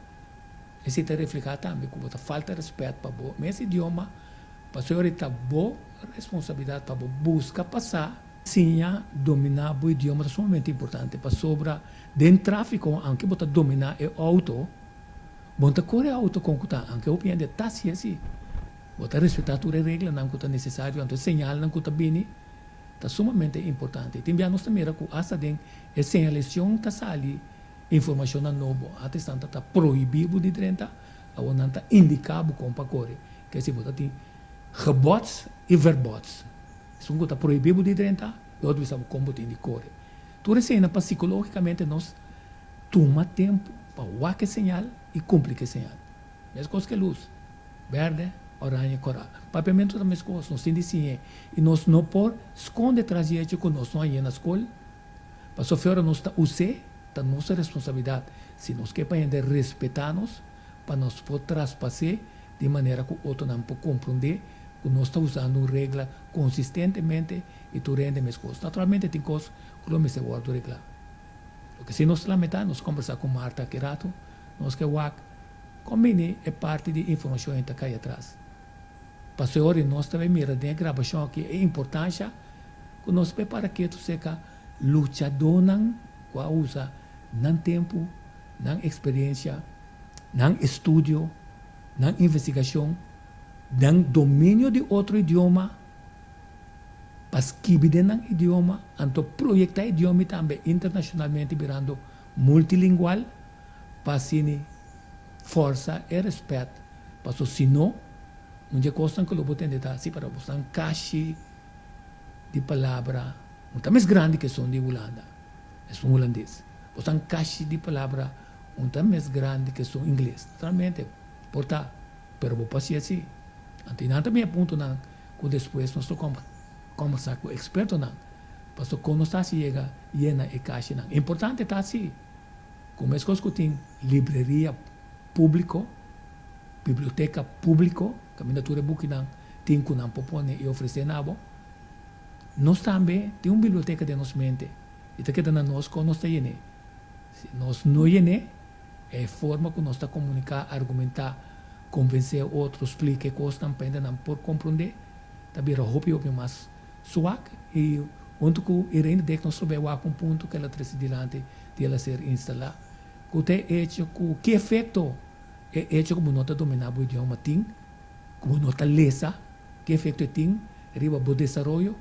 esei ta reflehá tambe ku bo ta falta rèspèt pa bo mes idioma, pasobra ta bo responsabilidat pa bo buska pa sa. Siña dominá bo idioma ta sumamente importante pasobra den tráfiko aunke bo ta dominá e outo, bo no ta kore e outo kon ku ta, aunke hopi hende ta hasi asi. Bo ta respetá tur e reglanan ku ta nesesario, anto e señalnan ku ta bini ta sumamente importante. Tin bia nos ta mira ku asta den e señalesión ta sali informashonnan nobo. Antes nan ta ta prohibí bo di drenta, awor nan ta indiká bo kon pa kore. Ke si bo ta tin gebots i verbots. Esun ku ta prohibí bo di drenta, e otro bisa bo kon bo tin di kore. Tur eseinan pa sikológikamente nos tuma tempu pa wak e señal i kumpli ku e señal. Meskos ku e lus, bèrdè. Oranje, kòrá. Papiamentu ta meskos, nos tin di siñ'é i nos no por skonde tras di echo ku nos no a yena skol. Pasobra ora nos ta us'é, ta nos responsabilidat, si nos ke pa hende respetá nos, pa nos por traspas'é di manera ku otronan por komprondé ku nos ta usando un regla konsistentemente i tur hende meskos. Naturalmente tin kos ku lo mester wòrdu reglá. Loke si nos lamentá, nos kombersá ku Marta aki ratu, nos ke wak kon bini e parti di informashon ei ta kai atras. Pasobra ora nos ta bai mira den e grabashon aki e importansha ku nos por para ketu serka luchadónan ku a usa nan tempu, nan eksperensia, nan estudio, nan investigashon, nan dominio di otro idioma pa skibi den nan idioma, anto proyektá e idiomi tambe internashonalmente birando multilingual pa asina forsa e rèspèt, paso si no, un dje kosnan ku lo bo tende ta si para bosan kashi di palabra no ta mes grandi ku esun di Hulanda, esun hulandes. Bosan kashi di palabra no ta mes grandi ku esun ingles. Naturalmente por ta, pero bo por hasi asi. Anto nan ta bin e puntonan ku despues nos lo kombersá ku ekspertonan pasobra kon nos ta hasi yega yena e kashinan. Importante ta si ku meskos ku tin libreria públiko, biblioteka públiko, kaminda tur e bukinan tin ku nan por pone i ofresé na bo. Nos tambe tin un biblioteka den nos mente i ta keda na nos kon nos ta yen'é. Si nos no yen'é, e forma ku nos ta komuniká, argumentá, konvensé otro, splika e kosnan pa hendenan por komprondé, ta bira hopi hopi mas suak i huntu ku Irene Dek nos lo bai wak un punto ku el a trese dilanti di el a ser instalá, ku ta e echo ku ki efekto e echo ku bo no ta dominá bo idioma tin, ku bo no ta lesa, ki efekto e tin riba bo desaroyo,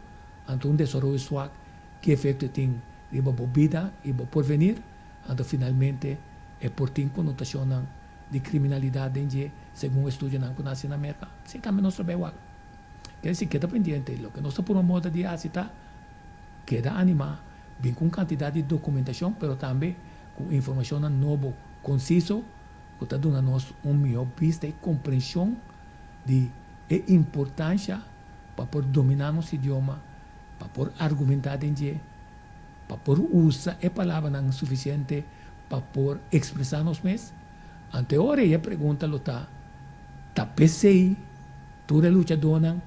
anto un desaroyo suak, ki efekto e tin riba bo bida i bo porvenir, anto finalmente e por tin konotashonnan di kriminalidat den dje, segun estudionan ku nasi na Merka. Si tambe nos ta bai wak. Ker si keda pendiente, loke nos ta purba moda di hasi ta keda animá, bin ku un kantidat di dokumentashon, pero tambe ku informashonnan nobo konsiso ku ta duna nos un mihó bista i komprenshon di e importansha pa por dominá nos idioma, pa por argumentá den dje, pa por usa e palabranan sufisiente pa por ekspresá nos mes. Anto e ora ei e pregunta lo ta, Ta p'esei tur e luchadónan,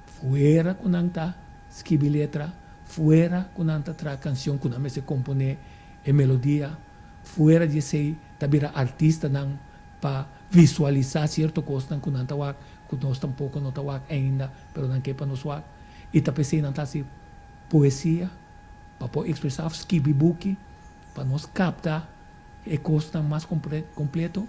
fuera ku nan ta skibi letra, fuera ku nan ta traha kansion ku nan mester komponé e melodia, fuera di esei ta bira artistanan pa visualisá sierto kosnan ku nan ta wak ku nos tampoko no ta wak ainda pero nan ke pa nos wak i ta p'esei nan ta hasi poesia pa por ekspresá òf skibi buki pa nos kapta e kosnan mas kompleto.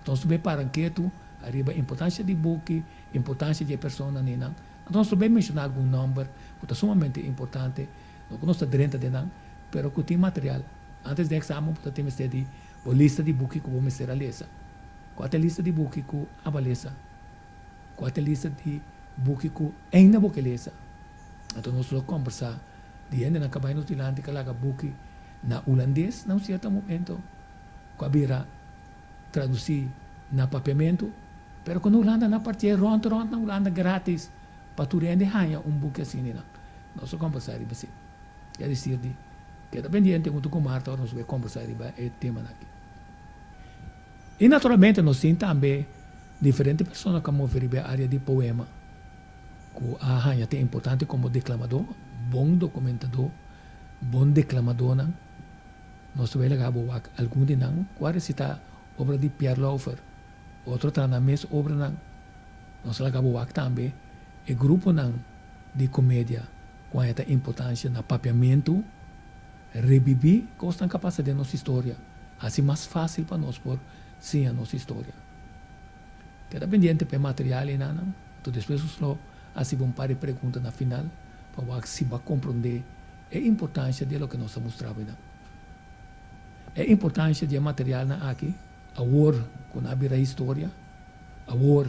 Nos ta bay para ketu ariba importansia di buki, importansia di e personanan einan. Anto nos ta bay menshoná algun nòmber ku ta sumamente importante, no ku nos ta drenta den nan, pero ku tin material. Antes di examen bo ta tin mester di bo lista di buki ku bo mester a lesa. Kua ta e lista di buki ku abo a lesa? Kua ta e lista di buki ku ainda bo ke lesa? Anto nos lo kombersá di hendenan ka bai nos dilanti ka laga buki na hulandes na un sierto momento ku a bira tradusí na papiamentu, pero ku na Hulanda nan partié rònt rònt na Hulanda gratis pa tur hende haña un buki asina. Nos lo kombersá riba esei. Ke desir di keda pendiente huntu ku Marta ora nos bai kombersá riba e temanan aki. I naturalmente nos tin tambe diferente persona ku a move riba e área di poema ku a haña te importante komo deklamadó, bon dokumentadó, bon deklamadónan. Nos ta bai laga bo wak algun di nan ku a resitá obra di Pierre Lauffer, otro ta nan mes obranan. Nos ta laga bo wak tambe e gruponan di komedia ku haña ta importansia na papiamentu, rebibí kosnan ku a pasa den nos historia, hasi mas fásil pa nos por siña nos historia. Keda pendiente pa e material einanan, anto despues nos lo hasi bo un par di pregunta na final pa wak si bo a komprondé e importansia di e loke nos a mustra bo einan. E importansia di e materialnan aki awor ku nan a bira historia, awor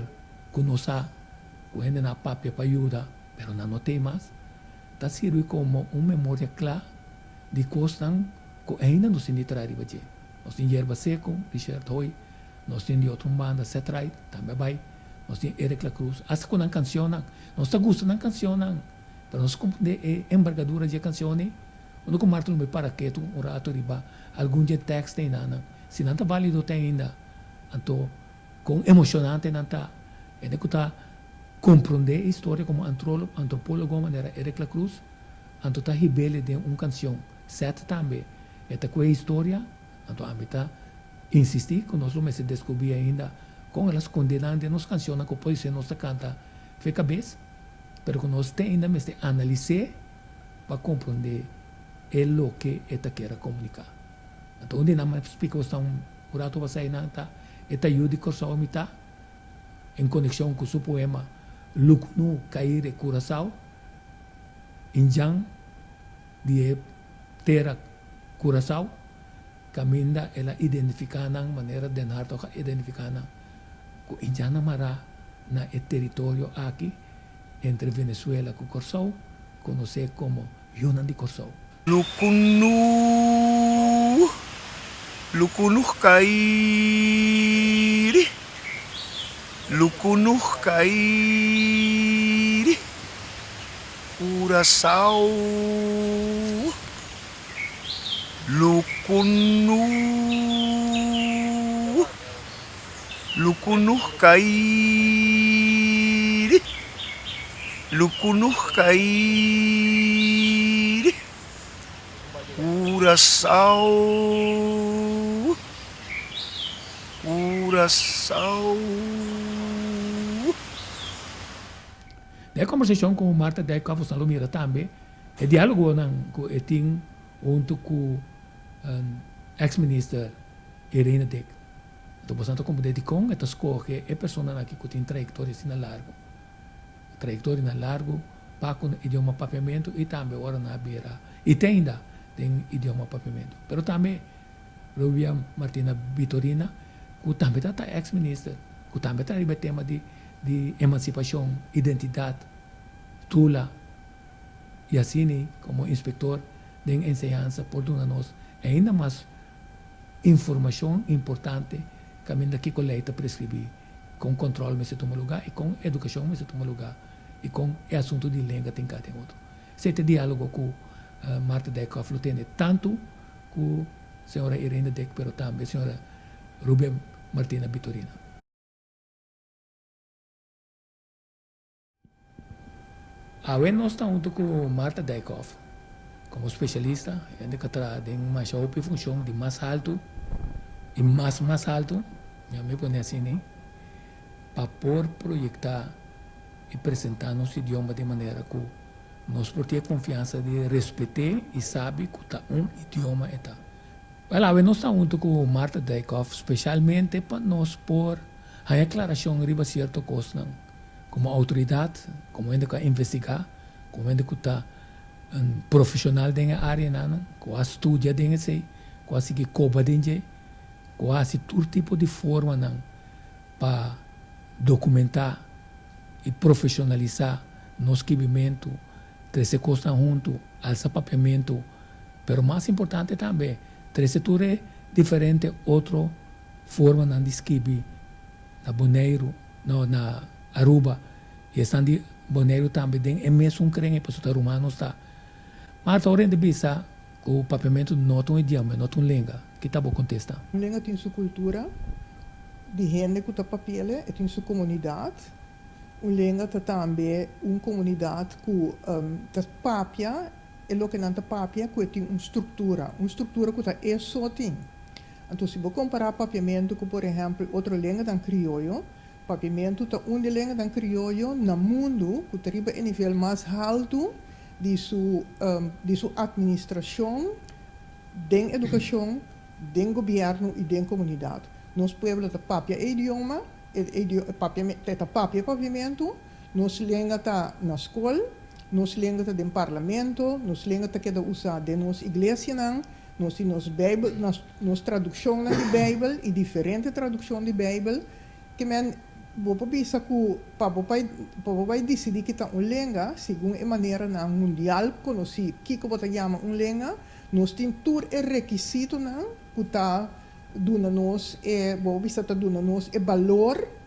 ku nos sa ku hendenan a papia pa yuda pero nan no tei mas, ta sirbi komo un memoria kla di kosnan ku ainda nos tin di traha riba dje. Nos tin yerba seku, Richard Hoy, nos tin di otro un banda, Seth Wright, tambe a bai. Nos tin Eric La Cruz, hasta ku nan kanshonnan. Nos ta gusta nan kanshonnan, pero nos komprendé e embargadura dje kanshon ei. Unda ku Marta lo bai para ketu un ratu riba algun dje tèkst einanan, si nan ta bálido te ainda, anto kon emoshonante nan ta. Hende ku ta komprondé e historia komo antropólogo manera Eric La Cruz, anto ta hib'el den un kanshon. Seth tambe e ta ku e historia, anto ami ta insistí ku nos lo mester deskubrí ainda kon el a skondé nan den nos kanshonnan ku por ser nos ta kanta fe kabes, pero ku nos te ainda mester analis'é pa komprondé e loke e ta kier a komuniká. Anto un di nan mi splika boso un rato pasá einan ta e ta yu di Kòrsou mi ta en konekshon ku su poema Lukunu Kaire Kurasao, Indjan di e tera Kurasao, kaminda el a identifiká nan manera Den Hartog a identifiká nan ku indjannan mará na e teritorio aki entre Venezuela ku Kòrsou, konosé komo Yunan di Kòrsou. Lukunu, lukunu kairi, lukunu kairi, Curaçao. Lukunu, lukunu kairi, lukunu kairi, Curaçao, Curaçao. Den e kombersashon ku Martha Dijkhoff nos ta lo mira tambe e diálogonan ku e tin huntu ku eks minister Irene Dick. Anto boso ta komprendé dikon e ta skohe e personanan aki ku tin trayektoria asina largu, trayektorianan largu pa ku idioma papiamentu i tambe ora nan a bira i te ainda den idioma papiamentu. Pero tambe Rubia Martina Bitorina ku tambe ta ta eks minister ku tambe ta riba e tema di di emansipashon, identidat, Tula i asini komo inspektor den enseñansa por duna nos ainda mas informashon importante kaminda kiko lei ta preskribí, kon kòntròl mester tuma lugá i kon edukashon mester tuma lugá i kon e asuntu di lenga tin ka den otro. Esei ta e diálogo ku Martha Dijkhoff lo tene tantu ku señora Irene Dik pero tambe señora Rubia Martina Bitorina. Awe nos ta huntu ku Martha Dijkhoff komo spesialista, hende ku a traha den masha hopi funshon di mas haltu i mas mas haltu, mi a mi pone asina, pa por proyektá i presentá nos idioma di manera ku nos por tin e konfiansa di respet'é i sabi ku ta un idioma e ta. Wèl, awe nos ta huntu ku Martha Dijkhoff spesialmente pa nos por haña klarashon riba sierto kosnan. Komo outoridat, komo hende ku a investigá, komo hende ku ta un profeshonal den e áreanan, ku a studia den esei, ku a sigui koba den dje, ku a hasi tur tipo di formanan pa dokumentá i profeshonalisá nos skibimentu, trese kosnan huntu, alsa papiamentu. Pero mas importante tambe, trese tur e diferente otro formanan di skibi na Boneiru, no, na Aruba, i esnan di Boneiru tambe den e mesun kren ei, pasobra ta ruman nos ta. Marta, ora hende bisa ku papiamentu no ta un idioma, no ta un lenga, ki ta bo kontesta? Un lenga tin su kultura di hende ku ta papi'el, e tin su komunidat. Un lenga ta tambe un komunidat ku ta papia E loke nan ta papia ku e tin un struktura, un struktura ku ta e so tin. Anto si bo kompará papiamentu ku por ehèmpel otro lenganan krioyo, papiamentu ta un di e lenganan krioyo na mundu ku ta riba e nivel mas haltu di su di su atministrashon den edukashon, den gobièrnu i den komunidat. Nos pueblo ta papia e idioma, e e ta papia papiamentu. Nos lenga ta na skol, nos lenga ta den parlamento, nos lenga ta keda usá den nos iglesianan, nos tin nos Bijbel, nos nos tradukshonnan di Bijbel i diferente tradukshon di Bijbel. Ke men, bo por bisa ku pa bo bai pa bo bai disidí ki ta un lenga, segun e maneranan mundial konosí kiko bo ta yama un lenga, nos tin tur e rekisitonan ku ta duna nos e, bo por bisa ta duna nos e balor.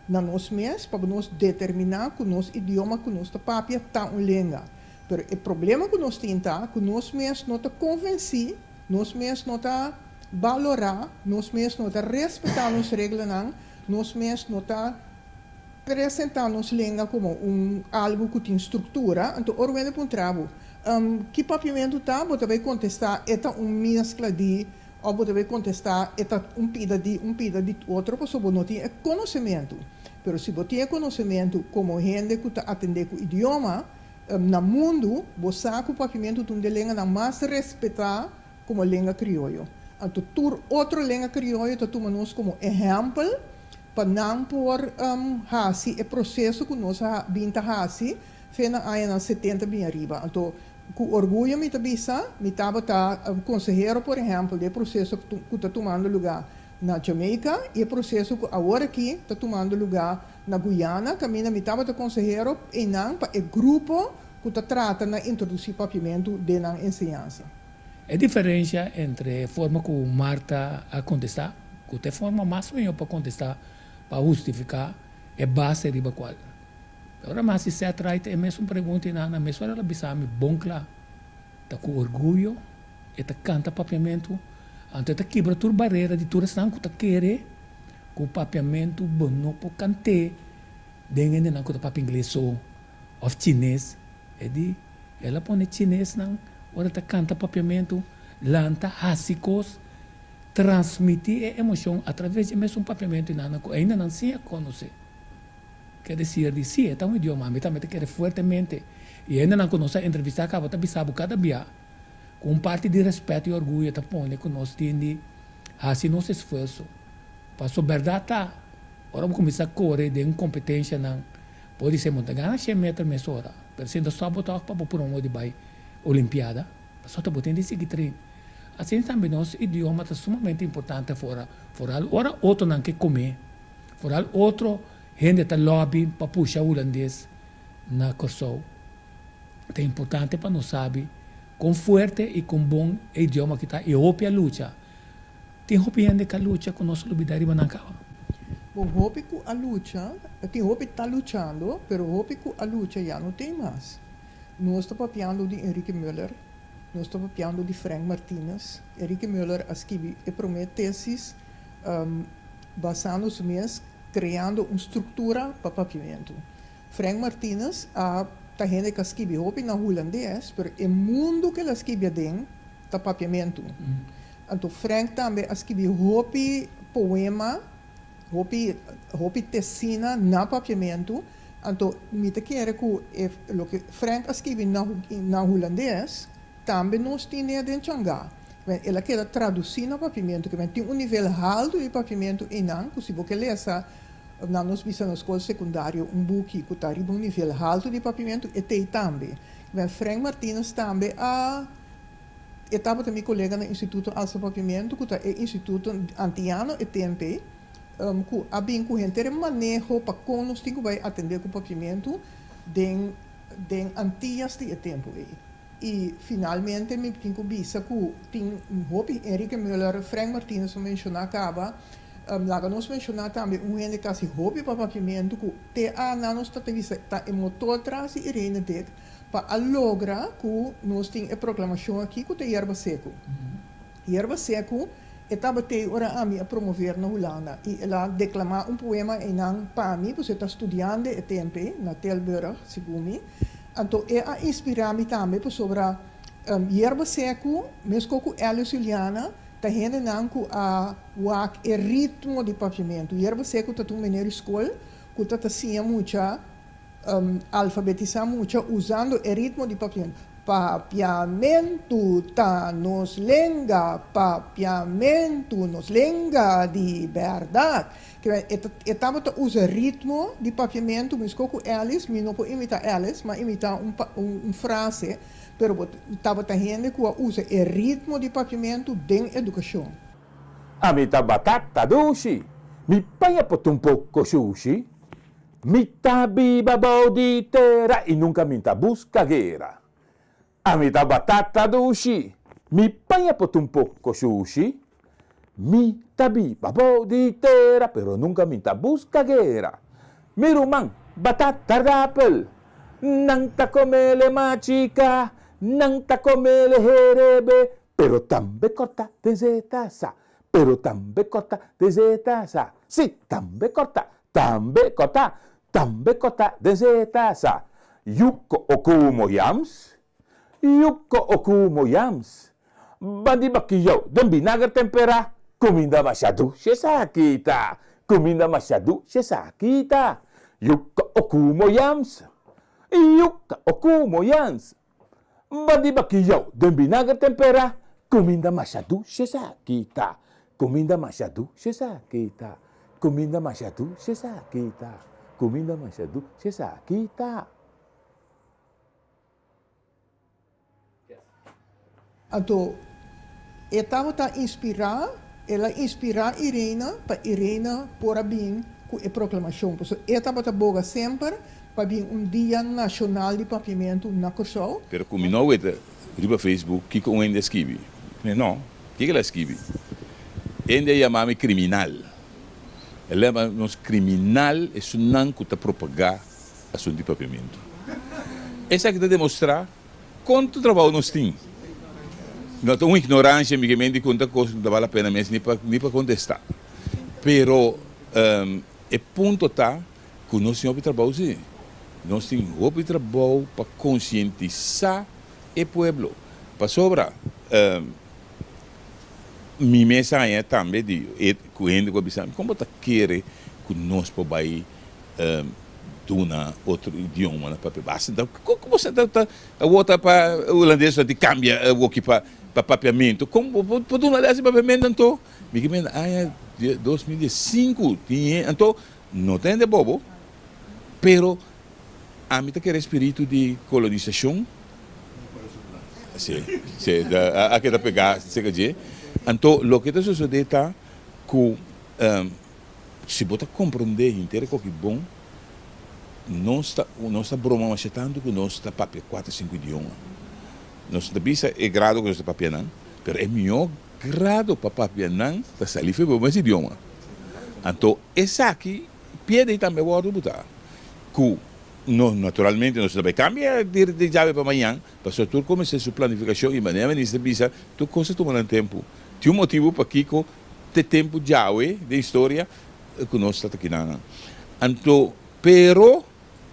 na nos mes pa nos determiná ku nos idioma ku nos ta papia ta un lenga. Pero e problema ku nos tin ta ku nos mes no ta konvensí, nos mes no ta balorá, nos mes no ta respetá nos reglanan, nos mes no ta presentá nos lenga komo un algu ku tin struktura. Anto ora wende puntra bo, Ki papiamentu ta? Bo ta bai kontestá, E ta un meskla di. Òf bo ta bai kontestá, E ta un pida di un pida di otro, pasobra bo no tin e konosementu. Pero si bo tin e konosementu komo hende ku ta atendé ku idioma na mundu, bo sa ku papiamentu ta un di e lenganan mas respetá komo lenga krioyo. Anto tur otro lenga krioyo ta tuma nos komo ehèmpel pa nan por hasi e proseso ku nos a bin ta hasi fe na añanan setenta bin ariba. Anto ku orguyo mi ta bisa, mi tabata konsehero por ehèmpel di e proseso ku ta tumando lugá na Jamaica i e proseso ku awor aki ta tumando lugá na Guyana, kaminda mi tabata konsehero einan pa e grupo ku ta trata na introdusí papiamentu den nan enseñansa. E diferensha entre e forma ku Marta a kontestá ku ta e forma mas mihó pa kontestá pa hustifiká e base riba kual. Ora mi hasi Seth Wright e mesun pregunta i nan a mesora el a bisa mi bon kla, ta ku orguyo e ta kanta papiamentu, anto e ta kibra tur barera di tur esnan ku ta kere ku papiamentu bo no por kant'é den hendenan ku ta papia ingles so òf chines. E di, el a pone chinesnan ora el ta kanta papiamentu lanta hasi kos, transmití e emoshon atraves di e mesun papiamentu i nan ku ainda nan siña konosé. Ke desir di, sí, e ta un idioma, ami tambe ta kere fuertemente. I hendenan ku nos a entrevistá kaba ta bisa bo kada bia ku un parti di rèspèt i orguyo ta pone ku nos tin di hasi nos esfuerso. Paso bèrdat ta, ora bo kuminsá kore den kompetenshanan, podisé bo no ta gana shen meter mesora, pero si no stòp bo tòg pa bo promo di bai olimpiada, pasobra bo tin di sigui train. Asina tambe nos idioma ta sumamente importante afora, foral ora otronan ke komé. Foral otro hende ta lobby pa pusha hulandes na Kòrsou. Ta importante pa nos sabi kon fuerte i kon bon e idioma aki ta i hopi a lucha. Tin hopi hende ku a lucha ku nos a lubida riba nan kaba. Bon, hopi ku a lucha, tin hopi ta luchando, pero hopi ku a lucha ya no tin mas. Nos ta papiando di Enrique Muller, nos ta papiando di Frank Martinus. Enrique Muller a skibi e promé tesis basando su mes creando un structura pa papiamentu. Frank Martinus a ta hende cu a skibi hopi na Hulandes, pero e mundo cu el a skibi aden ta papiamentu. Anto Frank tambe a skibi hopi poema, hopi hopi tesina na papiamentu. Anto mi ta kere cu e loke Frank a skibi na na Hulandes, Tambe nos tin e den Changá. Men, el a keda tradusí na papiamentu, ke men tin un nivel haltu di papiamentu einan, ku si bo ke lesa, nan nos bisa na skol sekundario, un buki ku ta riba un nivel haltu di papiamentu, e t'ei tambe. Men, Frank Martinus tambe a, e tabata mi kolega na Instituto Alsa Papiamentu, ku ta e instituto antiano e temp ei, ku a bin ku henter e maneho pa kon nos tin ku bai atendé ku papiamentu den den Antias di e tempu ei. I finalmente mi tin ku bisa ku tin hopi, Enrique Muller, Frank Martinus a menshoná kaba, laga nos menshoná tambe un hende kasi hopi pa papiamentu ku te a na nos ta ta bisa ta e motor tras di Irene Dick pa a logra ku nos tin e proklamashon aki ku ta yerba seku. Yerba seku e tabat'ei ora ami a promover na Hulanda i el a deklamá un poema einan pa mi, pasobra e ta studiande e tempe na Tilburg, segun mi. Anto e a inspirá mi tambe pasobra Yerba Seku, meskos ku Elios Juliana, ta hendenan ku a wak e ritmo di papiamentu. Yerba Seku ta un meneer di skol ku ta ta siña mucha alfabetisá mucha usando e ritmo di papiamentu. Papiamentu ta nos lenga, papiamentu nos lenga di bèrdat. E tabata usa ritmo di papiamentu meskos ku Ellis, mi no por imitá Ellis, m'a imitá un un frase, pero bo tabata hende ku a usa e ritmo di papiamentu den edukashon. Ami ta batata dushi, mi paña por ta un poko shushi. Mi ta biba bou di tera i nunka mi ta buska guera. Ami ta batata dushi, mi paña por ta un poko shushi. Mi ta biba bou di tera pero nunka mi ta buska guera. Mi ruman, batata rapel, nan ta comele machica, nan ta comele herebe, pero tambe corta den zeta sa, pero tambe corta den zeta sa, si, tambe corta, tambe corta, tambe corta den zeta sa. Yuco ocumo yams, Yuko okumo yams. Bandi bakiyou den binager tempera. Kuminda masha dushi esaki ta. Kuminda masha dushi esaki ta. Yuka okumo yams. Yuka okumo yams. Bandi bakiyou den binager tempera. Kuminda masha dushi esaki ta. Kuminda masha dushi esaki ta. Kuminda masha dushi esaki ta. Kuminda masha dushi esaki ta. Anto e tabata inspirá, el a inspirá Irene pa Irene por a bin ku e proklamashon. Pasobra e tabata boga semper pa bin un dia nashonal di papiamentu na Kòrsou. Pero ku mi no weta riba Facebook kiko un hende a skibi. Mi no, kiko el a skibi? Hende a yama mi kriminal. El a yama nos kriminal esunnan ku ta propagá asuntu di papiamentu. Esaki ta demostrá kontu trabou nos tin. No ta un ignoransia mi ke men di konta kos no ta bal la pena mes ni pa ni pa kontestá. Pero e punto ta ku nos tin hopi trabou si. Nos tin hopi trabou pa konsientisá e pueblo. Pasobra mi mes haña tambe di e ku hende ku a bisa mi, kon bo ta kere ku nos por bai duna otro idioma na papia basta ta ku bo ta ta awor ta pa hulandes ta di kambia awoki pa pa papiamentu kon bo por duna les di papiamentu anto mi ke menda aña 2005 tin anto no ta hende bobo pero ami ta kere spiritu di kolonisashon si si a keda pega serka dje anto loke ta sosode ta ku. Si bo ta komprondé henter e koki bon, nos ta nos ta broma masha tantu ku nos ta papia kuater sinku idioma. Nos no ta bisa e grado ku nos ta papia nan, pero e mihó grado pa papia nan ta sali for bo mes idioma. Anto esaki piedra ei tambe a wòrdu butá ku no naturalmente nos no ta bai kambia di djawe pa mañan, pasobra tur kuminsá su planifikashon i manera minister bisa tur kos ta tuma nan tempu. Tin un motibu pakiko Te tempu djawe den historia ku nos ta kinan. Anto, pero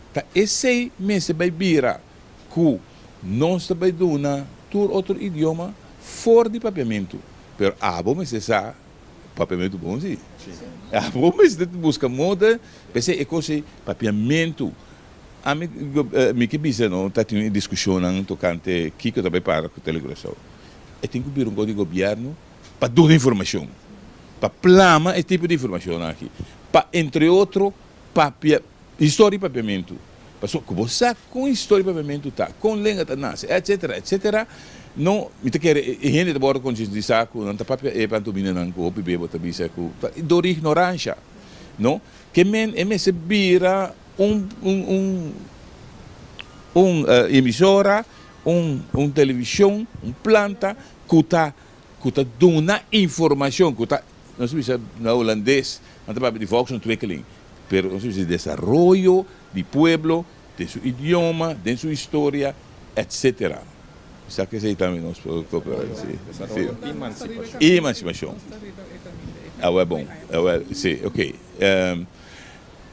ta esei mester bai bira ku nos ta bai duna tur otro idioma for di papiamentu. Pero abo mester sa papiamentu bon si. Abo mester buska moda p'esei e kos ei papiamentu. Ami mi ke bisa no ta tin diskushonnan tokante kiko ta bai para ku Telecuraçao. E tin ku bira un kos di gobièrnu. pa duna informacion, pa plama e tipo di informacionnan aki, pa entre otro papia historia di papiamentu, pasobra cu bo sa con historia di papiamentu ta, con lenga ta nace, etcetera, etcetera, no, mi ta kere e hende ta worde concientisa cu nan ta papia e pantominanan cu hopi bebo ta bisa cu ta door di ignorancia, no, ke men e mester bira un un un un emisora, un un television, un planta cu ta ku ta duna informashon, ku ta, nos ta bisa na hulandes, nan ta papia di volksontwikkeling, pero nos ta bisa desaroyo di pueblo den su idioma, den su historia, etcetera. Sa ku esei tambe nos por kopia, si. Desaroyo i emansipashon. I emansipashon. Awel bon, awel, si, ok.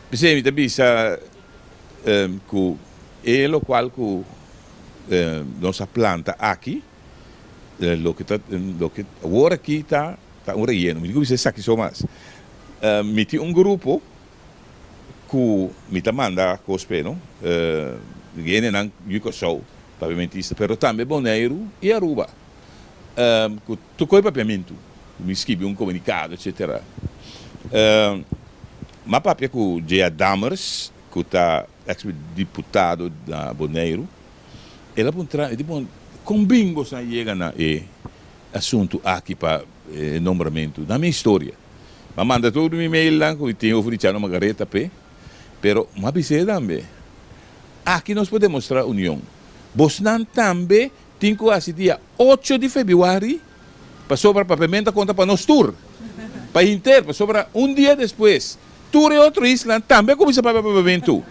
P'esei mi ta bisa ku e lokual ku nos a planta aki, Loke ta loke awor aki ta ta un relleno. Mi tin ku bisa esaki so mas. Mi tin un grupo ku mi ta manda kos p'e no, hendenan yu Kòrsou papiamentista pero tambe Boneiru i Aruba ku tur kos di papiamentu. Mi skibi un komunikado etsetera. M'a papia ku J.A. Dammers ku ta eks diputado na Boneiru. El a puntra, e di, Bon, kon bin boso a yega na e asuntu aki pa e nombramentu? Na mi historia. Mi a manda tur mi mailnan ku mi tin over di Chano Margaretha p'e, pero mi a bis'é tambe, Aki nos por demostrá union. Bosnan tambe tin ku hasi dia ocho di febrüari, pasobra papiamentu a konta pa nos tur, pa hinter, pasobra un dia despues. Tur e otro islanan tambe a kuminsá papia papiamentu.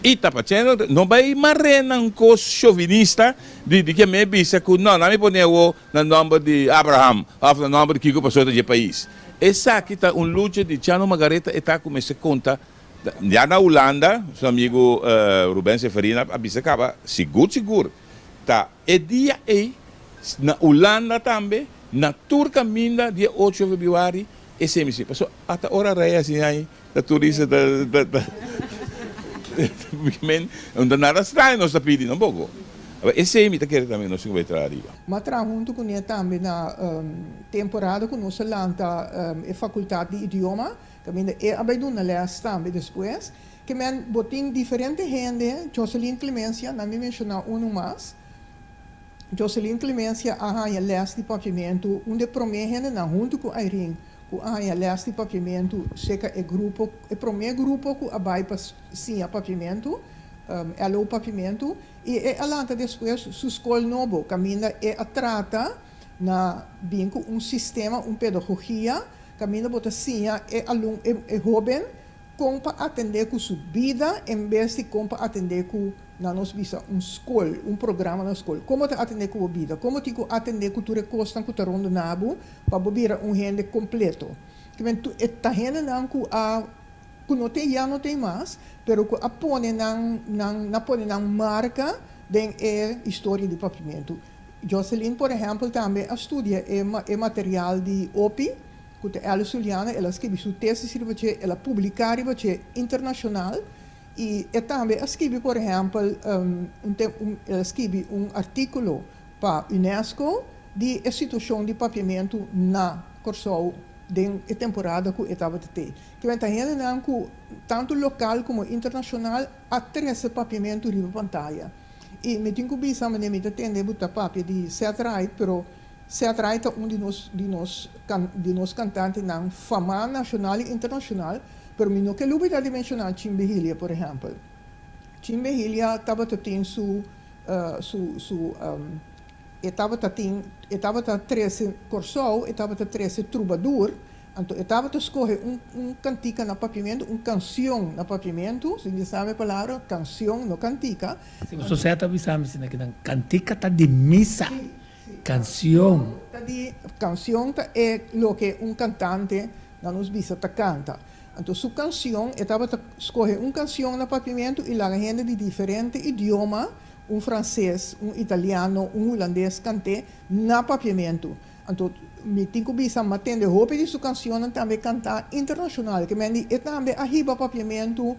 I ta pa chèn no bai mar'é nan kos shovinista di di ke mi bisa ku no, nan mi pone awo na nòmber di Abraham òf na nòmber di kiko pasó ta dje pais. Esaki ta un lucha di Chano Margaretha e ta ku mester konta ya na Hulanda su amigu Ruben Seferina a bisa kaba sigur sigur ta e dia ei na Hulanda tambe na tur kaminda di e ocho febrüari esei mi si pasobra ata ora rei asina ei Ta turista ta ta ta men no ta nada straño nos ta pidi tampoco. Aba esey mi ta kere tambe nos tin ku bai traha ariba. M'a traha huntu kuné tambe na temporada ku nos a lanta e fakultat di idioma, kaminda e a bai duna lès tambe despues. Ke men bo tin diferente hende, Joseline Clemencia, nan mi menshoná unu mas. Joseline Clemencia a haña lès di papiamentu, un di e promé hendenan huntu ku Irene ku a haña lès di papiamentu serka e grupo, e promé grupo ku a bai pa siña papiamentu, LO Papiamentu, i e a lanta despues su skol nobo kaminda e a trata na bin ku un sistema, un pedagogia kaminda bo ta siña e alun, e hóben kon pa atendé ku su bida en bes di kon pa atendé ku Na nos bisa un skol, un programa na skol. Kon bo ta atendé ku bo bida? Kon bo tin ku atendé ku tur e kosnan ku ta rondona bo pa bo bira un hende kompleto? Kimen tu e ta hendenan ku a ku no tin ya no tin mas, pero ku a pone nan nan a pone nan marka den e historia di Papiamentu. Joseline por ehèmpel tambe a studia e e material di Opi ku ta Alice Juliana, el a skibi su tesis riba dje, el a publiká riba dje internashonal. I e tambe a skibi por ehèmpel un tem un el a skibi un artíkulo pa UNESCO di e situashon di papiamentu na Kòrsou den e temporada ku e tabata te. Kiben ta hendenan ku tantu lokal komo internashonal a trese papiamentu riba pantaya. I mi tin ku bisa manera mi ta tende bo ta papia di Ced Ride pero Ced Ride ta un di nos di nos di nos kantantenan famá nashonal i internashonal. Pero mi no ke lubida di menshoná Chin Behilia, por ehèmpel. Chin Behilia tabata tin su, su, su, e tabata tin, e tabata trese Kòrsou, e tabata trese trubadur, anto e tabata skohe un, un kantika na papiamentu, un kansion na papiamentu, si mi sa mi palabra, kansion, no kantika. Si boso sa ta bisa mi asina kinan, kantika ta di misa, kansion. Ta di, kansion ta e loke un kantante Na nos bisa ta canta. Anto su cancion, e tabata scoge un cancion na papiamento y laga hende di diferente idioma, un frances, un italiano, un hulandes cant'é na papiamento. Anto mi tin cu bisa m'a tende hopi di su cancionnan tambe canta internacional. Ke men di e tambe a hiba papiamento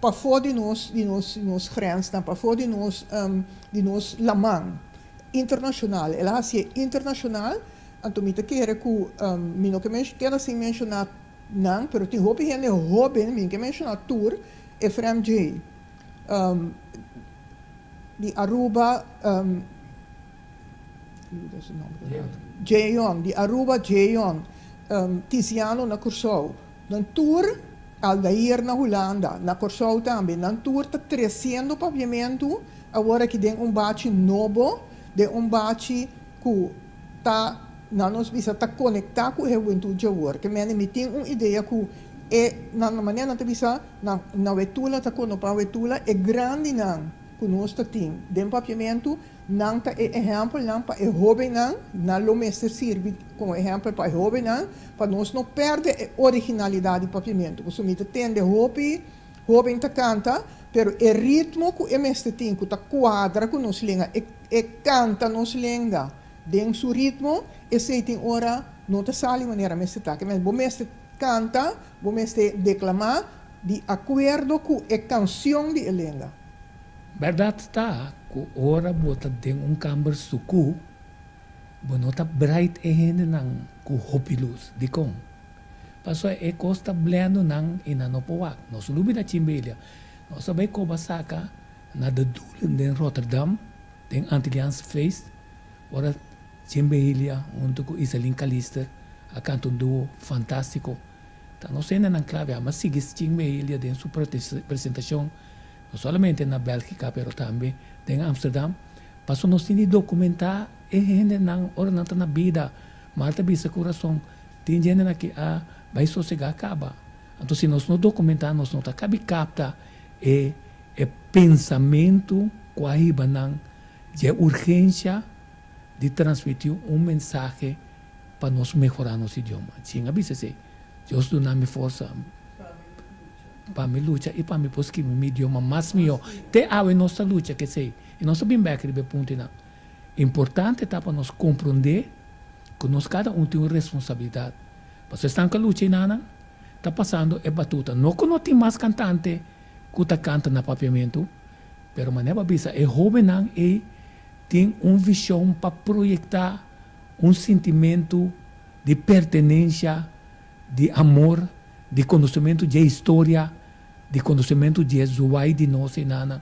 pafó di nos di nos di nos grensnan, pafó di nos di nos laman internacional. El a hacié internacional. Anto mi ta kere ku mi no ke keda sin menshoná nan, pero tin hopi hende hóben, mi no ke menshoná tur, Efrem J. Di Aruba, Jeon, di Aruba Jeon, Tiziano na Kòrsou, nan tur, Aldair na Hulanda, na Kòrsou tambe, nan tur ta tresiendo papiamentu awor aki den un bachi nobo, den un bachi ku ta, nan nos bisa, ta konektá ku e hubentud djawor. Ke mende mi tin un idea ku e, nan manera nan ta bisa, nan na wetula ta konopa wetula, e grandinan ku nos ta tin den papiamentu, nan ta e ehèmpelnan pa e hóbennan, nan lo mester sirbi komo ehèmpel pa e hóbennan, pa nos no pèrdè e originalidat di papiamentu. Pasobra mi ta tende hopi hóben ta kanta, pero e ritmo ku e mester tin, ku ta kuadra ku nos lenga, e E kanta nos lenga den su ritmo, esei tin ora no ta sali manera mester ta. Ke bo mester kanta, bo mester deklamá di akuerdo ku e kansion di e lenga. Bèrdat ta ku ora bo ta den un kamber sukú, bo no ta brait e hendenan ku hopi lus. Dikon? Pasobra e kos ta blèndu nan i nan no por wak. Nos lubida chimbelia. Nos a bai koba saka Na De Doelen den Rotterdam, den Antilliaanse Feest, ora Jim Behilia hunto cu Iselin Calister a canta un duo fantastico. Ta nos hendenan clave ama sigui Jim Behilia den su presentacion, no solamente na Belgica pero tambe den Amsterdam, pasobra nos tin di documenta e hendenan ora nan ta na bida. Marta bisa cu rason, tin hendenan ki a bay sosega caba. Anto si nos no dokumentá nos no ta kabi kapta e e pensamentu ku a hiba nan dje urgensha di transmití un mensahe pa nos mehorá nos idioma. Chin a bisa esei, Dios duna mi forsa pa mi lucha i pa mi por skirbi mi idioma mas mihó. Te awe nos ta lucha ku esei i nos ta bin bèk riba e puntonan. Importante ta pa nos komprondé ku nos kada un tin un responsabilidat. Pasobra esnan ku a lucha enanan ta pasando e batuta. No ku no tin mas kantante ku ta kanta na papiamentu, pero manera bo a bisa e hóbennan ei tin un vishon pa proyektá un sintimentu di pertenensha, di amor, di konosementu dje historia, di konosementu dje zuai di nos enanan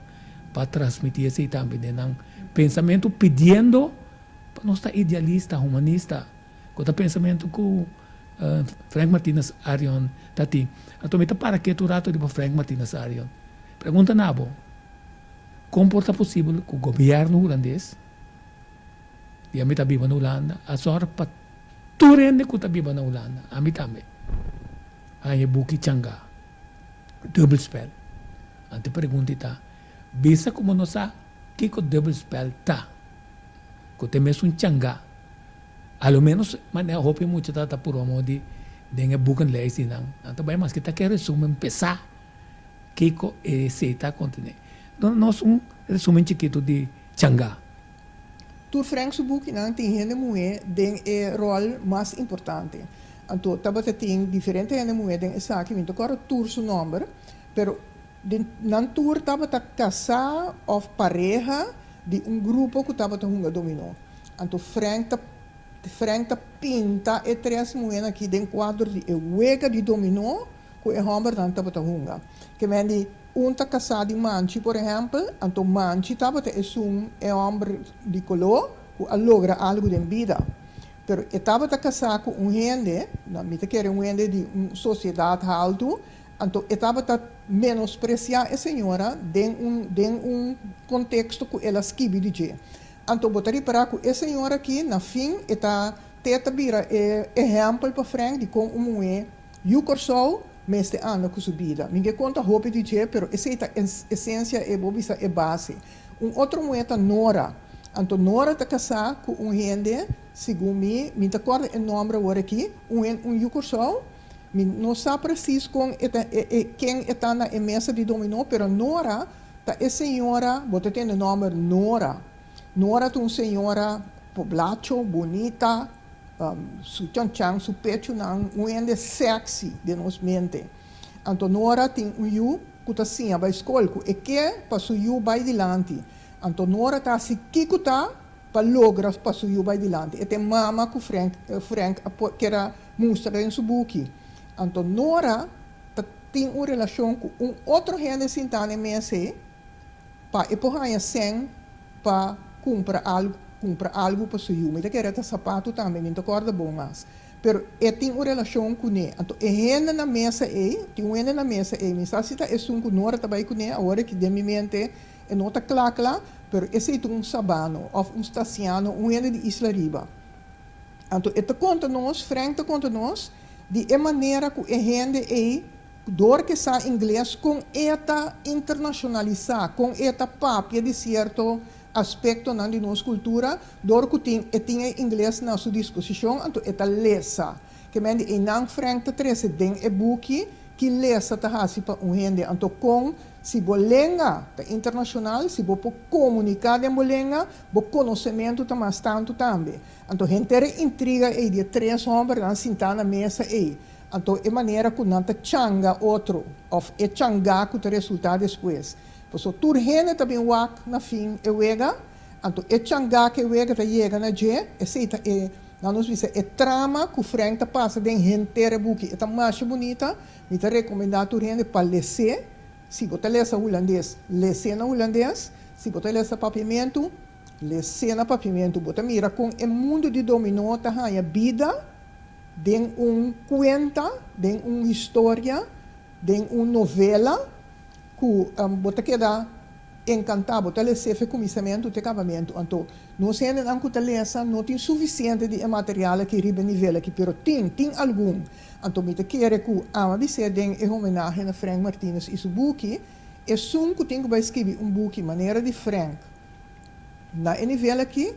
pa transmití esei tambe den nan pensamentu pidiendo pa nos ta idealista, humanista, ku ta pensamentu ku Frank Martinus Arion ta tin. Anto mi ta para ketu un ratu riba Frank Martinus Arion. Pregunta na bo, kon por ta posibel ku gobièrnu hulandes, di ami ta biba na Hulanda, a sòru pa tur hende ku ta biba na Hulanda, ami tambe, haña e buki Changá, Dubbelspel. Anto e pregunta i ta, bisa ku bo no sa kiko dubbelspel ta, ku ta e mesun changá, a lo ménos manera hopi mucha ta ta purba modi den e boekenlijst di nan, nan ta bai maske ta ke resumen pesá kiko esei ta kontené. Duna nos un resumen chikitu di Changá. Tur Frank su bukinan tin hende muhé den e ròl mas importante. Anto tabata tin diferente hende muhé den esaki, mi no ta kòrda tur su nòmber, pero den nan tur tabata kasá òf pareha di un grupo ku tabata hunga dominó. Anto Frank ta Frank ta pinta e tres muhénan aki den kuadro di e wega di dominó ku e hòmbernan tabata hunga. Ke men di Un ta kasá di Manchi, por ehèmpel, anto Manchi tabata esun e hòmber di koló ku a logra algu den bida. Pero e tabata kasá ku un hende, na mi ta kere un hende di un sosiedat haltu, anto e tabata menospresiá e señora den un den un konteksto ku el a skibi di dje. Anto bo ta ripará ku e señora aki na fin e ta te ta bira e ehèmpel pa Frank di kon un muhé Yu Kòrsou mester anda ku su bida. Mi ke konta hopi di dje, pero esei ta esensia e bo bisa e base. Un otro muhé ta Nora. Anto Nora ta kasá ku un hende, segun mi, mi ta kòrda e nòmber awor aki, un hende, un yu Kòrsou. Mi no sa presis kon e ta e e ken e ta na e mesa di dominó, pero Nora ta e señora, bo ta tende nòmber Nora. Nora ta un señora poblacho, bunita. Su chanchan, su pechunan, un hende sexy den nos mente. Anto Nora tin un yu ku ta siña bai skol, ku e ke pa su yu bai dilanti. Anto Nora ta hasi kiko ta pa logra pa su yu bai dilanti. E ta e mama ku Frank Frank a kier a mustra den su buki. Anto Nora ta tin un relashon ku un otro hende sintá na e mes ei. Pa e por haña sèn pa kumpra algu kumpra algu pa su yu. Mi ta kere ta sapatu tambe, mi no ta kòrda bon mas. Pero e tin un relashon kuné. Anto e hende na mesa ei, tin un hende na mesa ei, mi sa si ta esun ku Nora ta bai kuné, awor aki den mi mente e no ta kla kla, pero esei ta un sabano òf un stasiano, un hende di Isla Riba. Anto e ta konta nos, Frank ta konta nos, di e manera ku e hende ei Dor ke sa ingles kon e ta internashonalisá, kon e ta papia di sierto aspektonan di nos kultura, dor ku tin e tin e ingles na su disposishon, anto e ta lesa. Ke men di einan Frank ta trese den e buki ki lesa ta hasi pa un hende. Anto kon si bo lenga ta internashonal, si bo por komuniká den bo lenga, bo konosementu ta mas tantu tambe. Anto henter e intriga ei di e tres hòmbernan sintá na mesa ei, Anto e manera ku nan ta changa otro òf e changá ku ta resultá despues. Pasobra tur hende ta bin wak na fin e wega, anto e changá ku e wega ta yega na dje, esei ta e, nan nos bisa, e trama ku Frank ta pasa den henter e buki. E ta masha bunita, mi ta rekomendá tur hende pa les'é. Si bo ta lesa hulandes, les'é na hulandes. Si bo ta lesa papiamentu, les'é na papiamentu. Bo ta mira kon e mundu di dominó ta haña bida. Den un kuenta, den un historia, den un novela ku bo ta keda enkantá, bo ta les'é fe kuminsamentu te kabamentu. Anto, nos hendenan ku ta lesa no tin sufisiente di e material aki riba e nivel aki, pero tin, tin algun. Anto mi ta kere ku ama bis'é den e homenahe na Frank Martinus i su buki, esun ku tin ku bai skibi un buki manera di Frank na e nivel aki,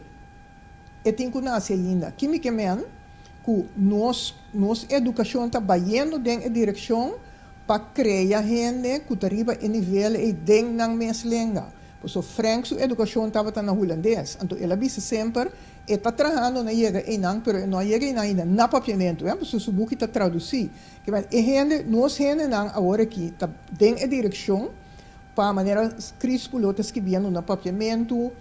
e tin ku nase ainda. Ki mi ke men? Ku nos nos edukashon ta bayendo den e direkshon pa krea hende ku ta riba e nivel ei den nan mes lenga. Pasobra Frank su edukashon tabata na hulandes, anto el a bisa semper e ta trahando na yega einan, pero e no a yega einan ainda na papiamentu, pasobra su buki ta tradusí. Ke men e hende, nos hendenan awor aki ta den e direkshon pa manera Chris Pulo ta skibiendo na papiamentu,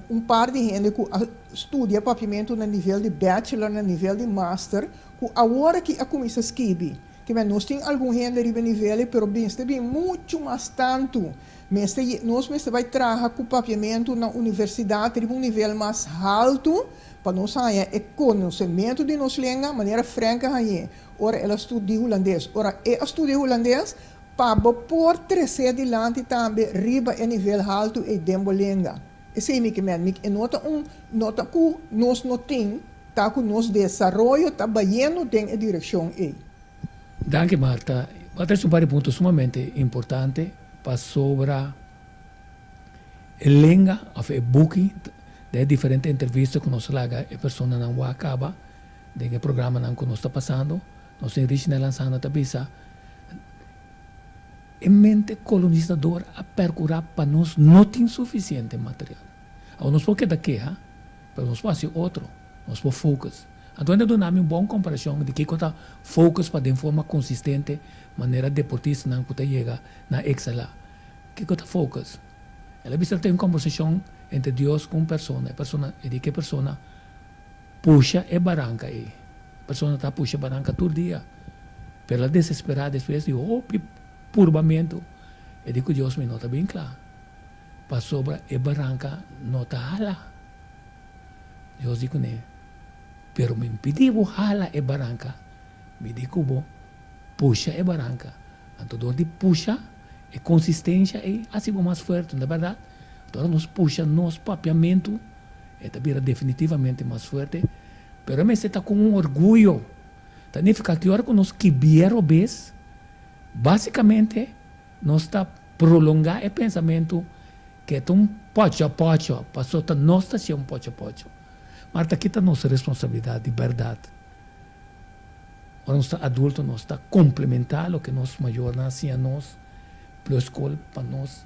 un par di hende ku a studia papiamentu na nivel di bachelor, na nivel di master, ku awor aki a kuminsá skibi. Ke men nos tin algun hende riba e nivel ei, pero mester bin muchu mas tantu. Mester nos mester bai traha ku papiamentu na universidat riba un nivel mas haltu pa nos haña e konosementu di nos lenga manera Frank a hañ'é ora el a studia hulandes. Ora e a studia hulandes, Pa bo por tresé dilanti tambe riba e nivel haltu ei den bo lenga. Esei mi ke men. Mi e no ta un no ta ku nos no tin, ta ku nos desaroyo ta bayendo den e direkshon ei. Danki Marta. Bo a trese un par di punto sumamente importante pasobra e lenga of e buki den e diferente entrevista ku nos laga e personanan wak kaba den e programanan ku nos ta pasando. Nos tin Richnel Lansana ta bisa, E mente kolonisador a perkurá pa nos no tin sufisiente material. Awor nos por keda keha, pero nos por hasi otro, nos por focus. Anto hende a duna mi un bon komparashon di kiko ta focus pa den forma konsistente manera deportistanan ku ta yega na ekselá. Kiko ta focus? El a bisa ta tin un kombersashon entre Dios ku un persona, e persona e di ku e persona Pusha e baranka ei. Persona ta pusha baranka tur dia. Pero el a desesperá despues di hopi purbamentu. E di ku Dios mi no ta bin kla, pasobra e baranka no ta hala. Dios di kuné, Pero mi pidi bo hala e baranka, mi di ku bo pusha e baranka. Anto dor di pusha, e konsistensha ei hasi bo mas fuerte, no ta bèrdat? Anto ora nos pusha nos papiamentu, E ta bira definitivamente mas fuerte, pero e mester ta ku un orguyo. Ta nifiká ki ora ku nos kibié robes, básikamente nos ta prolongá e pensamentu ku e ta un pòchòpòchò, pasobra ta nos ta hasié un pòchòpòchò. Mar ta kita nos responsabilidat di bèrdat. Ora nos ta adulto nos ta komplementá loke nos mayornan a siña nos plus skol pa nos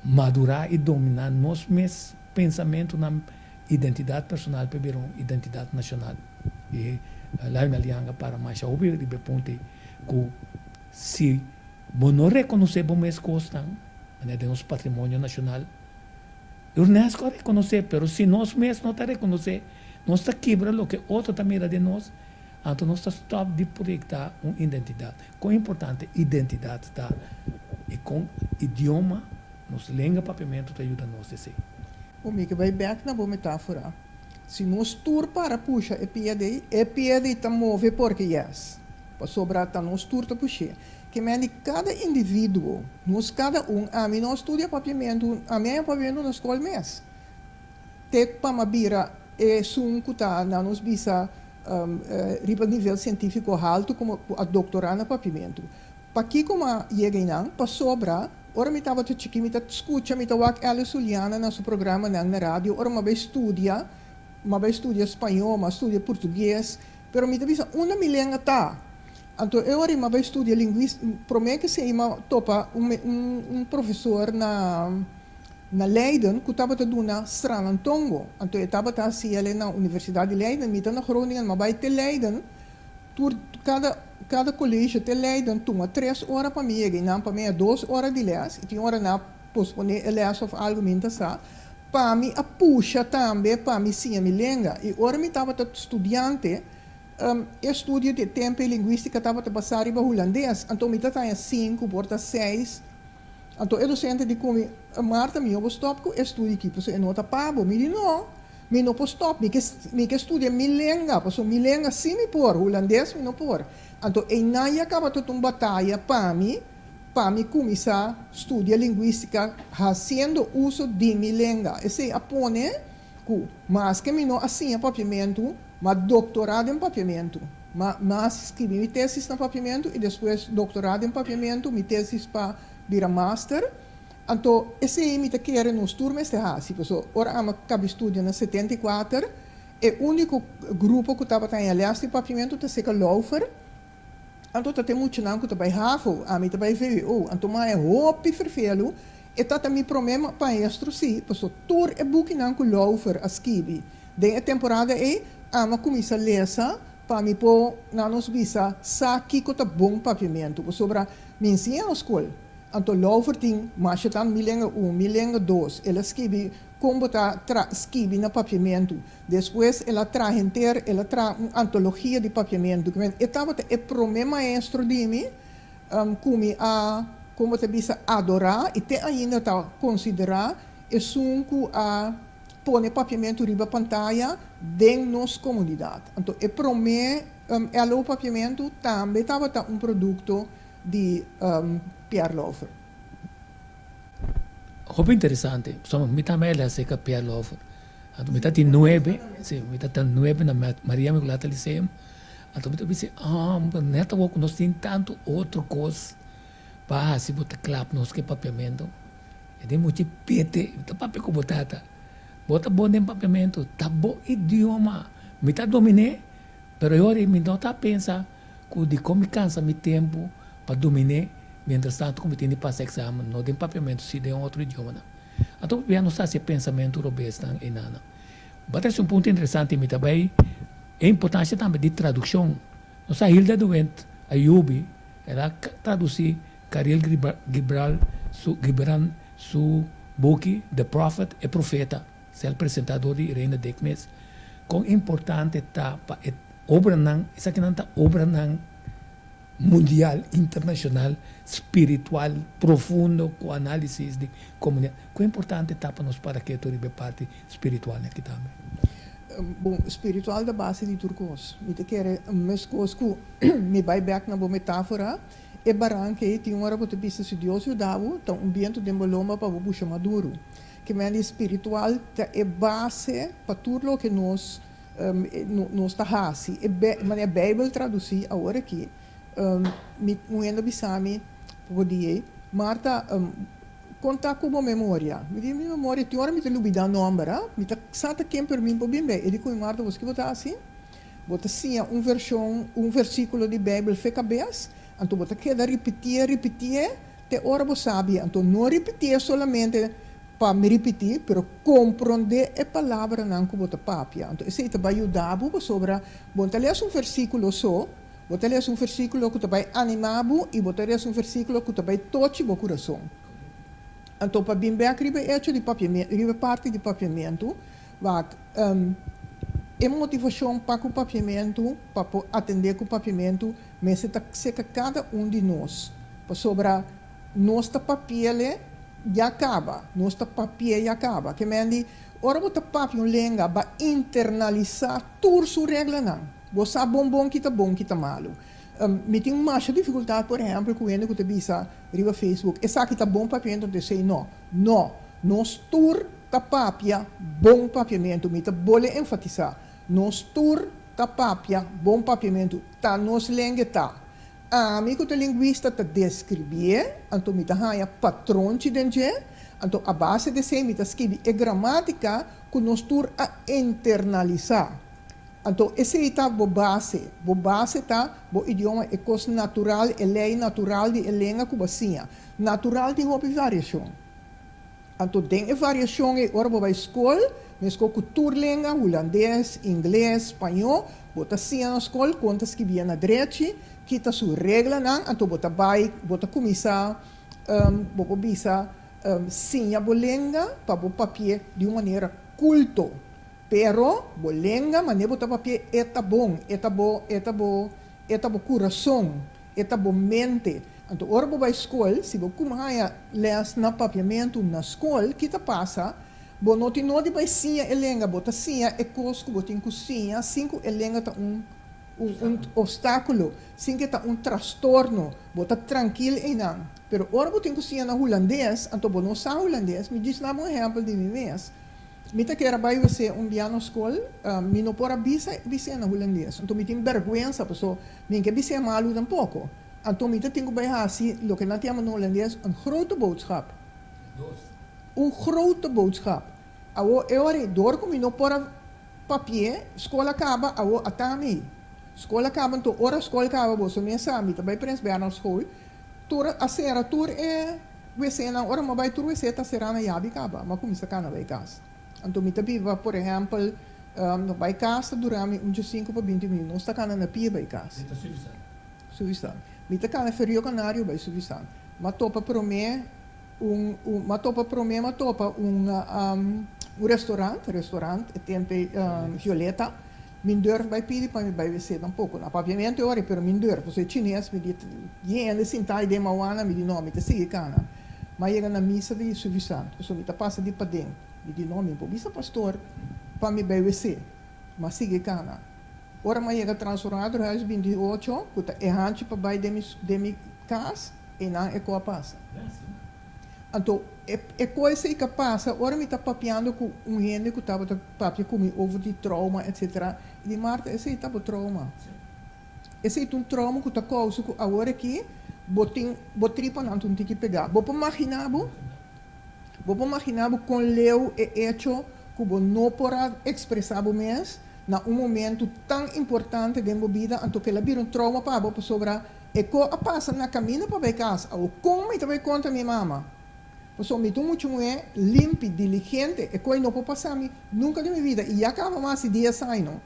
madurá i dominá nos mes pensamentunan, identidat personal pa e bira un identidat nashonal. I Lionel Janga para masha hopi riba e punto ei ku si bo no rekonosé bo mes kosnan, manera den nos patrimonio nashonal, UNESCO a rekonosé, pero si nos mes no ta rekonosé, nos ta kibra loke otro ta mira den nos, anto nos ta stòp di proyektá un identidat. Kon importante identidat ta i kon idioma, nos lenga papiamentu ta yuda nos esei. Bo mi ke bai bek na bo metafora. Si nos tur para pusha e pia dei, e pia dei ta move porke yes. Pasobra ta nos tur ta push'é. Ke men di kada individuo, nos kada un, ami no a studia papiamentu, ami a haña papiamentu na skol mes. Te pa mi a bira esun ku ta na nos bisa riba nivel sientífiko haltu komo ku a doktorá na papiamentu. Pakiko mi a yega einan? Pasobra ora mi tabata chikí mi ta skucha, mi ta wak Alice Juliana na su programanan na radio, ora mi a bai studia, mi a bai studia spañó, mi a studia portugues, pero mi ta bisa unda mi lenga ta? Anto e ora ei mi a bai studia lingwis, promé ke esei mi a topa un un profesor na na Leiden ku tabata duna Sranantongo. Anto e tabata hasi el na Universidat di Leiden, mi ta na Groningen, mi a bai te Leiden, tur kada kada kolegio te Leiden tuma tres ora pa mi yega i nan pa mi a dos ora di les i tin ora nan a posponé e les òf algu mi no ta sa, pa mi a pusha tambe pa mi siña mi lenga. I ora mi tabata studiante, e studio di e tempu e lingwístika tabata basá riba hulandes, anto mi ta taña sinku, por ta seis. Anto e docente di cu mi, Marta, mi no por stop cu e studio aki pasobra e no ta pa bo. Mi di, No, mi no por stop, mi ke, mi ke studia mi lenga, pasobra mi lenga si mi por, hulandes mi no por. Anto einan ya caba tot un bataya pa mi, pa mi kuminsá studia lingwístika hasiendo uso di mi lenga. Esei a pone ku maske mi no a siña papiamentu, m'a doktorá den papiamentu. M'a m'a skibi mi tesis na papiamentu i despues doktorá den papiamentu, mi tesis pa bira master. Anto esei mi ta kere nos tur mester hasi, pasobra ora ami a kabi studia na 74, e úniko grupo ku tabata haña lès di papiamentu ta seka Laufer. Anto ta tin muchanan ku ta bai havo, ami ta bai vwo, anto mi haña hopi ferfelu, e ta ta mi promé maestro sí, paso tur e bukinan ku Laufer a skibi den e temporada ei, ami a kuminsá lesa pa mi por, nan nos bisa, sa kiko ta bon papiamentu, pasobra mi nsiña na skol, anto Laufer tin masha tan mi lenga un, mi lenga dos, el a skibi kon bo ta tra skibi na papiamentu. Despues el a traha henter, el a traha un antologia di papiamentu. Ki men, e tabata e promé maestro di mi ku mi a, kon bo ta bisa, adorá i te ainda ta konsiderá esun ku a pone papiamentu riba pantaya den nos komunidat. Anto e promé LO Papiamentu tambe tabata un produkto di Pierre Lauffer. Hopi interesante. Pasobra mi tambe a lesa e Pierre Lauffer. Anto mi ta tin nuebe, si, mi ta tin nuebe na Maria Inmaculata Lyceum. Anto mi ta bisa, ah, net awor ku nos tin tantu otro kos pa hasi bo ta klap nos ku e papiamentu. E den mucha pete, mi ta papia ku bo tata. Bo ta bon den papiamentu, ta bo idioma. Mi ta domin'é, pero e ora ei mi no ta pensa ku dikon mi kansa mi tempu pa domin'é, mientras tanto ku mi tin di pasa eksamen, no den papiamentu, si den otro idiomanan. Anto pabia nos ta hasi e pensamentu robesnan einanan. Bo a trese un punto interesante i mi ta bai e importancia tambe di traduccion. Nos sa Hilda de Windt a yubi, el a traduci Karil Gibral su Gibran su buki The Prophet, E Profeta, sel presenta dor di Irene Dik mes. Kon importante ta pa e obranan, esakinan ta obranan mundial, internashonal, spiritual, profundo ku análisis di komunidat. Ku importante ta pa nos para ketu riba e parti spiritual aki tambe? Bon, spiritual ta base di tur kos. Mi ta kere meskos ku mi bai bèk na bo metáfora, e baranka ei tin un ora bo ta bisa si Dios yuda bo, ta un bientu den bo lomba pa bo busha mas duru. Ke men di spiritual ta e base pa tur loke nos nos ta hasi e manera Bijbel traduci awor aki mi un hende a bisa mi poko dia ei Marta kon ta ku bo memoria mi di mi memoria tin ora mi ta lubida nomber a mi ta sa ta ken pero mi no por bin bei e di ku mi Marta bo sa ki bo ta hasi bo ta siña un version un versiculo di Bijbel fe kabes anto bo ta keda ripitie ripitie te ora bo sabi anto no ripitie solamente Pa mi ripití, pero komprondé e palabranan ku bo ta papia. Anto esei ta bai yuda bo pasobra bo no ta lesa un versíkulo so, bo ta lesa un versíkulo ku ta bai animá bo i bo ta lesa un versíkulo ku ta bai tochi bo kurason. Anto pa bin bèk riba e echo di papiamentu, riba e parti di papiamentu, wak, e motivashon pa ku papiamentu, pa por atendé ku papiamentu, mester ta seka kada un di nos, pasobra Nos ta papiele ya kaba. Nos ta papié ya kaba. Ke men di, ora bo ta papia un lenga, ba internalisá tur su reglanan. Bo sa bon bon ki ta bon, ki ta malu. Mi tin masha difikultat, por ehèmpel, ku hende ku ta bisa riba Facebook, esaki ta bon papiamentu, anto esei no. No. Nos tur ta papia bon papiamentu. Mi ta bole enfatisá, nos tur ta papia bon papiamentu. Ta nos lenga e ta. Ami ku ta lingwista ta deskribié, anto mi ta haña patronchi den dje, anto a base di esei mi ta skibi e gramátika ku nos tur a internalisá. Anto esei ta bo base. Bo base ta bo idioma, e kos natural, e lei natural di e lenga ku bo a siña. Natural tin hopi variashon. Anto den e variashon ei ora bo bai skol, meskos ku tur lenga, hulandes, ingles, spañó, bo ta siña na skol kon ta skibia na drechi, ki ta su reglanan, anto bo ta bai, bo ta kuminsá, bo por bisa, siña bo lenga pa bo papi'é di un manera kulto. Pero bo lenga, manera bo ta papi'é, e ta bon, e ta bo, e ta bo, e ta bo kurason, e ta bo mente. Anto ora bo bai skol, si bo kuma haña lès na papiamentu na skol, ki ta pasa? Bo no tin nodi bai siña e lenga, bo ta siña e kos ku bo tin ku siña sin ku e lenga ta un. un un obstákulo, sin ku e ta un trastorno, bo ta trankil einan. Pero ora bo tin ku siña na hulandes, anto bo no sa hulandes, mi djis naba un ehèmpel di mi mes, mi ta kier a bai wc un bia na skol, mi no por a bisa bis'é na hulandes, anto mi tin bèrgwensa paso mi n'ke bis'é malu tampoko. Anto mi ta tin ku bai hasi loke nan ta yama na hulandes un grote boodschap. Un grote boodschap. Awo e ora ei dor ku mi no por a papi'é, skol a kaba, awo a ta mi. Skol a kaba, anto ora skol kaba boso mes sa mi ta bai Prins Bernhard School, tur a sera tur e wcnan, ora mi a bai tur wc ta será na yabi kaba, mi a kuminsá kana bai kas. Anto mi ta biba por ehèmpel no bai kas ta dura mi un diesinku pa binti minüt, nos ta kana na pia bai kas. Suffisant. Mi ta kana Ferio Canario bai Suffisant. Mi a topa promé. Un un m'a topa prome m'a topa un un restaurant, restaurant e tempe Violeta, mi n'durf bai pidi pa mi bai wc tampoco, na papiamento e ora pero mi n'durf, pasobra e chines mi di yen hende sinta ai den mawana, mi di no mi ta sigui cana, m'a yega na misa di Suffisant, pasobra mi ta pasa di paden, mi di no mi por bisa pastor pa mi bai wc, m'a sigui cana, ora m'a yega Transformatorhuis 28 cu ta e hanchi pa bai den mi den mi cas, Einan e ko a pasa. Anto, e e ko esei ka pasa ora mi ta papiando ku un hende ku tabata papia ku mi over di trauma etcetera. I di, Marta, esei ta bo trauma. Esei ta un trauma ku ta kousa ku awor aki bo tin bo tripanan ta un tiki pegá. Bo por maginá bo? Bo por maginá bo kon leu e echo ku bo no por a ekspresá bo mes na un momentu tan importante den bo bida, anto kila bira un trauma pa bo pasobra E ko a pasa na kaminda pa bai kas, awo kon mi ta bai kontra mi mama? Pasobra mi ta un mucha muhé limpi, diligente, e koi no por pasa mi nunka den mi vida i ya kaba mas di dies aña.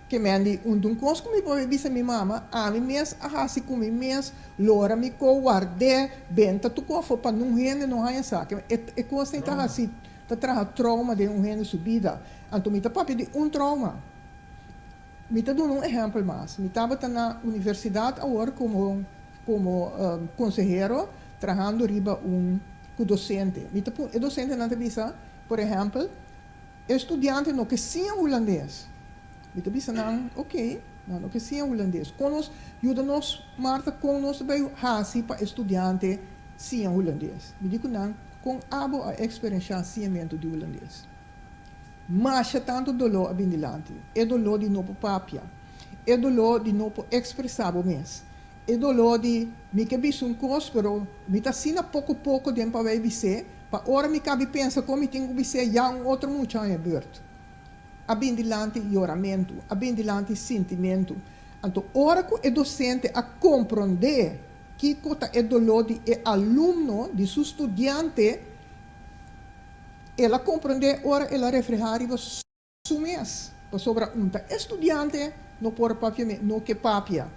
Ke men di un dun kos ku mi por bai bisa mi mama, ami mes a hasi ku mi mes lora mi ko ward'é benta tur kofo pa nun hende no haña sa. Ke men e kos ei ta hasi ta traha trauma den un hende su bida. Anto mi ta papia di un trauma. Mi ta duna un ehèmpel mas. Mi tabata na universidat awor komo komo konsehero trahando riba un ku dosente. Mi ta pun e dosentenan ta bisa, por ehèmpel, e studiante no ke siña hulandes. Mi ta bisa nan, oke, nan no ke siña hulandes. Kon nos yuda nos, Martha, kon nos ta bai hasi pa e studiante siña hulandes? Mi di ku nan, kon abo a eksperenshá siñamentu di hulandes? Masha tantu doló a bin dilanti. E doló di no por papia. E doló di no por ekspresá bo mes. E doló di mi ke bisa un kos pero mi ta asina poko poko den pa bai bis'é, pa ora mi kabi pensa kon mi tin ku bis'é ya un otro mucha haña bùrt. A bin dilanti yoramentu, a bin dilanti sintimentu. Anto ora ku e dosente a komprondé kiko ta e doló di e alumno, di su studiante, El a komprendé ora el a reflehá riba su mes, pasobra un ta e studiante no por papia me no ke papia.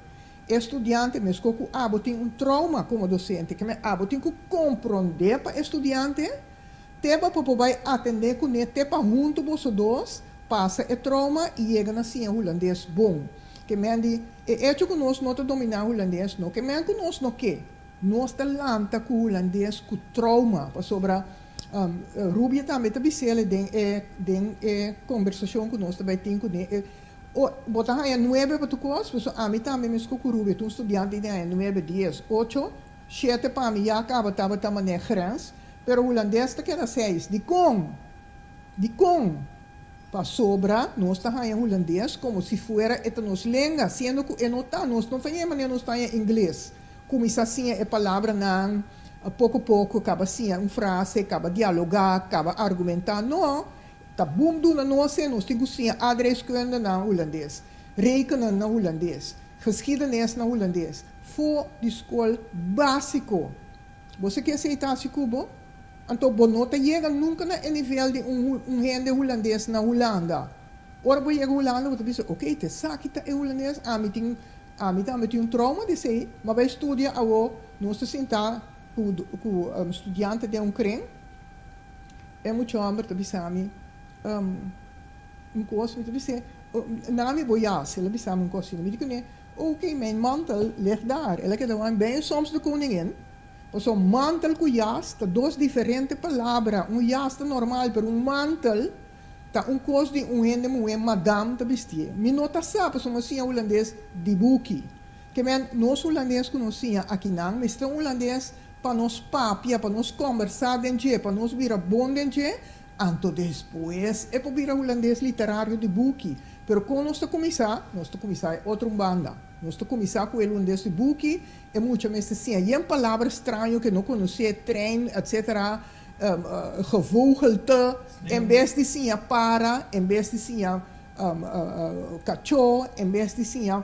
E studiante meskó ku abo tin un trauma komo dosente, ke me abo tin ku komprendé pa e studiante te pa por bai atendé kuné te pa huntu boso dos pasa e trauma i yega na siña hulandes bon. Ke men di e echo ku nos no ta dominá hulandes no ke men ku nos no ke. Nos ta lanta ku hulandes ku trauma pasobra Rubia tambe ta bis'el den e den e kombersashon ku nos ta bai tin kuné e o bo ta haña nuebe pa tur kos pasobra ami tambe meskó ku Rubia tur un studiante di haña nuebe dies ocho shete pa mi ya kaba tabata manera grens pero hulandes ta keda seis dikon dikon Pasobra nos ta haña hulandes komo si fuera e ta nos lenga, siendo ku e no ta. Nos no ta haña manera nos ta haña ingles. Kuminsá siña e palabranan poko poko, kaba siña un frase, kaba dialogá, kaba argumentá. No, ta bum duna nos e nos tin ku siña aardrijkskunde na hulandes, rekenen na hulandes, geschiedenis na hulandes, for di skol básiko. Bo sa ke esei ta hasi ku bo? Anto bo no ta yega nunka na e nivel di un un hende hulandes na Hulanda. Ora bo yega Hulanda bo ta bisa, ok, ta esaki ta e hulandes, ami tin ami tambe tin un trauma di esei, m'a bai studia awo, nos ta sinta ku ku studiante den un kren, e mucha hòmber ta bisa mi un kos, mi ta bis'é, nami bo jas, el a bisa mi un kos asina, mi di kuné, ok, mijn mantel ligt daar, el a keda wak, ben je soms de koningin? Pasobra mantel ku jas ta dos diferente palabra. Un jas ta normal, pero un mantel. Ta un kos di un hende muhé madam ta bistié. Mi no ta sa pasobra mi a siña hulandes di buki. Ke men nos hulandes ku nos siña akinan mester un hulandes pa nos papia, pa nos kòmbersá den dje, pa nos bira bon den dje, anto despues e por bira hulandes literario di buki. Pero kon nos ta kuminsá? Nos ta kuminsá e otro un banda. Nos ta kuminsá ku e hulandes di buki, e mucha mester siña yen palabra straño ku e no konosé, trein, etsetera, gevogelte, en bes di siña para, en bes di siña kachó, en bes di siña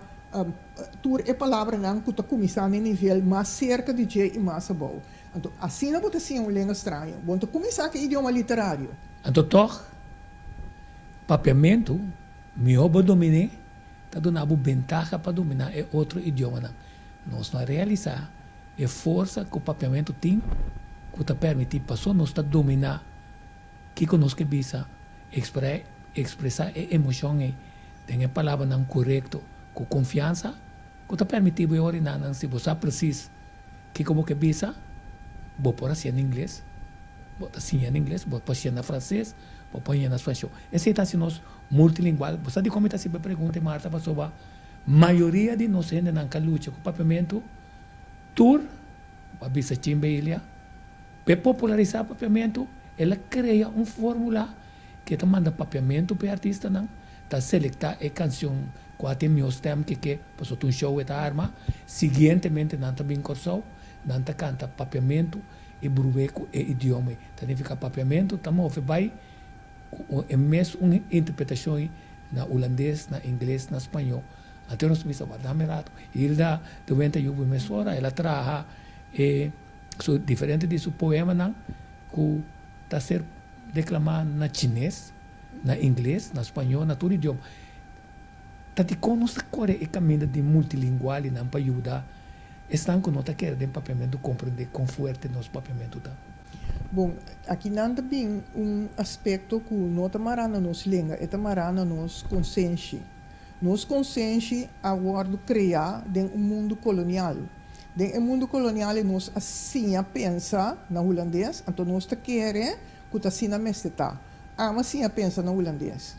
tur e palabranan ku ta kuminsá na e nivel mas serka di dje i mas abou. Anto, asina bo ta siña un lenga straño. Bo no ta kuminsá ku e idioma literario. Anto tòg, papiamentu, mihó bo domin'é, ta duna bo bentaha pa dominá e otro idiomanan. Nos no a realisá e forsa ku papiamentu tin ku ta permití paso nos ta dominá kiko nos ke bisa, ekspresá e emoshon ei den e palabranan korekto ku konfiansa ku ta permití bo e orinanan si bo sa presis kiko bo ke bisa, bo por hasié na ingles, bo ta siña na ingles, bo por hasié na franses, bo por hasié na spañó. Esei ta hasi nos multilingual. Bo sa dikon mi ta hasi bo e pregunta ei, Martha? Pasobra mayoria di nos hendenan ka lucha ku papiamentu tur, bo a bisa Chimbe Ilia, p'e popularisá papiamentu el a krea un fórmula ke ta manda papiamentu p'e artistanan, ta selektá e kansion ku a tin mihó stèm ke ke, pasobra ta un show e ta arma, siguientemente nan ta bin Kòrsou, nan ta kanta papiamentu i bru'é ku e idioma ei. Ta nifiká papiamentu ta move bai ku e mes un interpretashon ei na hulandes, na ingles, na spañó. Anto nos bisa, Wardá mi rato. Hilda de Wenta yubi mesora, el a traha e su diferente di su poemanan ku ta ser deklamá na chines, na ingles, na spañó, na tur idioma. Ta dikon nos ta kore e kaminda di multilingualinan pa yuda esnan ku no ta kere den papiamentu komprendé kon fuerte nos papiamentu ta? Bon, akinan ta bin un aspekto ku no ta mará na nos lenga, e ta mará na nos konsenshi. Nos konsenshi a wòrdu kreá den un mundu kolonial. Den e mundu kolonial ei nos a siña pensa na hulandes, anto nos ta kere ku ta asina mester ta. Amo a siña pensa na hulandes,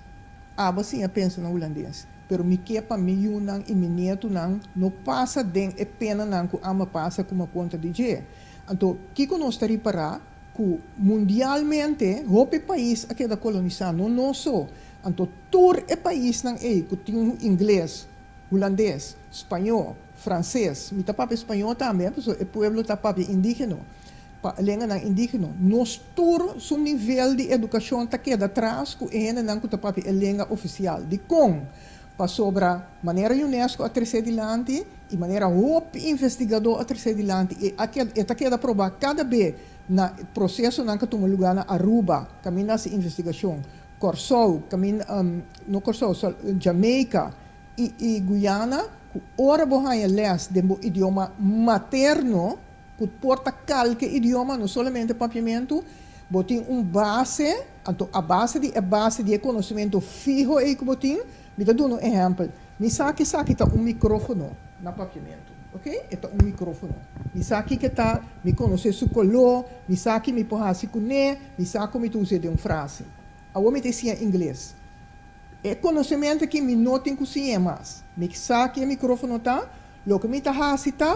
abo a siña pensa na hulandes, pero mi ke pa mi yunan i mi nietunan no pasa den e penanan ku amo a pasa ku mi a konta di dje. Anto, kiko nos ta ripará? Ku mundialmente hopi pais a keda kolonisá, no nos so. Anto tur e paisnan ei ku tin ingles, hulandes, spañó, franses, mi ta papia spañó tambe, pasobra e pueblo ta papia indígeno, pa lenganan indígeno, nos tur su nivel di edukashon ta keda tras ku e hendenan ku ta papia e lenga ofisial. Dikon? Pasobra manera UNESCO a tresé dilanti i manera hopi investigadó a tresé dilanti i a keda e ta keda probá kada be na prosesonan ku a tuma lugá na Aruba kaminda hasi investigashon, Kòrsou, kaminda no Kòrsou, Jamaica i i Guyana ku ora bo haña lès den bo idioma materno ku por ta kalke idioma no solamente papiamentu, bo tin un base. Anto a base di e base di e konosementu fiho ei ku bo tin, mi ta duna un ehèmpel. Mi sa ku esaki ta un mikrófono na papiamentu, oke? E ta un mikrófono. Mi sa kiko e ta, mi konosé su koló, mi sa ki mi por hasi kuné, mi sa kon mi ta us'é den un frase. Awor mi ta siña ingles. E konosementu aki mi no tin ku siñ'é mas. Mi sa ki e mikrófono ta, loke mi ta hasi ta,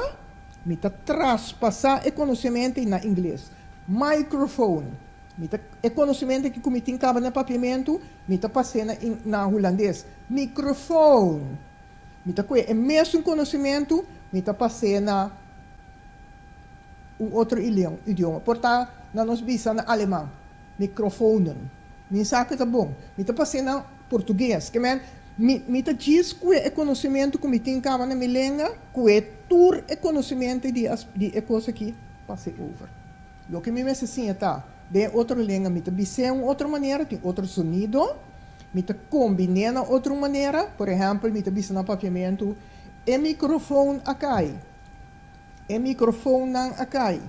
mi ta traspasá e konosementu ei na ingles. Microphone. Mi ta e konosementu aki ku mi tin kaba na papiamentu, mi ta pas'é na na hulandes. Microfoon. Mi ta kohe e mesun konosementu, mi ta pas'é na un otro idioma. Por ta na nos bisa na aleman, microfonen. Mi sa ku e ta bon. Mi ta pas'é na portugues. Ke men, mi mi ta djis kohe e konosementu ku mi tin kaba na mi lenga, kohe tur e konosementu di di e kos aki, pas'é over. Loke mi mester siña ta, den e otro lenga mi ta bis'é un otro manera, tin otro sonido, mi ta kombin'é na otro manera. Por ehèmpel, mi ta bisa na papiamentu, E mikrofoon a kai. E mikrofoonnan a kai.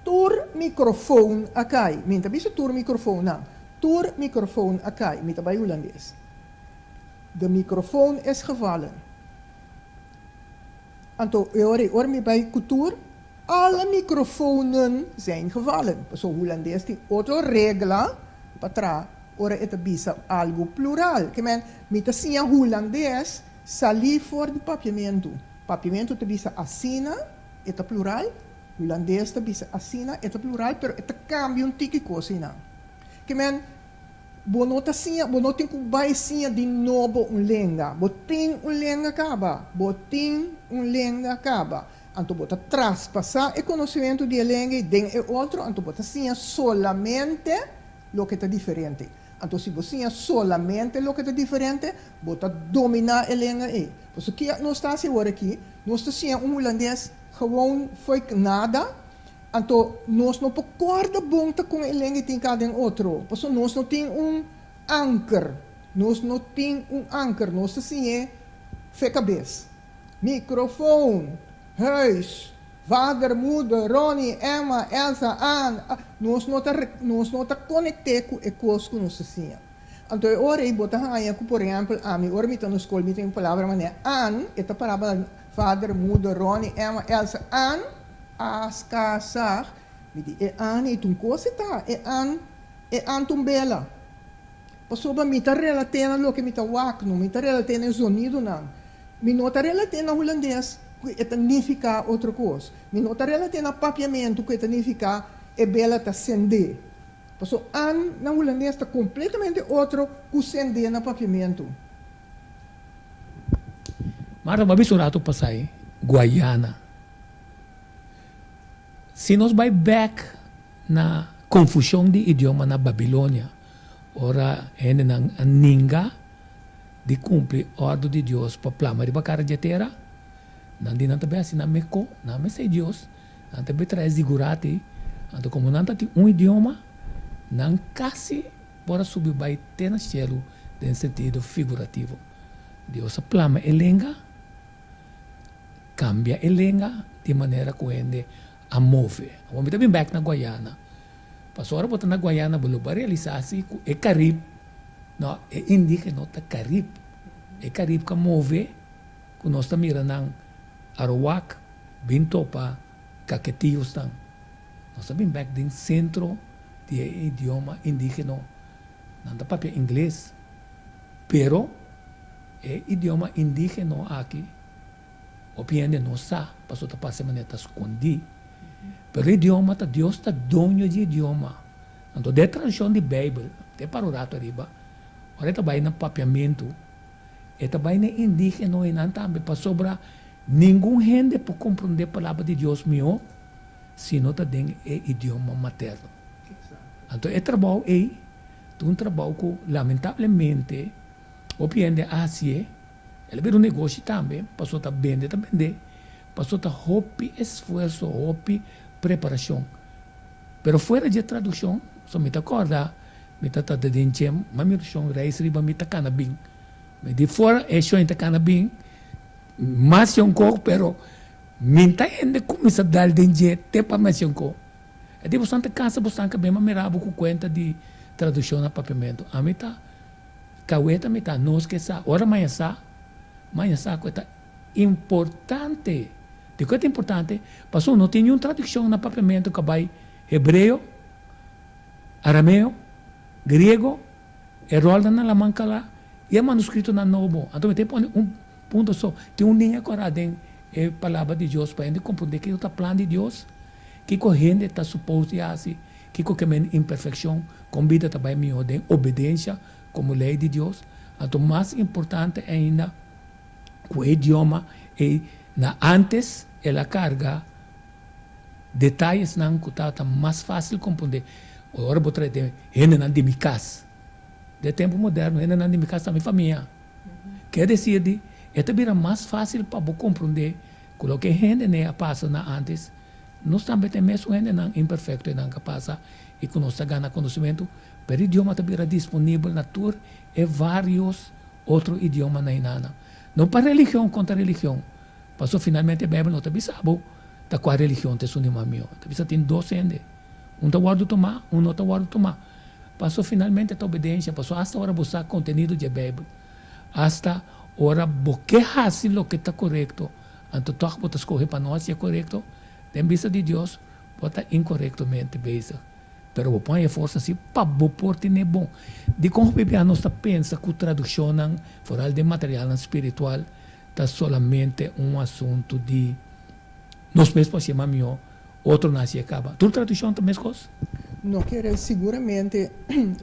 Tur mikrofoon a kai. Mi no ta bisa tur mikrofoonnan. Tur mikrofoon a kai. Mi ta bai hulandes. De microfoon is gevallen. Anto e ora ei, ora mi bai ku tur. Alle microfonen zijn gevallen. Pasobra hulandes tin otro regla pa traha. ora e ta bisa algu plural. Ke men, mi ta siña hulandes salí for di papiamentu. Papiamentu ta bisa asina, e ta plural, hulandes ta bisa asina, e ta plural, pero e ta kambia un tiki kos einan. Ke men, bo no ta siña, bo no tin ku bai siña di nobo un lenga. Bo tin un lenga kaba. Bo tin un lenga kaba. Anto bo ta traspasá e konosementu di e lenga ei den e otro, anto bo ta siña solamente loke ta diferente. Anto si bo siña solamente loke ta diferente, bo ta dominá e lenga ei. Pasobra ki nos ta hasi awor aki? Nos ta siña un hulandes gewoon foik nada, anto nos no por kòrda bon ta kon e lenga ei tin ka den otro, pasobra nos no tin un anker. Nos no tin un anker. Nos ta siñ'é fe kabes. Microfoon, huis, vader, moeder, Ronnie, Emma, Elsa, Ann, a, nos no ta nos no ta conecté cu e cos cu nos ta siña. Anto e ora ei bo ta haña cu por ehempel ami ora mi ta na scol mi tin un palabra manera Ann, e ta paraba na vader, moeder, Ronnie, Emma, Elsa, Ann, a, ska, sag, mi di e Ann ei ta un cos e ta, e Ann, e Ann ta un bela. Pasobra mi ta relat'é na loke mi ta wak, no mi ta relat'é na e zonidonan. Mi no ta relat'é na hulandes ku e ta nifiká otro kos. Mi no ta relat'é na papiamentu ku e ta nifiká e bela ta sendé. Pasobra an na hulandes ta kompletamente otro ku sendé na papiamentu. Marta, bo a bisa un ratu pasá ei, Guayana. Si nos bai bèk na konfushon di idioma na Babilonia, Ora hendenan a ninga di kumpli òrdu di Dios pa plama riba kara dje tera, nan di nan ta bai hasi nan mekó, nan mester e Dios, nan ta bai trae zigurati, anto komo nan ta tin un idioma, nan kasi por a subi bai te na shelu den sentido figurativo. Dios a plama e lenga, kambia e lenga di manera ku hende a move. Awor mi ta bin bèk na Guayana. Pasobra ora bo ta na Guayana bo lo bo a realisá si ku e Karib, no, e indígeno ta Karib. E Karib ka move ku nos ta mira nan Arowak bin topa Kaketiosnan. Nos ta bin bèk den sentro di e idioma indígeno. Nan ta papia ingles, pero e idioma indígeno aki Hopi hende no sa pasobra ta parse manera ta skondí. Pero e idioma ta Dios ta doño di e idioma. Anto den e tradushon di Beibel, te para un rato ariba, ora e ta bai na papiamentu, e ta bai na e indigeno einan tambe pasobra ningun hende por komprondé palabra di Dios mihó si no ta den e idioma materno. Anto e trabou ei ta un trabou ku lamentablemente hopi hende a hasié. El a bira un negoshi tambe, pasobra ta bende ta bende, pasobra ta hopi esfuerso, hopi preparashon. Pero fuera dje tradukshon, so mi ta kòrda mi ta ta den dje, ma mi shon reis riba mi ta kana bin. Mi di fuera e shon ta kana bin, mas shon kok, pero mi ta hende kuminsá dal den dje te pa mas shon kok. E di bosan ta kansa bosan ka bin ma mira bo ku kuenta di tradukshon na papiamentu. Ami ta. Kaweta mi ta nos ke sa. Ora maña sa, maña sa ku e ta importante. Dikon e ta importante? Pasobra no tin niun tradukshon na papiamentu ku a bai hebreo, arameo, griego, e ròlnan na laman kala i e manuskritonan nobo. Anto mi ta pone un punto so. Tin un liña kòrá den e Palabra di Dios pa hende komprondé kiko ta plan di Dios, kiko hende ta supos di hasi. Kiko ke men imperfekshon? Kon bida ta bai mihó den obedensha komo lei di Dios? Anto mas importante ainda, ku e idioma ei na ántes el a karga detayesnan ku tabata mas fásil komprondé. Ora bo trae den hendenan di mi kas, den tempu moderno hendenan di mi kas ta mi famia. Ke desir di e ta bira mas fásil pa bo komprondé ku loke hendenan a pasa na ántes. Nos tambe ta e mesun hendenan imperfecto enan ka pasa y cu nos ta gana conocimento, pero idioma ta bira disponibel na tur e varios otro idiomanan enanan. No pa religion contra religion, pasobra finalmente e Bijbel no ta bisa bo ta cua religion ta esun di mas miho. Ta bisa tin dos hende, un ta wordo tuma, un no ta wordo tuma. Pasobra finalmente ta obedencia, pasobra hasta ora bo sa contenido dje Bijbel, hasta ora bo ke haci loke ta corecto, Anto tòg bo ta skohe pa no hasi e korekto? Den bista di Dios, bo ta inkorektomente bezig. Pero bo por haña e forsa si pa bo por tene bon. Dikon hopi biaha nos ta pensa ku tradukshonnan, foral den materialnan spiritual, ta solamente un asuntu di nos mes por hasié mas mihó, otronan hasié kaba? Tur tradukshon ta meskos? No kere siguramente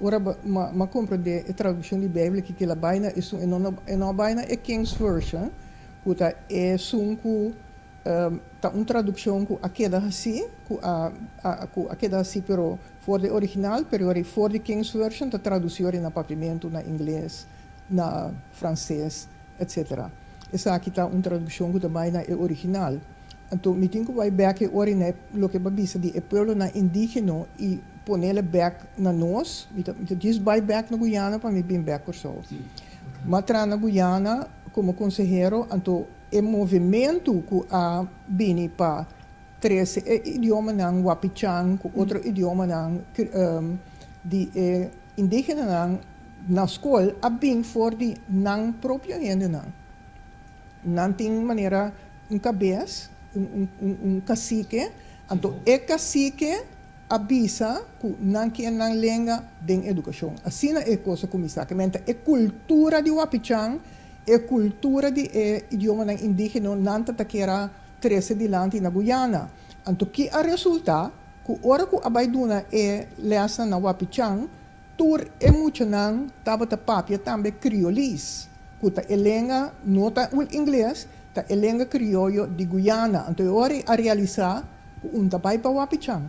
ora bo m'a komprendé e tradukshon di Beibel ki kila bai na esun e no e no a bai na e King's Version ku ta esun ku Ta un tradukshon ku a keda hasí, ku a ku a keda hasí pero for di original, pero ora for di King's Version ta tradusí ora na papiamentu, na ingles, na franses, etsetera. Esaki ta un tradukshon ku ta bai na e original. Anto mi tin ku bai bèk e ora na e loke bo a bisa di e pueblonan indígeno i ponele bèk na nos. Mi ta mi ta djis bai bèk na Guyana pa mi bin bèk Kòrsou. M'a traha na Guyana komo konsehero, anto E movementu ku a bini pa trese e idiomanan Wapichan ku otro idiomanan di e indígenanan na skol a bin for di nan propio hendenan. Nan tin manera un kabes, un kasike, anto e kasike a bisa ku nan kier nan lenga den edukashon. Asina e kos a kuminsá. Ke menta e kultura di Wapichan E kultura di e idiomanan indígeno nan ta ta kier a trese dilanti na Guyana. Anto ki a resultá? Ku ora ku a bai duna e lèsnan na Wapichan, tur e muchanan tabata papia tambe kriolis, ku ta e lenga, no ta ul ingles, ta e lenga krioyo di Guyana. Anto e ora ei a realisá ku un ta bai pa Wapichan,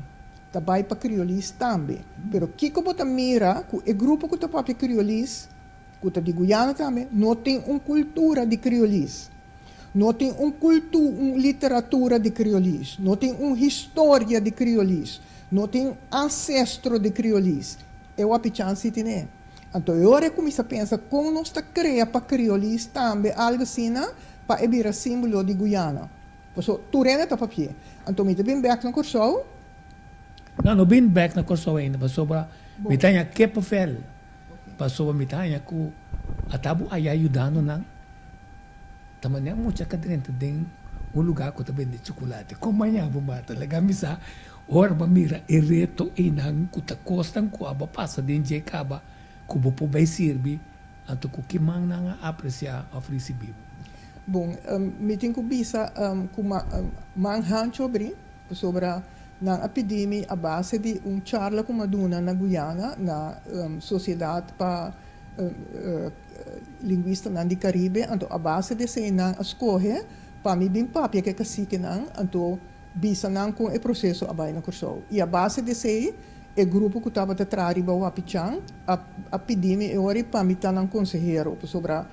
ta bai pa kriolis tambe. Pero kiko bo ta mira ku e grupo ku ta papia kriolis, ku ta di Guyana tambe, no tin un kultura di kriolis, no tin un kultu un literatura di kriolis, no tin un historia di kriolis, no tin ansestro di kriolis. E wapichan si tine. Anto e ora e kuminsá pensa kon nos ta krea pa kriolis tambe algu asina pa e bira símbolo di Guyana. Paso tur hende ta papi'é. Anto mi ta bin bèk na Kòrsou. No, no bin bèk na Kòrsou ainda pasobra mi ta haña kippenvel. Pasobra mi ta haña ku ata bo aya yudando nan, ta manera mucha ka drenta den un lugá ku ta bende chukulate. Kon maña bo mata? Laga mi sa ora bo a mira e reto einan ku ta kosnan ku abo a pasa den dje kaba ku bo por bai sirbi, anto ku ki man nan a apresiá òf risibí bo? Bon, mi tin ku bisa ku man hancho abrí, pasobra Nan a pidi mi a base di un charla ku mi a duna na Guyana na Sosiedat pa Lingwistanan di Karibe, anto a base di esei nan a skohe pa mi bin papia ku e kasikenan, anto bisa nan kon e proseso a bai na Kòrsou. I a base di esei e grupo ku tabata traha riba Wapichan a pidi mi e ora pa mi ta nan konsehero pasobra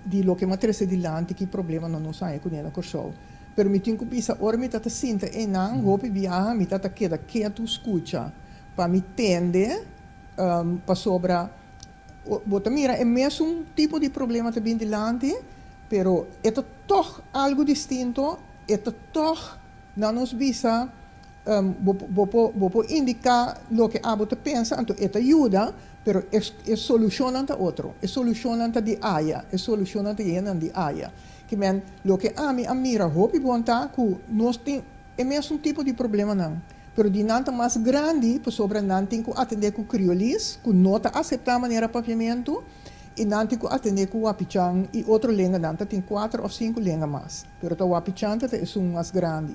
di loke mi a trese dilanti ki problemanan nos haña kuné na Kòrsou. Pero mi tin ku bisa ora mi ta ta sinta einan hopi biaha mi ta ta keda ketu skucha pa mi tende pasobra bo ta mira e mesun tipo di problema ta bin dilanti pero e ta tog algu distinto e ta tog nan nos bisa bo bo por bo por indiká loke abo ta pensa anto e ta yuda pero e e solushonnan ta otro e solushonnan ta di aya e solushonnan ta yenan di aya. Ki men, loke ami a mira hopi bon ta ku nos tin e mesun tipo di problemanan, pero di nan ta mas grandi pasobra nan tin ku atendé ku kriolis ku no ta aseptá manera papiamentu i nan tin ku atendé ku wapichan i otro lenganan. Ta tin kuater òf sinku lenga mas, pero ta wapichan ta ta esun mas grandi,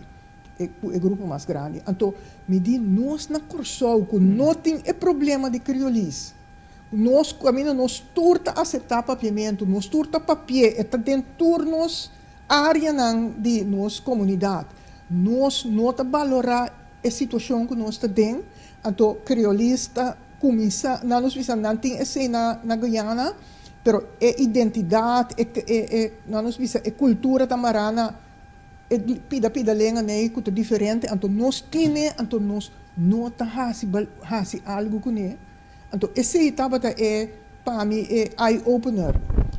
e ku e grupo mas grandi. Anto mi di nos na Kòrsou ku no tin e problema di kriolis. Nos kaminda nos tur ta aseptá papiamentu, nos tur ta papi'é, e ta den tur nos áreanan di nos komunidat. Nos no ta balorá e situashon ku nos ta den, anto kriolis ta kuminsá, nan nos bisa nan tin esei na na Guyana, pero e identidat, e e e nan nos bisa e kultura ta mará na e pida pida lenga nei ku ta diferente, anto nos tine, anto nos no ta hasi hasi algu kuné. Anto esei tabata e, pa mi, e eye opener.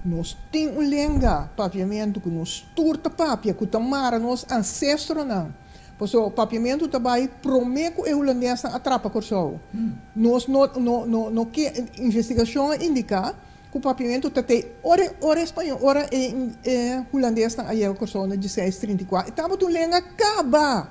Nos tin un lenga, papiamentu, ku nos tur ta papia, ku ta mara nos ansestronan. Pasobra papiamentu ta bai promé ku e hulandesnan a trapa Kòrsou. Nos no, no, no, no ke, investigashon a indiká ku papiamentu ta tei ora, ora e spañó, ora e, e hulandesnan a yega Kòrsou na dieseis trinta i kuater, e tabata un lenga kaba!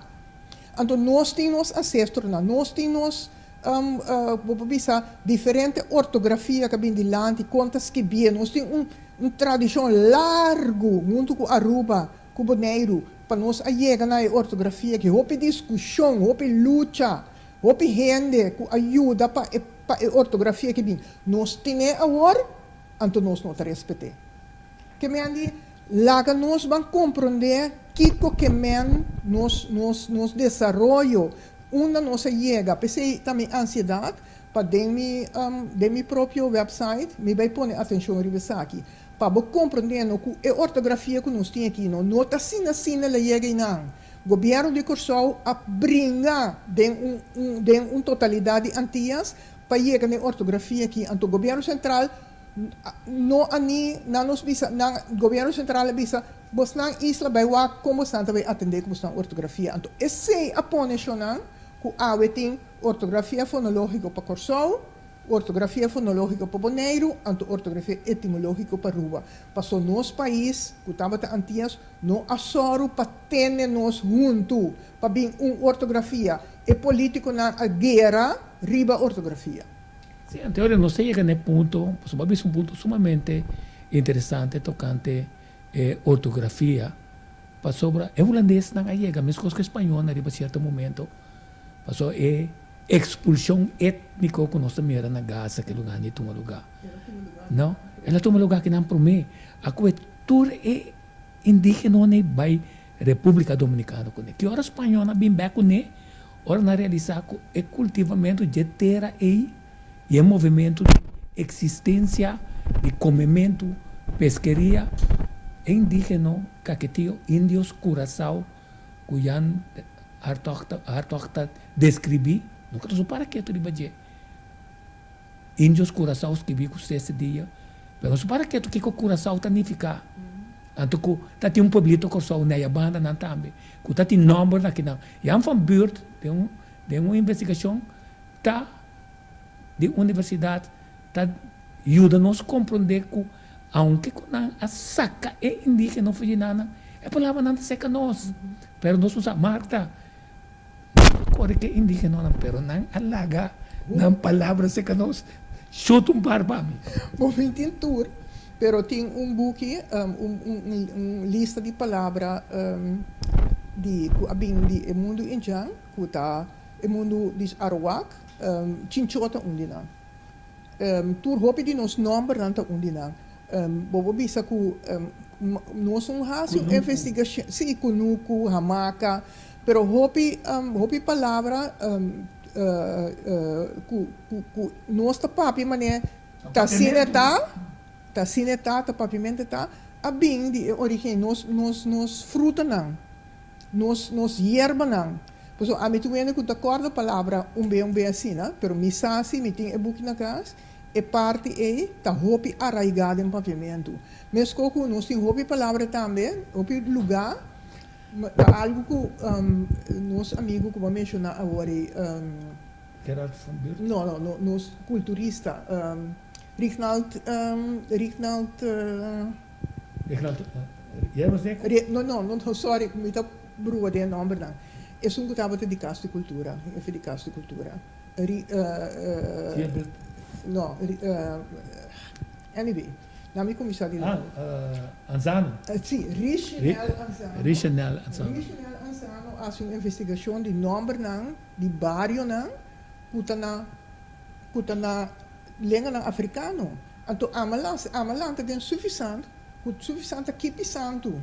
Anto nos tin nos ansestronan, nos tin nos. Bo por bisa diferente ortografia ku a bin dilanti, kon ta skibié. Nos tin un un tradishon largu huntu ku Aruba, ku Boneiru, pa nos a yega na e ortografia aki. Hopi diskushon, hopi lucha, hopi hende ku a yuda pa e pa e ortografia aki bin. Nos tin'é awor, anto nos no ta respet'é. Ke men di laga nos ban komprondé kiko ke men nos nos nos desaroyo, unda nos a yega. P'esei ta mi ansiedat pa den mi den mi propio website mi bai pone atenshon riba esaki, pa bo komprondé no ku e ortografia ku nos tin aki no no ta asina asina la yega einan. Gobièrnu di Kòrsou a bringa den un un den un totalidat di Antias pa yega na e ortografia aki. Anto Gobièrnu Sentral No a ni nan nos bisa, nan, Gobierno Central a bisa, bosnan isla bai wak kon bosnan ta bai atende ku bosnan ortografia. Anto esei a pone shonan ku awe tin ortografia fonologiko pa Kòrsou, ortografia fonologiko pa Boneiru, anto ortografia etimologiko pa Aruba. Paso nos pais, ku tabata Antias, no a sòru pa tene nos huntu pa bin un ortografia. E politikonan a guera riba ortografia. Sí, anto nos ta yega na e punto, pasobra bo a bisa un punto sumamente interesante tokante e ortografia, pasobra e hulandesnan a yega meskos ku e spañolnan riba sierto momento, pasobra e ekspulshon étniko ku nos ta mira na Gaza ke lugá ni tuma lugá, no, el a tuma lugá kinan promé, a kue tur e indígenonan ei bai Repúblika Dominikano kuné. Ki ora spañolnan a bin bèk kuné? Ora nan realisá ku e kultivamentu dje tera ei i e movementu di eksistensia di komementu, peskeria, e indígeno Kaketio, indios Kurasao ku Jan Hartog ta Hartog ta deskribí, nunka ta su para ketu riba dje. Indios Kurasao skibí ku sese dia, pero no su para ketu kiko Kurasao ta nifiká. Anto ku ta tin un pueblito Kòrsou na e bandanan tambe ku ta tin nòmber na kinan. Jan van Buurt den un den un investigashon ta di universidat ta yuda nos komprondé ku aunke ku nan a saka e indigeno for di nan e palabranan ta seka nos. Pero nos no sa. Marta, nan a kore ku e indigenonan pero nan a laga nan palabra seka nos. Shut un par pa mi. Bo bin tin tur, pero tin un buki, un un lista di palabra di ku a bin di e mundu indjan, ku ta e mundu di Arawak, Chinchó ta un di nan. Tur hopi di nos nòmbernan ta un di nan. Bo por bisa ku nos un hasi un investigashon, si, kunuku, hamaka, pero hopi hopi palabra ku ku nos ta papia manera ta asina e ta, ta asina e ta, ta papiamento e ta, a bin di e origen, nos nos nos frutanan, nos nos yerbanan. Pasobra ami tur hende ku ta kòrda palabra un be un be asina, pero mi sa si mi tin e buki na kas, e parti ei ta hopi araigá den papiamentu. Meskos ku nos tin hopi palabra tambe, hopi lugá, ta algu ku nos amigu ku bo a menshoná awor ei, Gerard van Buurt? No, no, no, nos kulturista, Rignald, Rignald. Rignald, jij was nek? No, no, no, sorry, mi ta brua den e nòmbernan. Esun ku tabata di Kas di Kultura, hefe di Kas di Kultura. Ri, Gilbert? No, anyway, nan mi kuminsá di Ah, Anzano. Si, Richenel Anzano. Richenel Anzano. Richenel Anzano a hasi un investigashon di nòmbernan di barionan ku ta na ku ta na lenganan afrikano. Anto ama ama lanta den Suffisant ku Suffisant ta kipi santu.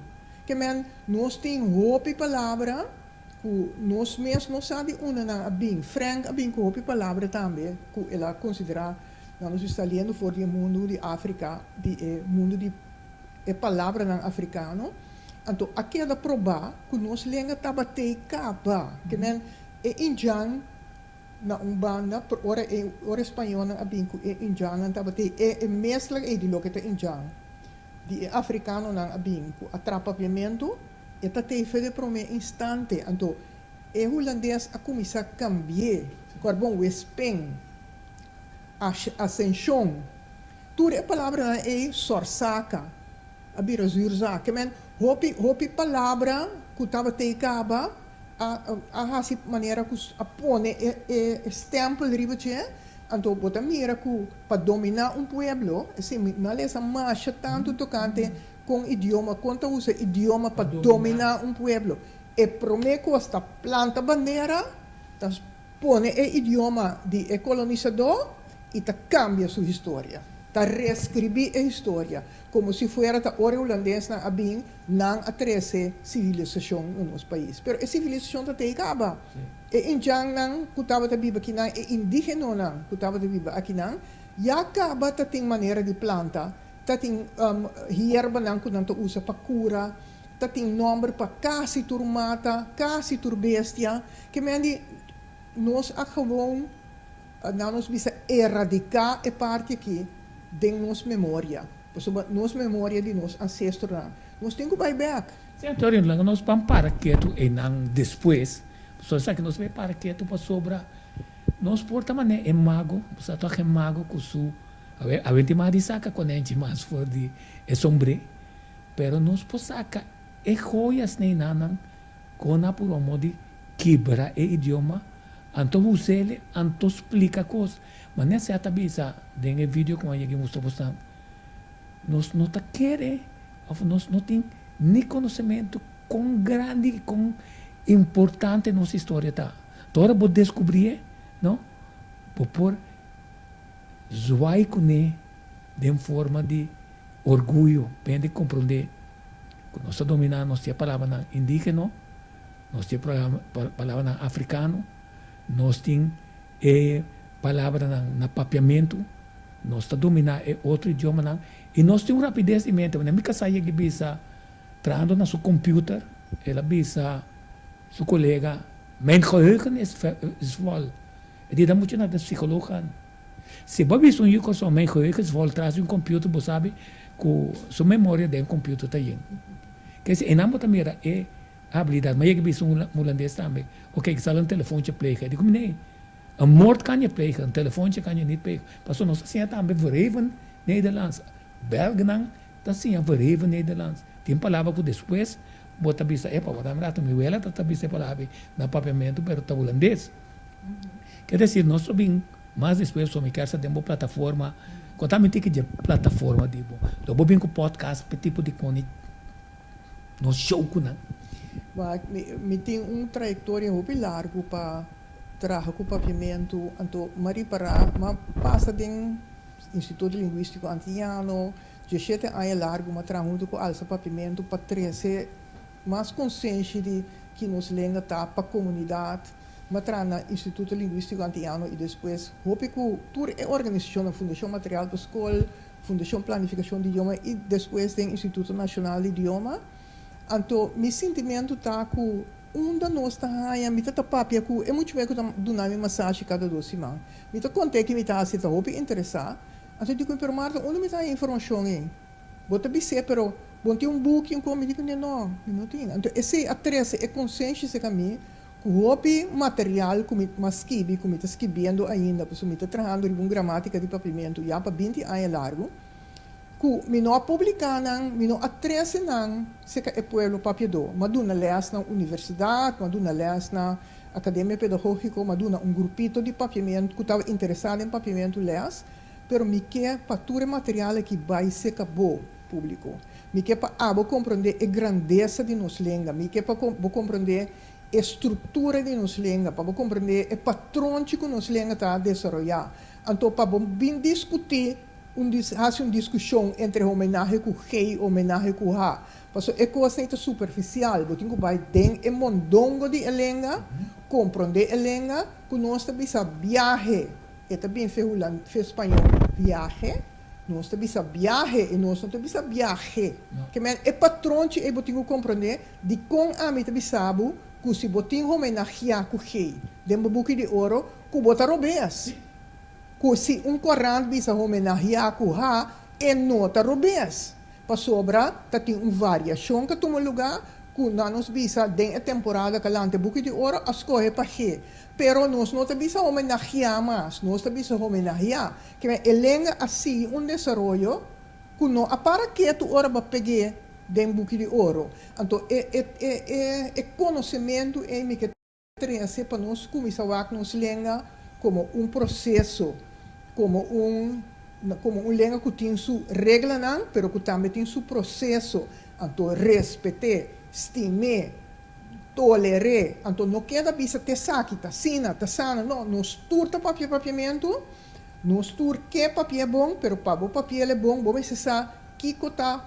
Ke men nos tin hopi palabra ku nos mes no sa di unda nan a bin. Frank a bin ku hopi palabra tambe ku el a konsiderá nan nos sta liendo for di e mundu di Afrika, di e mundu di e palabranan afrikano. Anto a keda probá ku nos lenga tabat'ei kaba. Ke men e indjan na un banda, pero ora e ora e spañolnan a bin ku e indjannan tabat'ei e e mezcla ei di loke ta indjan, di e afrikanonan a bin ku a traha papiamentu, e ta tei fe de promé instante. Anto e hulandes a kuminsá kambi'é, kòrbon, wespen, asenshon, tur e palabranan ei sòrsaka. A bira zuurzak. Ke men hopi hopi palabra ku tabat'ei kaba. A a hasi manera ku a pone e e stèmpel riba dje, anto bo ta mira ku pa dominá un pueblo, esei mi no a lesa masha tantu tokante kon idioma, kon ta usa idioma pa dominá un pueblo. E promé kos ta planta bandera, ta pone e idioma di e kolonisadó i ta kambia su historia, ta reskribí e historia komo si fuera ta ora e hulandesnan a bin Nan a trese sivilisashon na nos pais. Pero e sivilisashon ta tei kaba. E indjannan ku tabata biba akinan, e indigenonan ku tabata biba akinan, ya kaba ta tin manera di planta, ta tin hierbanan ku nan ta usa pa kura, ta tin nòmber pa kasi tur mata, kasi tur bestia. Ke men di nos a gewoon, nan nos bisa eradiká e parti aki den nos memoria. Pasobra nos memoria di nos ancestronan, nos tin cu bay bek. Sí, Antonio, laga nos ban para ketu einan despues, pasobra esaki nos bay para ketu pasobra nos por ta manera e mago, bo sa toch e mago cu su, awe, awe tin mas di saca konenchi mas for di e sombré, pero nos por saca e joyas neinannan con a purba modo di kibra e idioma, anto husele, anto splica cos. Manera sea ta bisa den e video ku a yega mustra bosnan, nos no ta kere òf nos no tin ni konosementu kon grandi i kon importante nos historia ta. Ta ora bo deskubrié, no, bo por zwai kuné den forma di orguyo, pa hende komprondé ku nos ta dominá nos tin e palabranan indígeno, nos tin e palabranan afrikano, nos tin E palabranan na papiamentu, nos ta dominá e otro idiomanan i nos tin un rapides di mente. Wanneer mi kasá yega bisa trahando na su computer, el a bisa su kolega, Mijn geheugen is is vol. E di, Dan mucha na den psicoloog gaan. Si bo a bisa un yu kòrsou, Mijn geheugen is vol, tras di un computer, bo sabi ku su memoria den computer ta yen. Kese, einan bo ta mira e Habilidad. Ma yega bisa un hulandes tambe, ok, ik zal een telefoontje plegen. E di ku mi, nee, een moord kan je plegen, een telefoontje kan je niet plegen. Pasobra nos ta siña tambe verheven Nederlands. Belgnan ta siña verheven Nederlands. Tin palabra ku despues bo ta bisa, epa, wak un rato, mi wela ta bisa e palabra ei na papiamentu, pero ta hulandes. Ker desir, nos lo bin mas despues, pasobra mi kier sa den bo plataforma, konta mi tiki dje plataforma di bo. Lo bo bin ku podcast p'e tipo di koni. Nos show ku nan. Wak, mi tin un trayektoria hopi largu pa traha ku papiamentu, anto m'a ripará, m'a pasa den Instituto Lingwístiko Antiano, dieshete aña largu m'a traha huntu ku Alsa Papiamentu pa trese mas konsenshi di ki nos lenga ta pa komunidat. M'a traha na Instituto Lingwístiko Antiano i despues hopi ku tur e organisashonnan, Fundashon Material pa Skol, Fundashon Planifikashon di Idioma i despues den Instituto Nashonal di Idioma. Anto mi sintimentu ta ku unda nos ta haña, mi ta ta papia ku e mucha ku ta duna mi masashi kada dos siman. Mi ta kont'é ki mi ta hasi, e ta hopi interesá. Anto e di ku mi, pero Marta, unda mi ta haña informashon ei? Bo ta bis'é, pero bo no tin un buki, un kon? Mi di ku nò, mi no tin. Anto esei a trese e konsenshi serka mi Ku hopi material ku mi mas skibi, ku mi ta skibiendo ainda, pasobra mi ta trahando riba un gramatika di papiamentu ya pa binti aña largu, ku mi no a publiká nan, mi no a trese nan serka e pueblo papiadó. Mi a duna lès na universidat, mi a duna lès na Akademia Pedagógiko, mi a duna un grupito di papiamentu ku tabata interesá den papiamentu lès, pero mi ke pa tur e material aki bai serka bo, públiko. Mi ke pa abo komprondé e grandesa di nos lenga, mi ke pa bo komprondé e struktura di nos lenga, pa bo komprendé e patronchi ku nos lenga ta desaroyá. Anto pa bo bin diskutí un hasi un diskushon entre homenahe ku G i homenahe ku H, pasobra e kosnan ei ta superfisial. Bo tin ku bai den e mondongo di e lenga, komprondé e lenga, ku nos ta bisa biahe, e ta bin fe hulan fe spañó viaje, nos ta bisa biahe i nos no ta bisa biahe. Ke men e patronchi ei bo tin ku komprondé. Dikon ami ta bisa bo ku si bo tin homenagiá ku G den bo buki di oro, ku bo ta robes? Ku si un korant bisa homenagiá ku H, e no ta robes? Pasobra ta tin un variashon ka tuma lugá ku nan nos bisa den e temporada kalante buki di oro a skohe pa G. Pero nos no ta bisa homenagiá mas, nos ta bisa homenagiá. Kimen e lenga a sigui un desaroyo ku no a para ketu ora bo a peg'é. den buki di oro. Anto e e e e e konosementu ei mi ke trese pa nos kuminsá wak nos lenga komo un proseso, komo un komo un lenga ku tin su reglanan pero ku tambe tin su proseso. Anto respet'é, stim'é, toler'é. Anto no keda bisa t'esaki ta asina, ta asana. No, nos tur ta papia papiamentu, nos tur ke papi'é bon, pero pa bo papi'el e bon bo mester sa kiko ta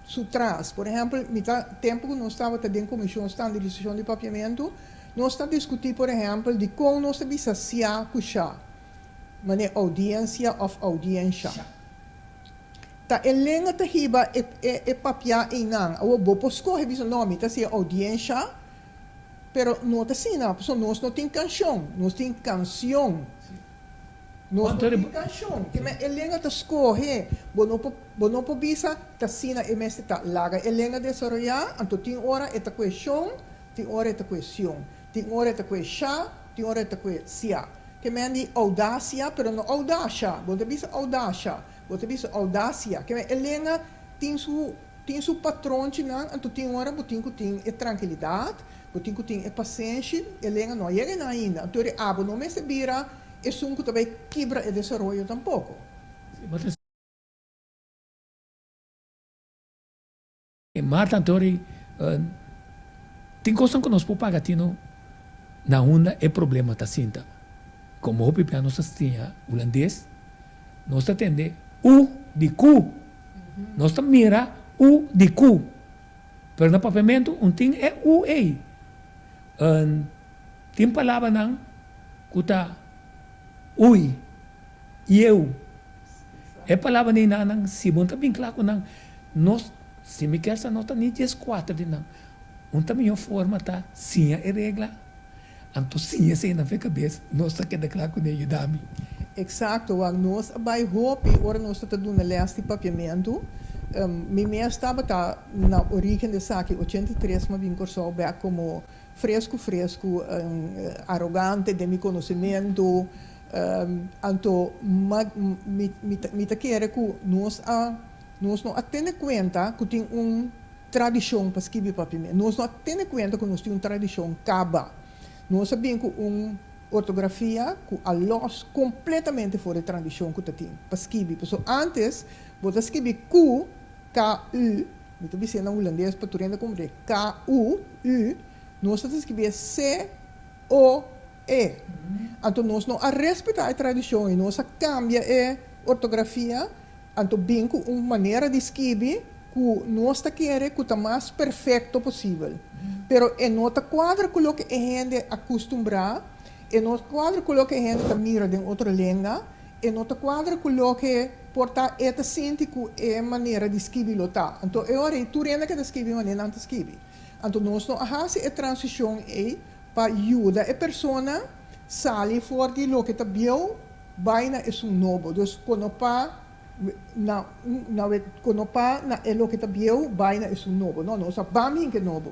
su tras. Por ehèmpel, mi ta tempu ku nos tabata den Komishon Standardisashon di Papiamentu, nos ta diskutí por ehèmpel dikon nos ta bisa sia ku sha, manera oudiensia òf oudiensha. Ta e lenga ta hiba e e papiá einan. Awor bo por skohe bisa no, mi ta hasi e oudiensha, pero no ta asina, pasobra nos no tin kanshon, nos tin kansion. Nos no tin kanshon. Ke men e lenga ta skohe. Bo no por bo no por bisa ta asina e mester ta. Laga e lenga desaroyá, anto tin ora e ta kue shon, tin ora e ta kue sion. Tin ora e ta kue sha, tin ora e ta kue sia. Ke men di oudasia, pero no oudasha. Bo no ta bisa oudasha, bo ta bisa oudasia. Ke men e lenga tin su tin su patronchinan, anto tin ora bo tin ku tin e trankilidat, bo tin ku tin e pasenshi. E lenga no a yega einan ainda. Anto ri abo no mester bira esun ku ta bai kibra e desaroyo tampoko. Marta Antori, Tin kosnan ku nos por paga tino na unda e problema ta sinta. Komo hopi bia nos ta siña hulandes, nos ta tende u di ku. Nos ta mira u di ku. Pero na papiamentu un tin e u ei. Tin palabranan ku ta ui, ieu. E palabra neinannan, si bo no ta bin kla ku nan, nos, si mi kier sa no ta ni dieskuater di nan. Un ta mihó forma ta siña e regla, anto siña esei na fe kabes, nos ta keda kla kuné, yuda mi. Eksakto, wak nos a bai hopi ora nos ta ta duna lès di papiamentu. Mi mes tabata na orígen di esaki, 83 mi a bin Kòrsou bèk komo fresku fresku, arogante den mi konosementu. Anto mi ta kere ku nos a nos no a tene kuenta ku tin un tradishon pa skibi papiamentu. Nos no a tene kuenta ku nos tin un tradishon kaba. Nos a bin ku un ortografia ku a lòs kompletamente for e tradishon ku ta tin pa skibi. Pasobra ántes bo ta skibi ku, KU, mi ta bis'é na hulandes pa tur hende komprendé, KU, u, nos ta skibié CO. E. Anto nos no a respetá e tradishon i nos a kambia e ortografia, anto bin ku un manera di skibi ku nos ta kere ku ta mas perfekto posibel. Pero e no ta kuadra ku loke e hende a kustumbrá, e no kuadra ku loke e hende ta mira den otro lenga, e no ta kuadra ku loke por ta e ta sinti ku e manera di skibi lo ta. Anto e ora ei tur hende ke ta skibi manera nan ta skibi. Anto nos no a hasi e transishon ei Pa yuda e persona sali for di loke ta bieu bai na esun nobo. Dus kono pa na na kono pa na e loke ta bieu bai na esun nobo. No, nos a ban bin ke nobo.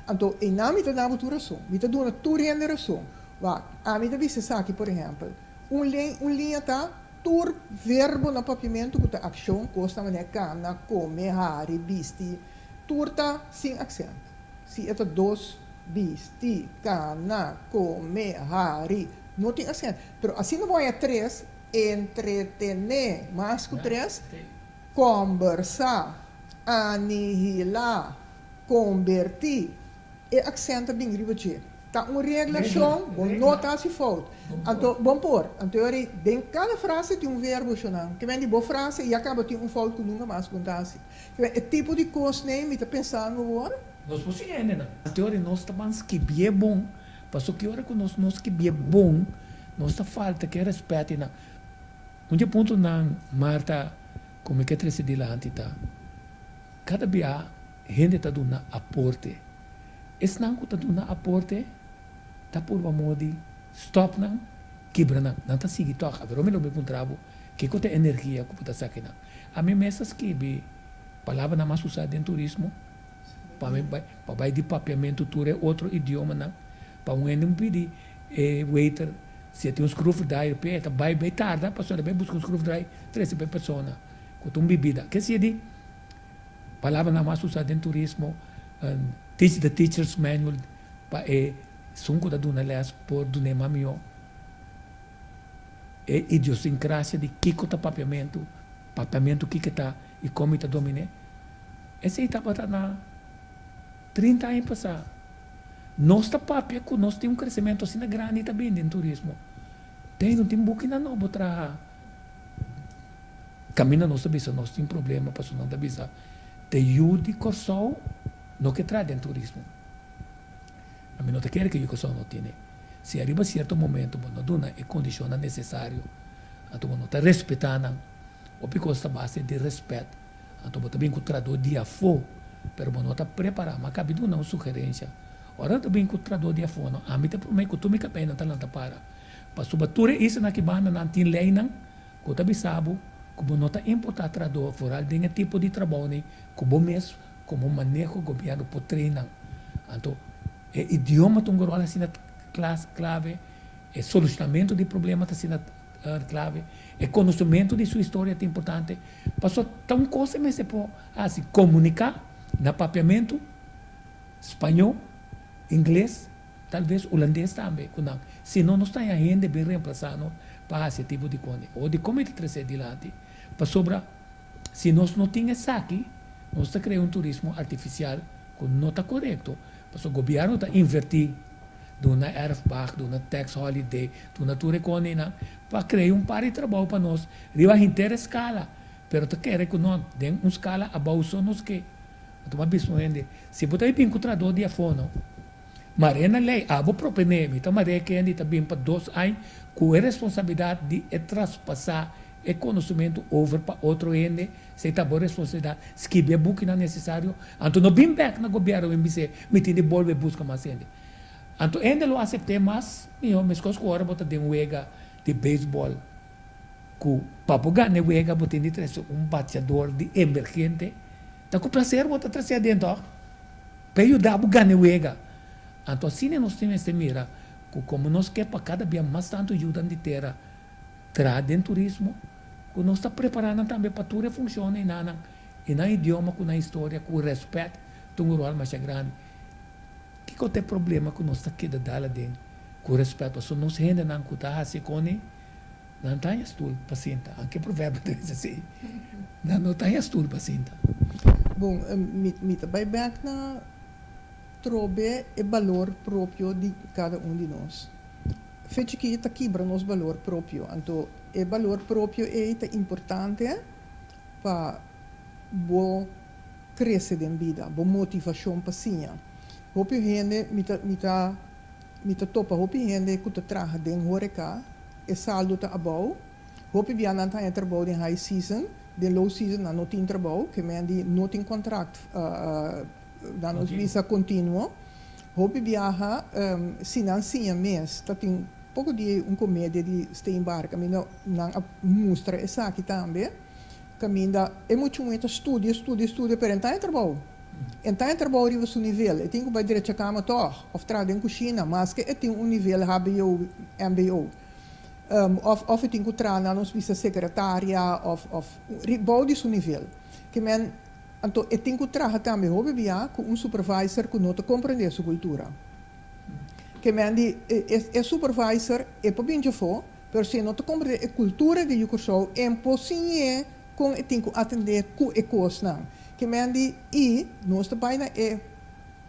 Anto einan mi ta duna bo tur rason. Mi ta duna tur hende rason. Wak, ami ta bisa esaki por ehèmpel, un lei un liña ta tur verbo na papiamentu ku ta akshon, kosnan manera kana, kome, hari, bisti, tur ta sin aksènt. Si e ta dos Bisti, kana, kome, hari. No tin asent. Pero asina bo haña tres, entretené, mas ku tres, kòmbersá, anihilá, kombertí. E aksènt ta bin riba dje. Ta un regla, shon, bo no ta hasi fout. Anto, bon por. Anto e ora ei, den kada frase tin un verbo, shonnan. Ke men di bo frase ya kaba tin un fout ku nunka mas bo no ta hasi. Ke men e tipo di kos nei mi ta pensando awor. Nos por siña hendenan. Te ora nos ta ban skibié bon, paso ki ora ku nos no skibié bon, nos ta falta ke rèspèt einan. Un di e puntonan, Marta, ku mi ke trese dilanti ta, kada bia hende ta duna aporte. Esnan ku ta duna aporte ta purba moda di stòp nan, kibra nan. Nan ta sigui tòg. Awor mi lo mi puntra bo, kiko ta e energia ku bo ta saka einan? Ami mes a skibi palabranan mas usá den turismo. Pa mi bai pa bai di papiamentu tur e otro idiomanan pa un hende un pidi e waiter si e tin un schroefdraaier p'e e ta bai bai tarda pasobra e bai buska un schroefdraaier trese pa e persona ku ta un bibida ke si e di. Palabranan mas usa den turismo, Teach the Teacher's Manual pa e esun ku ta duna les por dun'é mas mihó e idiosincrasia di kiko ta papiamentu, papiamentu kiko ta i kon mi ta domin'é. Esei tabata na 30 aña pasá. Nos ta papia ku nos tin un kresementu asina grandi ta bini den turismo. Tei no tin bukinan nobo traha. Kaminda nos ta bisa nos tin problema pasobra nan ta bisa te yu di Kòrsou no ke traha den turismo. Ami no ta kere ke yu Kòrsou no tene. Si ariba sierto momento bo no duna e kondishonnan nesesario anto bo no ta respetá nan. Hopi kos ta base di rèspèt anto bo ta bin ku trahadó di afó pero bo no ta prepará. Mi a kabi duna un sugerensia. Ora ta bin ku trahadó di afó no ami ta promé ku tur mi kabeinan ta lanta para pasobra tur e islanan aki banda nan tin leinan Ku ta bisa bo ku bo no ta importá trahadó foral den e tipo di trabounan ku bo mes komo maneho gobièrnu por train nan. Anto e idioma ta un ròl asina klave, e solushonamentu di problema ta asina klave, e konosementu di su historia ta importante. Pasobra ta un kos e mester por hasi, komuniká na papiamentu, spañó, ingles. Tal bes hulandes tambe ku nan. Si no nos ta haña hende bin remplasá nos pa hasi e tipo di kos. O dikon mi ta trese dilanti? Pasobra si nos no tin esaki, nos ta krea un turismo artifisial ku no ta korekto. Pasobra gobièrnu ta invertí, duna erfpacht, duna tax holiday, duna tur e kosnan pa krea un par di trabou pa nos riba henter e skala. Pero ta kere ku no, den un skala abou so nos ke. Anto bo a bisa un hende, si bo ta bin ku trahadó di afó no. Mare na lei, abo proponé, mi ta mare kende ta bin pa dos añ ku e responsabilidat di e traspasá e konosementu over pa otro hende, esei ta bo responsabilidat, skibi e bukinan nesesario, anto no bin bèk na gobièrnu bin bis'é mi tin di bolbe buska mas hende. Anto hende lo asept'é mas mihó, meskos ku ora bo ta den wega di beisbòl ku pa bo gana e wega bo tin di trese un bateador di emergente, ta ku plaser bo ta trese aden tòg? Pa e yuda bo gana e wega. Anto asina nos tin mester mira ku komo nos ke pa kada bia mas tantu yudan di tera traha den turismo, ku nos ta prepará nan tambe pa tur e funshonnan i nan i nan idioma ku nan historia ku rèspèt ta un ròl masha grandi. Kiko ta e problema ku nos ta keda dal aden ku rèspèt? Pasobra nos hendenan ku ta hasi e koni Nan ta haña stul pa sinta. Anke proverbio ta bisa así, Nan no ta haña stul pa sinta. Bon, mi ta bai bek na trobe e balor propio di kada un di nos. Fe chikí ta kibra nos balor propio, anto e balor propio ei ta importante pa bo krese den bida, bo motivashon pa siña. Hopi hende mi ta mi ta Mi ta topa hopi hende ku ta traha den horeca, e saldo ta abou. Hopi bia nan ta haña trabou den high season, den low season nan no tin trabou, ke men di no tin kontrakt nan nos bisa kontinuo. Hopi biaha si nan siña mes, ta tin poko di un komedia di Steenbark kaminda nan a mustra esaki tambe, kaminda e mucha muhé ta studia, studia, studia pero e no ta haña trabou. E ta e trabou riba su nivel, e tin ku bai drecha kama tòg, òf traha den kushina, maske e tin un nivel hbo, mbo. Òf òf e tin ku traha na nos bisa sekretaria òf òf bou di su nivel. Ke men, anto e tin ku traha tambe hopi bia ku un supervisor ku no ta komprendé su kultura. Ke men di e e supervisor e por bin djafó, pero si e no ta komprendé e kultura di yu Kòrsou, e por siñ'é Kon e tin ku atendé ku e kosnan? Ke men di, I nos ta bai na e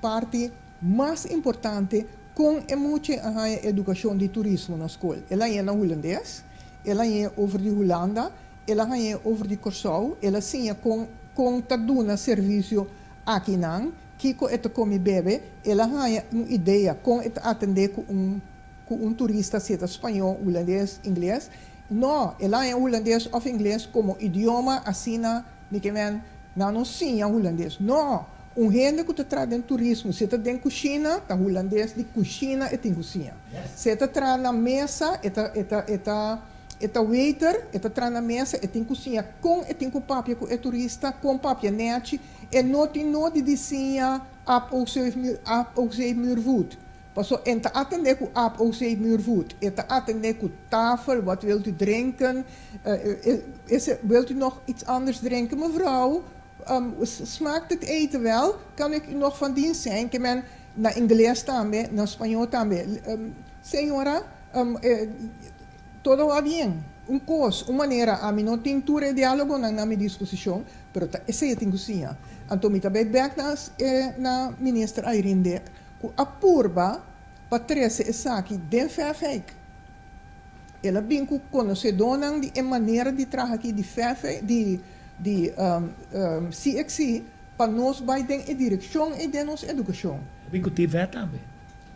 parti mas importante, kon e mucha a haña edukashon di turismo na skol? El a hañ'é na hulandes, el a hañ'é over di Hulanda, el a hañ'é over di Kòrsou, el a siña kon kon ta duna servisio akinan, kiko e ta kome bebe, el a haña un idea kon e ta atendé ku un ku un turista si e ta spañó, hulandes, ingles. No, el a haña hulandes òf ingles komo idioma asina mi ke men nan no siña hulandes. No, un hende ku ta traha den turismo, si e ta den kushina, ta hulandes di kushina e tin ku siña. Si e ta traha na mesa, e ta e ta e ta e ta waiter, e ta traha na mesa, e tin ku siña kon e tin ku papia ku e turista, kon papia nèchi. E no tin nodi di siña ap oog zeef muur voet. Paso en ta atende ku aap oog zeep muur voet. E ta atende ku tafel, wat wilt u drinken, wilt u nog iets anders drinken mevrouw? Smaakt het eten wel? Kan ik u nog van dienst zijn? Ke men na ingles tambe, na spañó tambe. Señora, todo va bien. Un kos, un manera, ami no tin tur e diálogonan na mi disposishon, pero ta esei e tin ku siña. Anto mi ta bai bèk na e na Minister Irene Dick ku a purba pa trese esaki den Verfijk. El a bin ku konosedónan di e manera di traha aki di Verfijk, di di CXC pa nos bai den e direkshon ei den nos edukashon. A bin ku TVET tambe.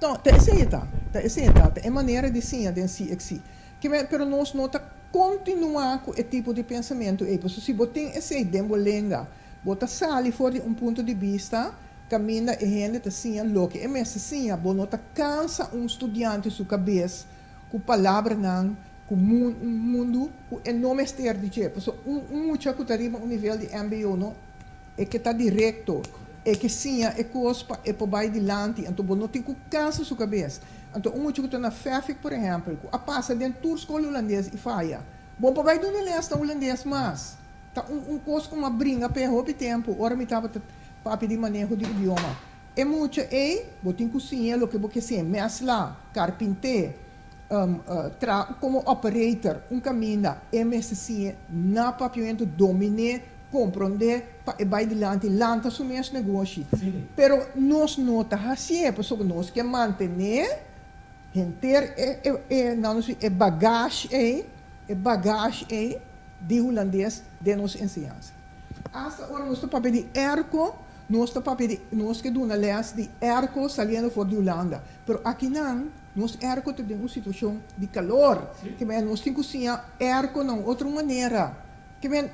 No, ta esei e ta. Ta esei e ta. Ta e manera di siña den CXC. Kimen, pero nos no ta kontinuá ku e tipo di pensamentu ei. Pasobra si bo tin esei den bo lenga, bo ta sali for di un punto di bista kaminda e hende ta siña loke e mester siña. Bo no ta kansa un studiante su kabes ku palabranan ku un mundu ku e no mester di dje. Pasobra un mucha ku ta riba un nivel di mbo no e ke ta direkto, e ke siña e kos pa e por bai dilanti, anto bo no tin ku kansa su kabes. Anto un mucha ku ta na Fefik por ehèmpel, ku a pasa den tur skol hulandes i faya, bo no por bai duna lès na hulandes mas. Ta un un kos ku mi a bringa p'e hopi tempu ora mi tabata papia di maneho di idioma. E mucha ei, bo tin ku siña loke bo ke siña, mèsla, karpinté, Tra komo operator un kaminda e mester siña na papiamentu, dominé, komprondé pa e bai dilanti, lanta su mes negoshi. Pero nos no ta hasié pasobra nos ke mantené henter e e nan nos di e bagashi ei, e bagashi ei di hulandes den nos enseñansa. Asta ora nos ta papia di airco, nos ta papia di nos ke duna lès di airco saliendo for di Hulanda, pero akinan Nos airco ta den un situacion di calor. Ke men nos tin cu siña airco na un otro manera. Ke men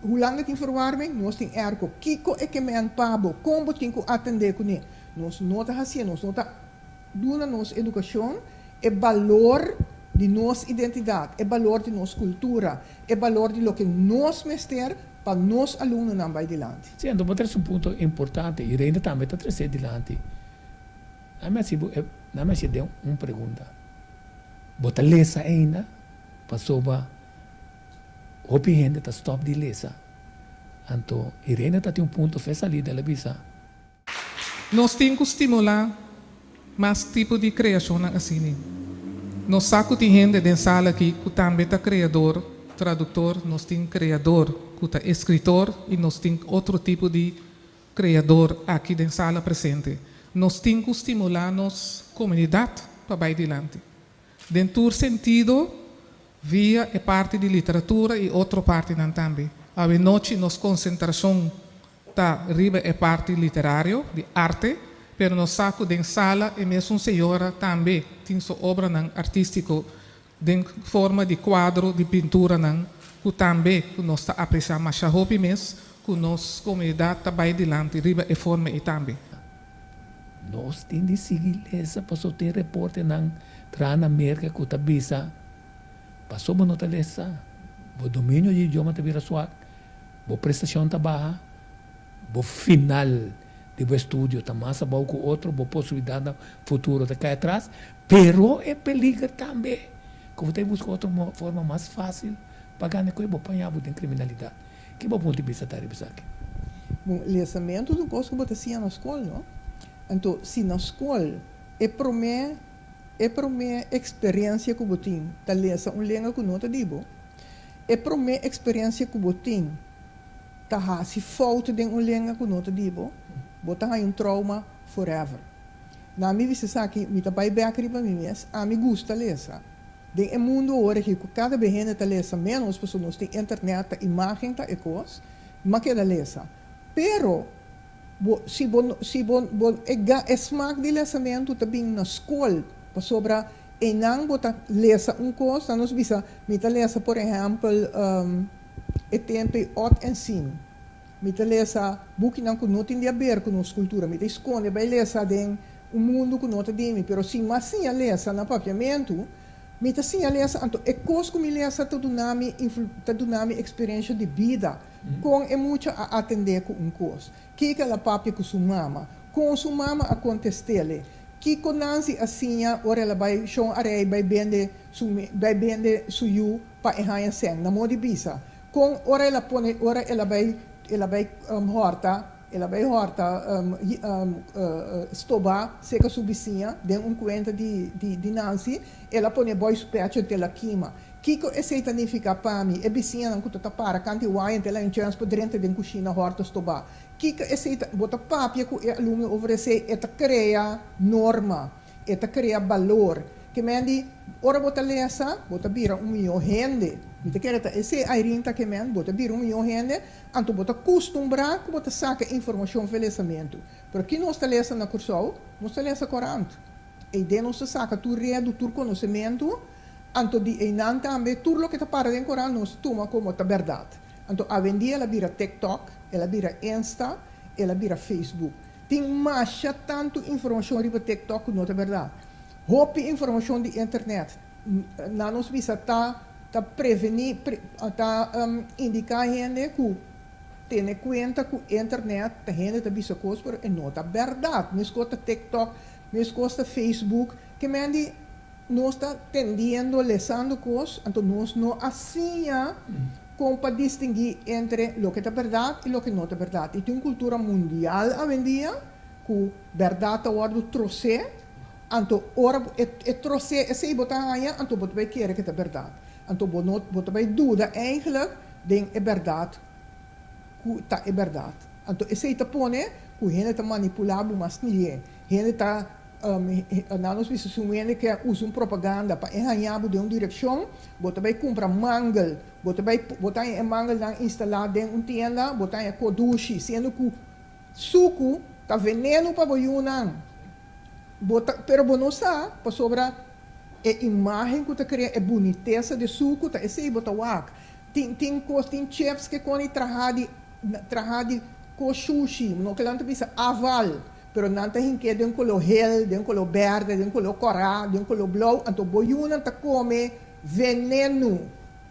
Hulanda tin verwarming, nos tin airco. Kico e ke men pa bo? Con bo tin cu atende cune? Nos no ta hacié, nos no ta duna nos educacion e balor di nos identidad, e balor di nos cultura, e balor di loke nos mester pa nos alumnonan bay dilanti. Sí, anto bo trece un punto importante y Reina tambe ta trece dilanti. Nan mi hasi bo e nan mi hasi den un pregunta. Bo ta lesa ainda? Pasobra hopi hende ta stòp di lesa. Anto Irene ta tin un punto fe salida, el a bisa. Nos tin ku stimulá mas tipo di kreashonnan asina. Nos sa ku tin hende den sala aki ku tambe ta kreador, traduktor, nos tin kreador ku ta eskritor i nos tin otro tipo di Kreador aki den sala presente. Nos tin ku stimulá nos komunidat pa bai dilanti. Den tur sentido, via e parti di literatura i otro partinan tambe. Awe nochi nos konsentrashon ta riba e parti literario, di arte, pero nos sa ku den sala e mesun señora tambe tin su obranan artístiko den forma di kuadro di pinturanan ku tambe ku nos ta apresiá masha hopi mes ku nos komunidat ta bai dilanti riba e forma ei tambe. Nos tin di sigui lesa paso tin reportenan traha na Merka ku ta bisa paso bo no ta lesa, bo dominio di idioma ta bira suak, bo prestashon ta baha, bo final di bo estudio ta mas abou ku otro, bo posibilidatnan futuro ta kai atras. Pero e peliger tambe ku bo ta buska otro forma mas fásil pa gana ku e bo paña bo den kriminalidat. Ki bo punto di bista ta riba esaki? Bon, lesamentu ta un kos ku bo ta siña na skol, no? Anto, si na skol e promé e promé eksperensia ku bo tin ta lesa un lenga ku no ta di bo, e promé eksperensia ku bo tin ta hasi fout den un lenga ku no ta di bo, bo ta haña un trauma forever. Na mi bisa esaki, mi ta bai bek riba mi mes, ami gusta lesa. Den e mundu awor aki ku kada be hende ta lesa ménos pasobra nos tin internet, ta imágen ta e kos, mi a keda lesa. Pero, bo, si bo, si bo, bo, e ga, e smak di lesamentu ta bin na skol, pasobra einan bo ta lesa un kos, nan nos bisa, mi ta lesa por ehèmpel e tempu ei Ot en Sien. Mi ta lesa bukinan ku no tin di aber ku nos kultura. Mi ta skonde bai lesa den un mundu ku no ta di mi. Pero si mi a siña lesa na papiamentu, mi ta siña lesa anto e kos ku mi lesa ta duna mi ta duna mi eksperensha di bida. Kon e mucha a atendé ku un kos? Kiko el a papia ku su mama? Kon su mama a kontest'el? Kiko Nancy a siña ora el a bai Shon Arey bai bende su bai bende su yu pa e haña sèn? Na moda di bisa, Kon ora el a pone ora el a bai. El a bai hòrta, el a bai hòrta stobá serka su bisiña den un kuenta di di Nancy. El a pone bòi su pecho ente el a kima. Kiko esei ta nifiká pa mi? E bisiñanan ku ta ta para kant'i waya ente el a un chèns pa drenta den kushina hòrta stobá. Kiko esei ta? Bo ta papia ku e alumno over esei, e ta krea norma. E ta krea balor. Ke men di, ora bo ta lesa, bo ta bira un mihó hende. Mi ta kere ta esei Irene ta ke men, bo ta bira un mihó hende, anto bo ta kustumbrá ku bo ta saka informashon for lesamentu. Pero ki nos ta lesa na Kòrsou? Nos ta lesa korant. Eiden nos ta saka tur redu, tur konosementu, anto di einan tambe tur loke ta para den korant nos ta tuma komo ta bèrdat. Anto awendia el a bira TikTok, el a bira Insta, el a bira Facebook. Tin masha tantu informashon riba TikTok ku no ta bèrdat. Hopi informashon di internet na nos bisa ta ta prevení, ta indiká hende ku tene kuenta ku internet ta hende ta bisa kos pero e no ta bèrdat. Meskos ta TikTok, meskos ta Facebook. Ke men di nos ta tendiendo, lesando kos, anto nos no a siña kon pa distinguí entre loke ta bèrdat i loke no ta bèrdat. I tin un kultura mundial awendia ku bèrdat ta wòrdu trosé, anto ora bo e trosé esei bo ta haña, anto bo ta bai kere ku e ta bèrdat. Anto bo no bo ta bai duda eigentlik den e bèrdat ku ta e bèrdat. Anto esei ta pone ku hende ta manipulá bo mas lihé. Hende ta Nan nos bisa si un hende ke usa un propaganda pa e haña bo den un direkshon, bo ta bai kumpra mangel, bo ta bai bo ta haña e mangelnan instalá den un tienda, bo ta haña kodushi, siendo ku suku ta venenu pa bo yunan. Bo ta, pero bo no sa, pasobra e imágen ku ta krea e bunitesa di suku ta esei bo ta wak. Tin tin kos, tin chips ke kon e traha di traha di kos shushi, no ke nan ta bisa aval. Pero nan ta hink'é den koló hel, den koló bèrdè, den koló kòrá, den koló blou, anto bo yunan ta kome venenu.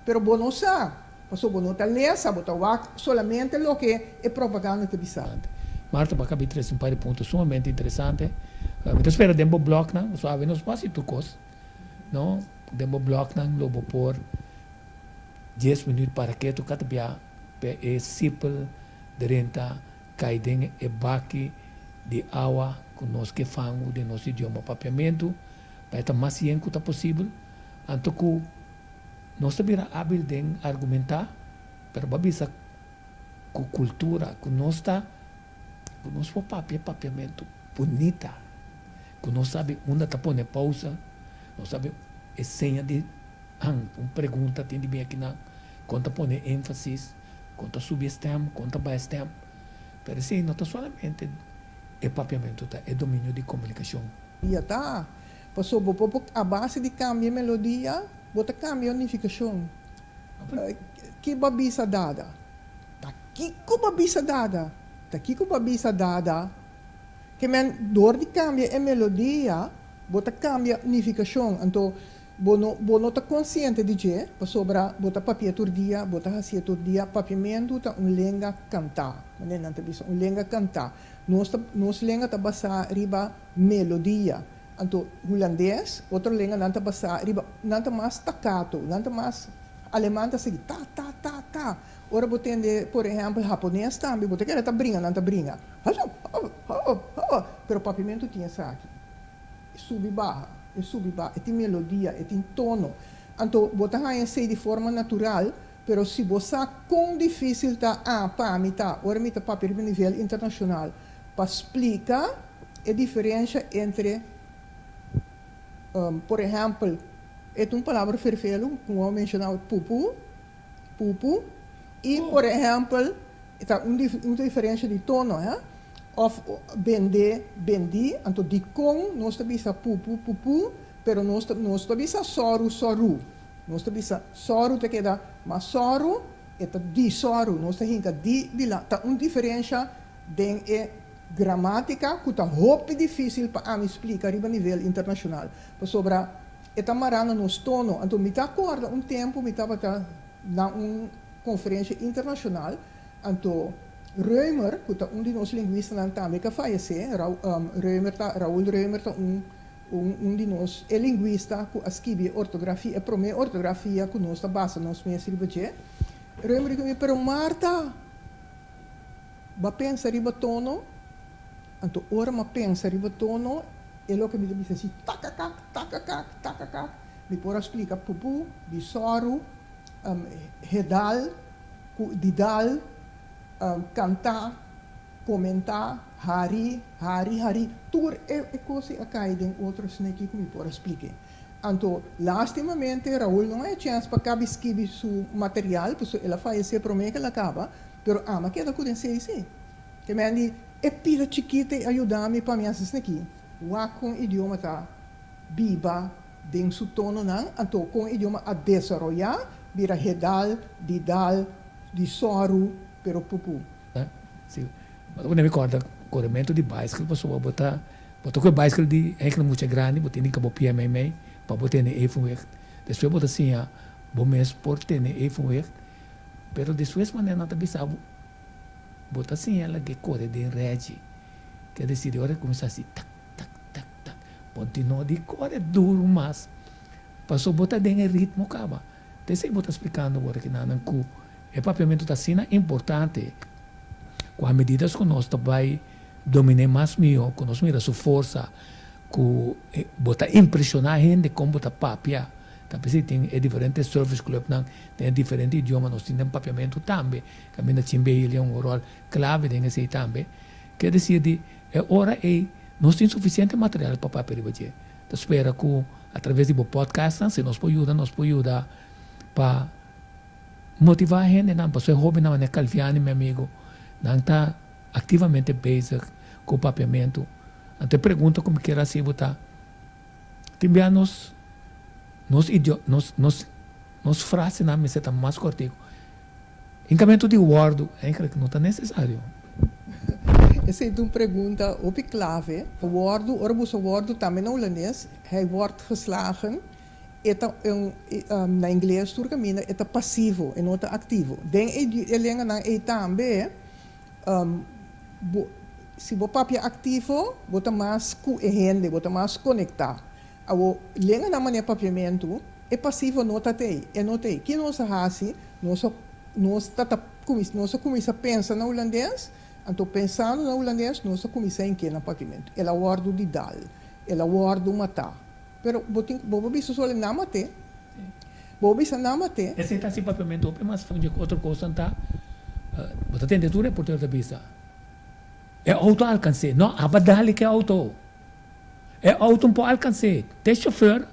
Pero bo no sa, pasobra bo no ta lesa, bo ta wak solamente loke e propaganda ta bisa. Marta, bo a kabi trese un par di punto sumamente interesante. Mi ta spera den bo blognan, pasobra awe nos por hasi tur kos, no? Den bo blognan lo bo por dies minuut para ketu kada bia pa e sipel drenta Kai den e baki di awa ku nos ke fangu den nos idioma papiamentu, pa e ta mas yen ku ta posibel, anto ku nos ta bira abil den argumentá, pero bo a bisa ku kultura ku nos ta, ku nos por papia papiamentu bunita, ku nos sabi unda ta pone pousa, nos sabi e seña di han, un pregunta tin di bin akinan, kon ta pone énfasis. Kon ta subi e stem, kon ta baha e stem. Pero esei no ta solamente e papiamentu, ta e dominio di komunikashon. Dia ta. Pasobra bo por a base di kambia e melodia, bo ta kambia e nifikashon. Ki bo a bisa dada? Ta kiko bo a bisa dada? Ta kiko bo a bisa dada? Ke men dor di kambia e melodia, bo ta kambia nifikashon. Anto Bo no, bo no ta konsiente di dje, pasobra bo ta papia tur dia, bo ta hasié tur dia. Papiamentu ta un lenga kantá, manera nan ta bisa, un lenga kantá. Nos ta, nos lenga ta basá riba melodia. Anto hulandes, otro lenganan ta basá riba, nan ta mas staccato, nan ta mas, aleman ta sigui ta, ta, ta, ta. Ora bo tende, por ehèmpel, hapones tambe, bo ta kere ta bringa, nan ta bringa, pero papiamentu tin esaki. E subi baha, e subi baha, e tin melodia, e tin tono. Anto bo ta haña esei di forma natural, pero si bo sa kon difísil ta a pa mi ta ora mi ta papia riba nivel internashonal pa splika e diferensha entre, por ehèmpel, e ta un palabra ferfelu ku bo a menshoná, pupu, pupu, i por ehèmpel E ta un un diferensha di tono, hè? Of bende, bendi, anto dikon nos ta bisa pupu, pupu, pero nos ta nos ta bisa sòru, sòru. Nos ta bisa sòru ta keda, ma sòru e ta di sòru, nos ta hinka di dilanti. Ta un diferensha den e gramátika ku ta hopi difísil pa ami splika riba nivel internashonal, pasobra e ta mará na nos tono. Anto mi ta kòrda un tempu mi tabata na un. Konferensha internashonal, anto Römer, ku ta un di nos lingwistanan tambe ku a fayesé, Römer ta, Raoul Römer ta un un un di nos e lingwista ku a skibi e ortografia, e promé ortografia ku nos ta basa nos mes riba dje. Römer di ku mi, pero Martha, Bo a pensa riba tono? Anto ora mi a pensa riba tono, e loke mi ta bisa si takakak, takakak, takakak. Mi por a splika pupu, di sòru, hedal, ku di dal, kantá, komentá, hari, hari, hari. Tur e kos ei a kai den otro sneki ku mi por a splik'é. Anto, lastimamente, Raul no a e chèns pa kabi skibi su material, pasobra el a fayesé promé ku el a kaba, pero ami a keda ku den sei sí. Te men di, e pida chikit ei a yuda mi pa mi hasi esaki. Wak kon idioma ta biba den su tononan, anto kon idioma a desaroyá bira hedal, didal, di sòru, pero pupu. Si, bo ta pone mi kòrda korementu di baiskel pasobra bo ta bo ta koe baiskel di enkele mucha grandi bo tin di kaba pia mei mei pa bo tene evenwicht. Despues bo ta siña bo mes por tene evenwicht, pero despues manera nan ta bisa bo bo ta siña lag'é kore den rèchi. Ke desir di ora e kuminsá hasi tak tak tak tak bo tin no di kore duru mas pasobra bo ta den e ritmo kaba. Ta esei bo ta splikando awor aki nan ku e papiamentu ta asina importante ku a medidas ku nos ta bai dominé mas mihó, ku nos mira su forsa, ku bo ta impreshoná hende kon bo ta papia. Ta p'esei tin e diferente service clubnan den e diferente idioma, nos tin den papiamentu tambe, kaminda Chimbe Hil un ròl klave den esei tambe. Ke desir di e ora ei nos tin sufisiente material pa papia riba dje. Ta spera ku atraves di bo podcastnan si nos por yuda nos por yuda pa motivá hendenan pasobra e hóbennan manera Calviani mi amigo nan ta aktivamente bezig ku papiamentu. Anto e pregunta ku mi kier hasi bo ta tin bia nos nos idio nos nos nos frasenan mester ta mas kòrtiku. Hinkamentu di wòrdu eigenlijk no ta nesesario. Esei ta un pregunta hopi klave. Wòrdu, ora bo usa wòrdu tambe na hulandes, hij wordt geslagen, e ta un, na ingles tur kaminda e ta pasivo, e no ta aktivo. Den e lenganan ei tambe, bo, si bo papia aktivo, bo ta mas ku e hende, bo ta mas konektá. Awor, lenganan manera papiamentu, e pasivo no ta t'ei, e no t'ei. Ki nos a hasi? Nos a nos ta ta kuminsá nos a kuminsá pensa na hulandes, anto pensando na hulandes nos a kuminsá ink'é na papiamentu. El a wòrdu di dal, el a wòrdu matá. Pero bo tin bo por bisa solo nan mat'é. Bo por bisa nan mat'é. Esei ta hasi papiamentu hopi mas funchi ku otro kosnan ta bo ta tende tur reportero ta bisa e outo a alkans'é. No, aba dal ku e outo. E auto no por alcans'é. Te chofer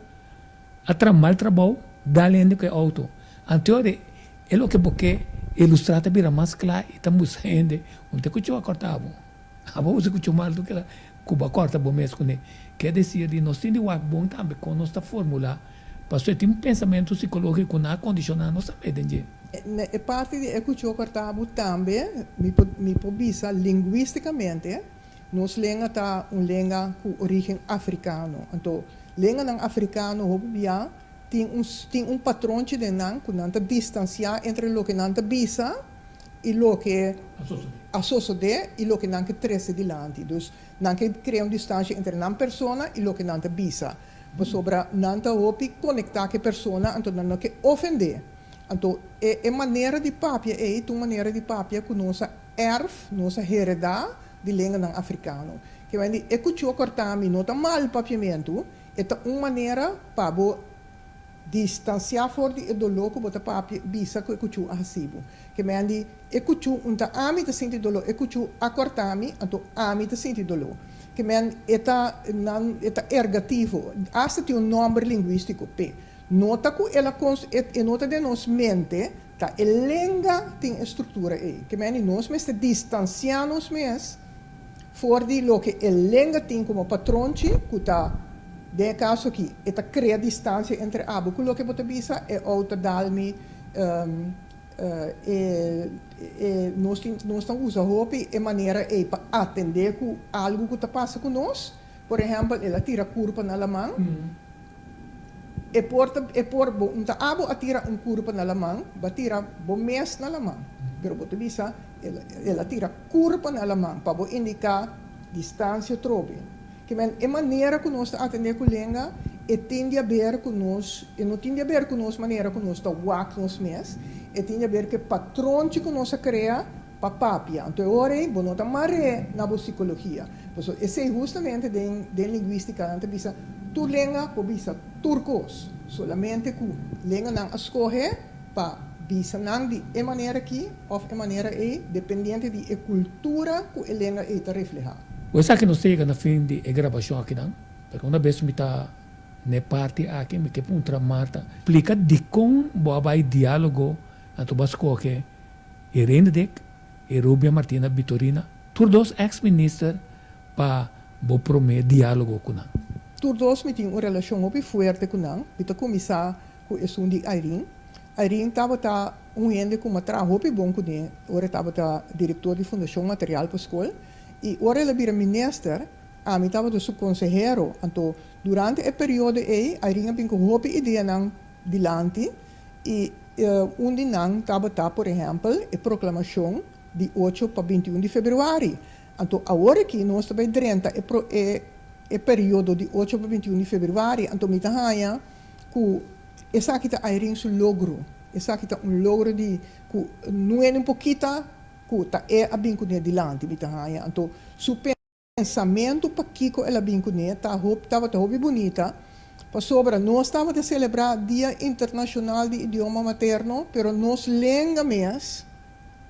a traha mal trabou dal hende ku e auto. Anto e e loke bo ke ilustrá ta bira mas kla i ta mustra hende un te kuchú a kòrta bo. Abo usa kuchú mal tur kila ku bo a kòrta bo mes kuné. Ke desir di nos tin di wak bon tambe kon nos ta formulá pasobra e tin un pensamentu sikológiko ku nan a kondishoná nos tambe den dje. Na e parti di e kuchú a kòrta bo tambe mi por mi por bisa lingwístikamente. Nos lenga ta un lenga ku orígen afrikano. Anto, lenganan afrikano hopi bia tin un tin un patronchi den nan ku nan ta distansiá entre loke nan ta bisa i loke a sosodé i loke nan ke trese dilanti. Dus, nan ke krea un distansha entre nan persona i loke nan ta bisa. Pasobra nan ta hopi konektá ku e persona, anto nan no ke ofendé. Anto, e e manera di papia ei ta un manera di papia ku nos a Erf, nos a heredá di lenganan afrikano. Ke men di, e kuchó kòrtá mi no ta mal papiamentu, e ta un manera pa bo distansiá for di e doló ku bo ta papia, bisa ku e kuchú a hasi bo. Ke men di, e kuchú un ta ami ta sinti doló, e kuchú a kòrtá mi, anto ami ta sinti doló. Ke men e ta nan e ta ergativo, asta tin un nòmber lingwístiko p'e. No ta ku el a kons e no ta den nos mente, Ta e lenga tin e struktura ei. Ke meni nos mester distansiá nos mes for di loke e lenga tin komo patronchi, ku ta, den e kaso aki, e ta krea distansia entre abo ku loke bo ta bisa, e ou ta dal mi, e, e, nos tin, nos ta usa hopi e manera ei pa atendé ku algu ku ta pasa ku nos. Por ehèmpel, el a tira kurpa na laman. E por ta, e por, bo un ta abo a tira un kurpa na laman, bo a tira bo mes na laman. Pero bo ta bisa, el, el a tira kurpa na laman pa bo indiká distansia trobe. Ke men, e manera ku nos ta atendé ku lenga, e tin di aber ku nos, e no tin di aber ku nos manera ku nos ta wak nos mes, e tin di aber ku e patronchi ku nos a krea. pa papia. Anto e ora ei bo no ta mar'é na bo sikologia. Pasobra esei hustamente den den lingwístika nan ta bisa tur lenga por bisa tur kos, solamente ku lenganan a skohe pa bisa nan di e manera aki òf e manera ei dependiente di e kultura ku e lenga ei ta reflehá. Ku esaki nos ta yega na fin di e grabashon akinan, pero una bes mi ta n'e parti aki mi ke puntra Martha, splika dikon bo a bai diálogo anto bo a skohe Irene Dick i Rubia Martina Bitorina, tur dos ex minister pa bo promé diálogo ku nan. Tur dos mi tin un relashon hopi fuerte ku nan. Mi ta kuminsá ku esun di Irene. Irene tabata un hende ku mi a traha hopi bon kuné ora e tabata direktor di Fundashon Material pa Skol. I ora el a bira minister, ami tabata su konsehero. Anto durante e periodo ei Irene a bin ku hopi ideanan dilanti i un di nan tabata por ehèmpel e proklamashon di ocho pa 21 di febrüari. Anto awor aki nos ta bai drenta e e e periodo di ocho pa 21 di febrüari, anto mi ta haña ku esaki ta Irene su logro. Esaki ta un logro di ku nuene un pokita ku ta e a bin kuné dilanti, mi ta haña. Anto su Pensamentu pakiko el a bin kuné ta hop tabata hopi bunita, pasobra nos tabata selebrá Dia Internashonal di Idioma Materno, pero nos lenga mes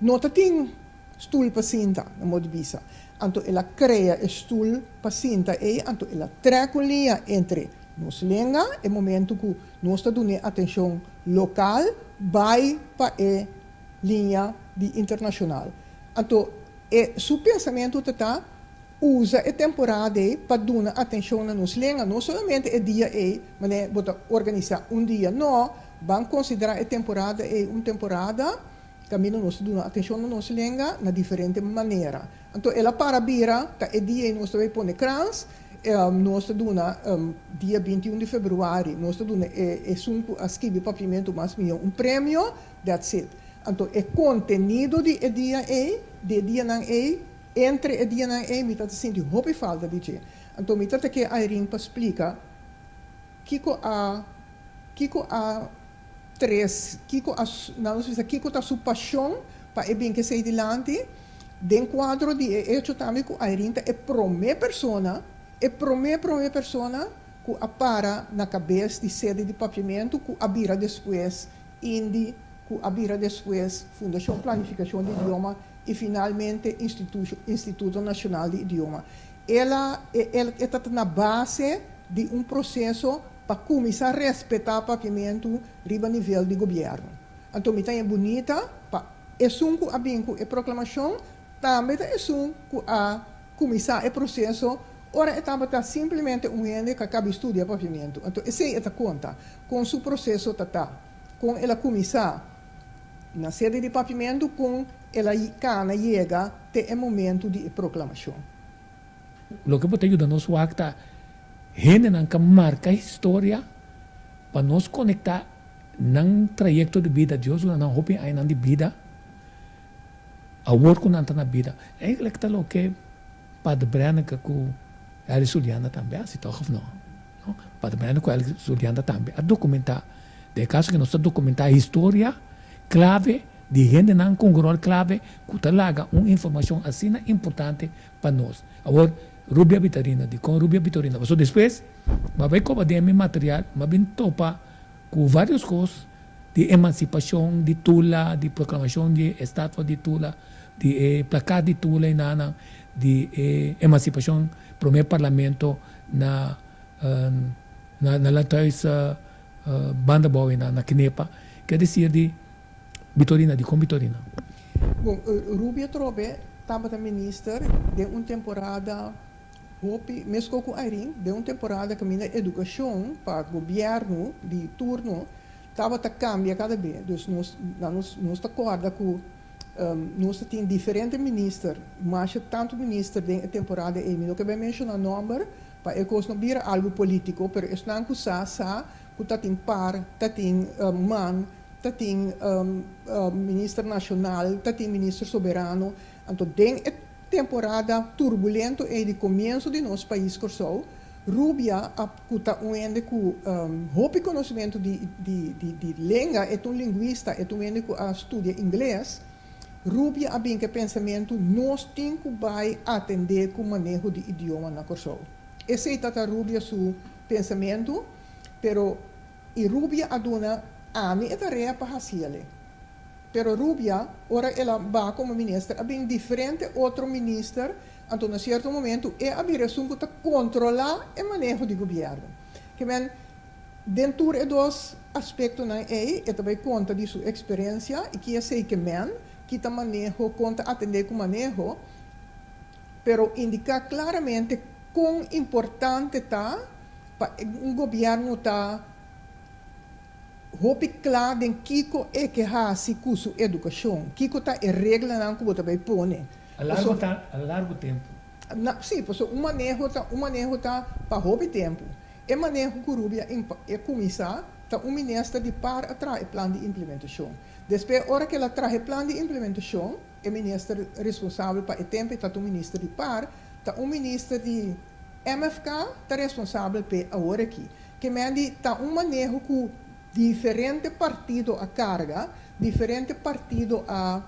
no ta tin stul pa sinta, na modo di bisa. Anto el a krea e stul pa sinta ei, anto el a trèk un liña entre nos lenga, e momentu ku nos ta dun'é atenshon lokal, bai pa e liña di internashonal. Anto E su pensamentu ta ta usa e temporada ei pa duna atencion na nos lenga, no solamente e dia ei, manera bo ta organisa un dia, no, ban considera e temporada ei un temporada caminda nos ta duna atencion na nos lenga na diferente manera. Anto el a para bira ta e dia ei nos ta bay pone krans, nos ta duna dia 21 di februari nos ta duna e esun cu a skibi papiamento mas miho un premio, that's it. Anto e kontenido di e dia ei, di e dianan ei, entre e dianan ei mi ta ta sinti hopi falta di dje. Anto mi ta ta ke Irene pa splika kiko a kiko a tres kiko a nan nos bisa kiko ta su pashon pa e bin kesei dilanti den kuadro di e echo tambe ku Irene ta e prome persona e prome prome persona ku a para na kabes di sede di Papiamentu ku a bira despues INDI, ku a bira despues Fundashon Planifikashon di Idioma i finalmente Instituto Nashonal di Idioma. El a e ta na base di un proseso pa kuminsá respetá papiamentu riba nivel di gobièrnu. Anto mi ta haña bunita pa esun ku a bin ku e proklamashon tambe ta esun ku a kuminsá e proseso ora e tabata simplemente un hende ku a kabi studia papiamentu. Anto esei e ta konta. Kon su proseso ta ta, kon el a kuminsá na sede di papiamentu, kon el a kana yega te e momentu di e proklamashon. Loke bo ta yuda nos wak ta hendenan ka marka historia pa nos konektá nan trayekto di bida. Dios duna nan hopi añanan di bida awor ku nan ta na bida. Eigenlijk ta loke Pader Brenneke ku Elly Suliana tambe a hasi tòg òf no? No, Pader Brenneke ku Elly Suliana tambe a dokumentá. Den e kaso ke nos ta dokumentá historia klave di hendenan ku un ròl klave ku ta laga un informashon asina importante pa nos. Awor, Rubia Vitorino, dikon Rubia Vitorino? Pasobra despues mi a bai koba den mi material, mi a bin topa ku vários kos di emansipashon di Tula, di proklamashon di e estatua di Tula, di e plakat di Tula i nanan, di e emansipashon promé parlamento na na na Landhuis banda bou na na Kenepa. Ke desir di Bitorina, dikon Bitorina? Bon, Rubia Trobe tabata minister den un temporada hopi, meskos ku Irene, den un temporada kaminda edukashon pa gobièrnu di turno tabata kambia kada be. Dus nos nos nos ta kòrda ku nos ta tin diferente minister, masha tantu minister den e temporada ei. Mi no ke bai menshoná nòmber pa e kos no bira algu polítiko, pero esnan ku sa, sa ku ta tin par, ta tin man, ta tin minister nashonal, ta tin minister soberano. Anto den e temporada turbulento ei di komienso di nos pais Kòrsou, Rubia a ku ta un hende ku hopi konosementu di di di lenga, e ta un linguista, e ta un hende ku a studia ingles. Rubia a bin ku e pensamentu, nos tin ku bai atendé ku maneho di idioma na Kòrsou. Esei ta Rubia su pensamentu, pero i Rubia a duna ami e tarea pa hasiele. Pero Rubia, ora el a ba komo minister, a bin diferente otro minister, anto na sierto momentu e a bira esun ku ta kontrolá e maneho di gobièrnu. Ke men, den tur e dos aspektonan ei, e ta bai konta di su eksperensia i ki esei ke men, ki ta maneho, kon ta atendé ku maneho, pero indiká klaramente kon importante ta pa un gobièrnu ta hopi kla den kiko e ke hasi ku su edukashon, kiko ta e reglanan ku bo ta bai pone. A largo ta, a largo tempu. Na, sí, pasobra un maneho ta, un maneho ta pa hopi tempu. E maneho ku Rubia a kuminsá ta un minister di par a traha e plan di implementashon. Despues ora ku el a traha e plan di implementashon, e minister responsabel pa e tempu e ta un minister di par, ta un minister di MFK ta responsabel p'e awor aki. Ke men di ta un maneho ku diferente partido a karga, diferente partido a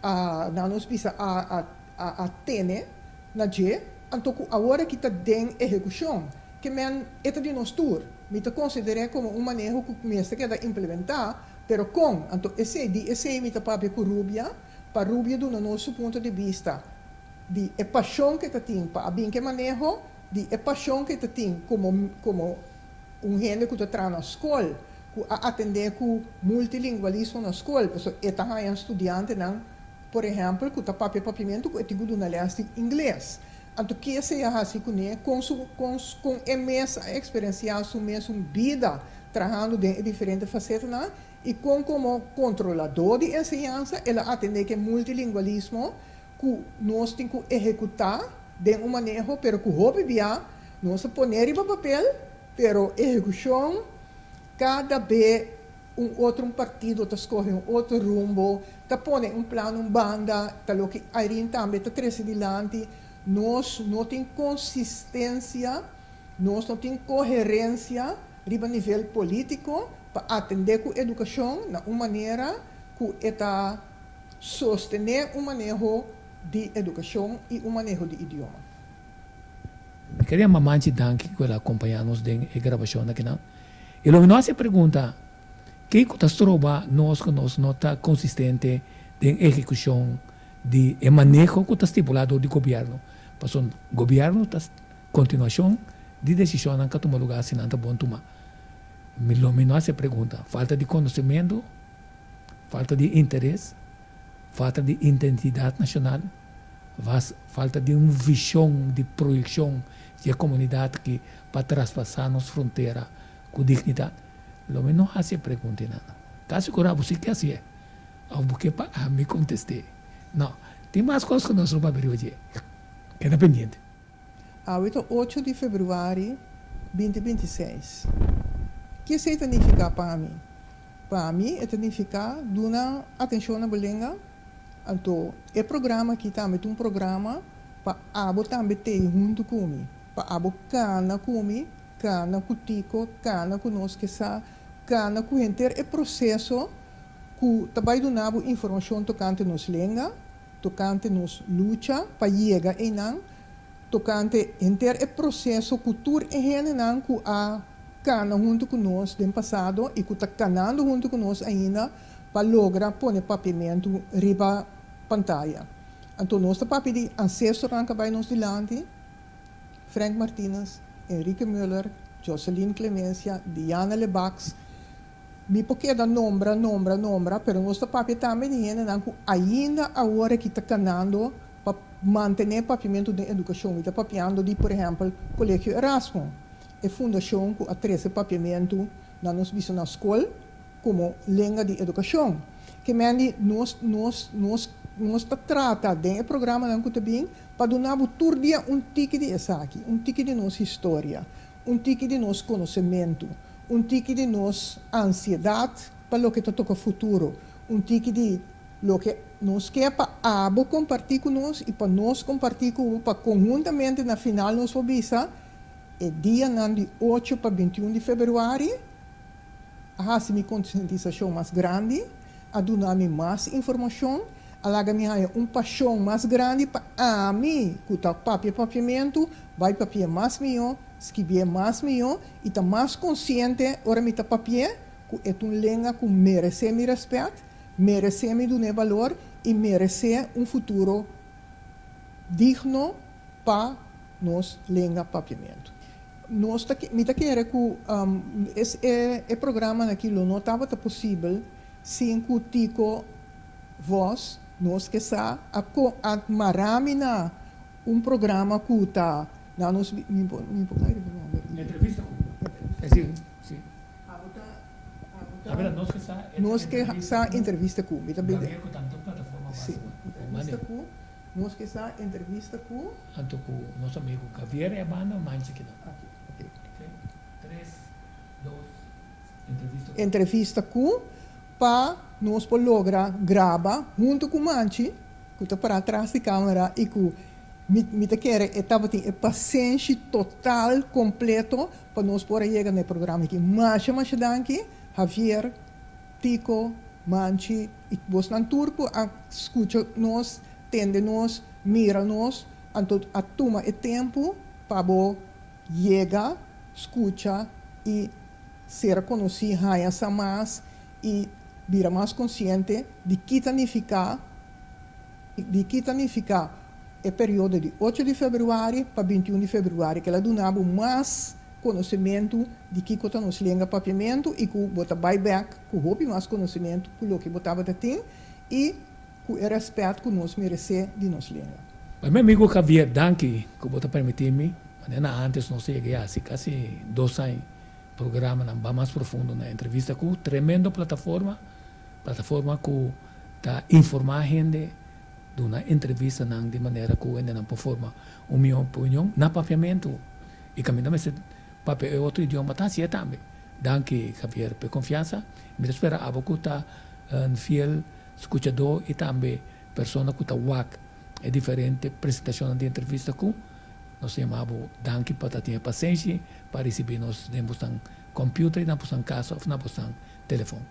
a nan nos bisa a a a a tene na dje, anto ku awor aki ta den ehekushon. Ke men e ta di nos tur. Mi ta konsider'é komo un maneho ku mester keda implementá, pero kon? Anto esei, di esei mi ta papia ku Rubia, pa Rubia duna nos su punto di bista di e pashon ku e ta tin pa a bin ku e maneho, di e pashon ku e ta tin komo komo un hende ku ta traha na skol, ku a atendé ku multilingualismo na skol, pasobra e ta haña studiantenan, por ehèmpel, ku ta papia papiamentu ku e tin ku duna lès di ingles. Anto ke esei a hasi kuné? Kon su kon kon e mes a eksperensiá su mesun bida trahando den e diferente fasetanan i kon komo kontroladó di enseñansa el a atendé ku e multilingualismo ku nos tin ku ehekutá den un maneho pero ku hopi bia nos a pone riba papel pero ehekushon kada be un otro un partido ta skohe un otro rumbo ta pone un plan un banda ta loke Irene tambe ta trese dilanti nos no tin konsistensia nos no tin koherensia riba nivel polítiko pa atendé ku edukashon na un manera ku e ta sostené un maneho di edukashon i un maneho di idioma. Mi kere yama Manchi danki ku el a akompañá nos den e grabashon akinan. I lo mi no hasi e pregunta, Kiko ta stroba nos ku nos no ta konsistente den ehekushon di e maneho ku ta stipulá dor di gobièrnu? Pasobra gobièrnu ta kontinuashon di desishonnan ku a tuma lugá si nan ta bon tumá. Mi lo mi no hasi e pregunta, falta di konosementu? Falta di interes, falta di identidat nashonal, falta di un vishon di proyekshon di e komunidat aki pa traspasá nos frontera ku dignidat. Lo mi no hasi e preguntanan. Ta sigurá bo si ke hasié òf bo ke pa ami kontest'é? No. Tin mas kos ku nos lo papia riba dje. Keda pendiente. Awe ta ocho di februari binti 26. Ki esei ta nifiká pa mi? Pa mi e ta nifiká duna atenshon na bo lenga. Anto e programa aki tambe ta un programa pa abo tambe tei huntu ku mi, pa abo kana ku mi, kana ku Tico, kana ku nos ke sa, kana ku henter e proseso ku ta bai duna bo informashon tokante nos lenga, tokante nos lucha pa yega einan, tokante henter e proseso ku tur e hendenan ku a kana huntu ku nos den pasado i ku ta kanando huntu ku nos ainda pa logra pone papiamentu riba pantaya. Anto nos ta papia di ansestronan ku a bai nos dilanti, Frank Martinus, Enrique Muller, Joseline Clemencia, Diana Lebacs, Mi por keda nombra, nombra, nombra, pero nos ta papia tambe di hendenan ku ainda awor aki ta kanando pa mantené papiamentu den edukashon. Mi ta papiando di, por ehèmpel, Kolegio Erasmo, e fundashon ku a trese papiamentu na nos bisa na skol komo lenga di edukashon. Ke men di nos, nos, nos, nos ta trata den e programanan ku ta bin pa duna bo tur dia un tiki di esaki, un tiki di nos historia, un tiki di nos konosementu, un tiki di nos ansiedat pa loke ta toka futuro, un tiki di loke nos ke pa abo kompartí ku nos i pa nos kompartí ku bo pa konhuntamente na final nos por bisa e dianan di ocho pa 21 di febrüari a hasi mi konsientisashon mas grandi, a duna mi mas informashon. A laga mi haña un pashon mas grandi pa ami ku ta papia papiamentu bai papi'é mas mihó, skibié mas mihó i ta mas konsiente ora mi ta papi'é ku e ta un lenga ku meresé mi rèspèt, meresé mi dun'é balor i meresé un futuro digno pa nos lenga papiamentu. Nos ta mi ta kere ku es e e programanan aki lo no tabata posibel sin ku Tico Vos, nos ke sa, a ko a mara mi na un programa ku ta na nos mi por mi por kai riba nomber di. Entrevista ku si si. Abo ta abo ta. Abela nos ke sa Nos ke sa entrevista ku mi ta bini. Gabriel ku tanto plataforma Si basa ku entrevista ku nos ke sa entrevista ku. Anto ku nos amigo Gavier e banda mancha kinan. Aki ok. Tres dos entrevista ku. Entrevista ku pa nos por logra graba hunto ku Manchi ku ta para tras di camera y ku mi mi ta kere e tabatin e pasenshi total completo pa nos por a yega na e programa aki. Masha masha danki Javier, Tico, Manchi y bosnan tur ku a scucha nos, tende nos, mira nos, anto a tuma e tempo pa bo yega, scucha y sera konosí, haña sa mas i bira mas konsiente di ki ta nifiká di ki ta nifiká e periodo di ocho di febrüari pa 21 di febrüari. Kila duna bo mas konosementu di kiko ta nos lenga papiamentu i ku bo ta bai bèk ku hopi mas konosementu ku loke bo tabata tin i ku e rèspèt ku nos meresé di nos lenga. Bai mi amigo Javier, danki ku bo ta permití mi, manera antes nos a yega ya hasi kasi dos aña Programanan ba mas profundo na entrevista ku tremendo plataforma, plataforma ku ta informá hende, duna entrevistanan di manera ku hendenan por forma un mihó opinion na papiamentu i kaminda mester papia e otro idioma ta hasié tambe. Danki Javier p'e konfiansa. Mi ta spera abo ku ta un fiel skuchadó i tambe persona ku ta wak e diferente presentashonnan di entrevista ku nos ta yama bo danki pa ta tin e pasenshi pa ricibi nos den bosnan computer y na bosnan casa of na bosnan telefon.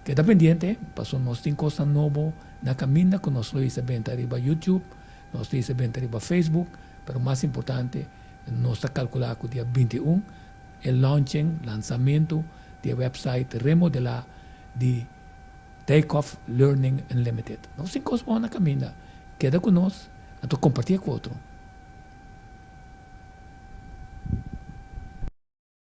Keda pendiente paso nos tin cosnan nobo na caminda cu nos lo hisa benta riba YouTube, nos lo hisa benta riba Facebook, pero mas importante nos ta calcula cu dia 21 e launching, lanzamento, di e website remodela di Takeoff Learning Unlimited. Nos tin cos bon na caminda. Keda cu nos, anto comparti cu otro.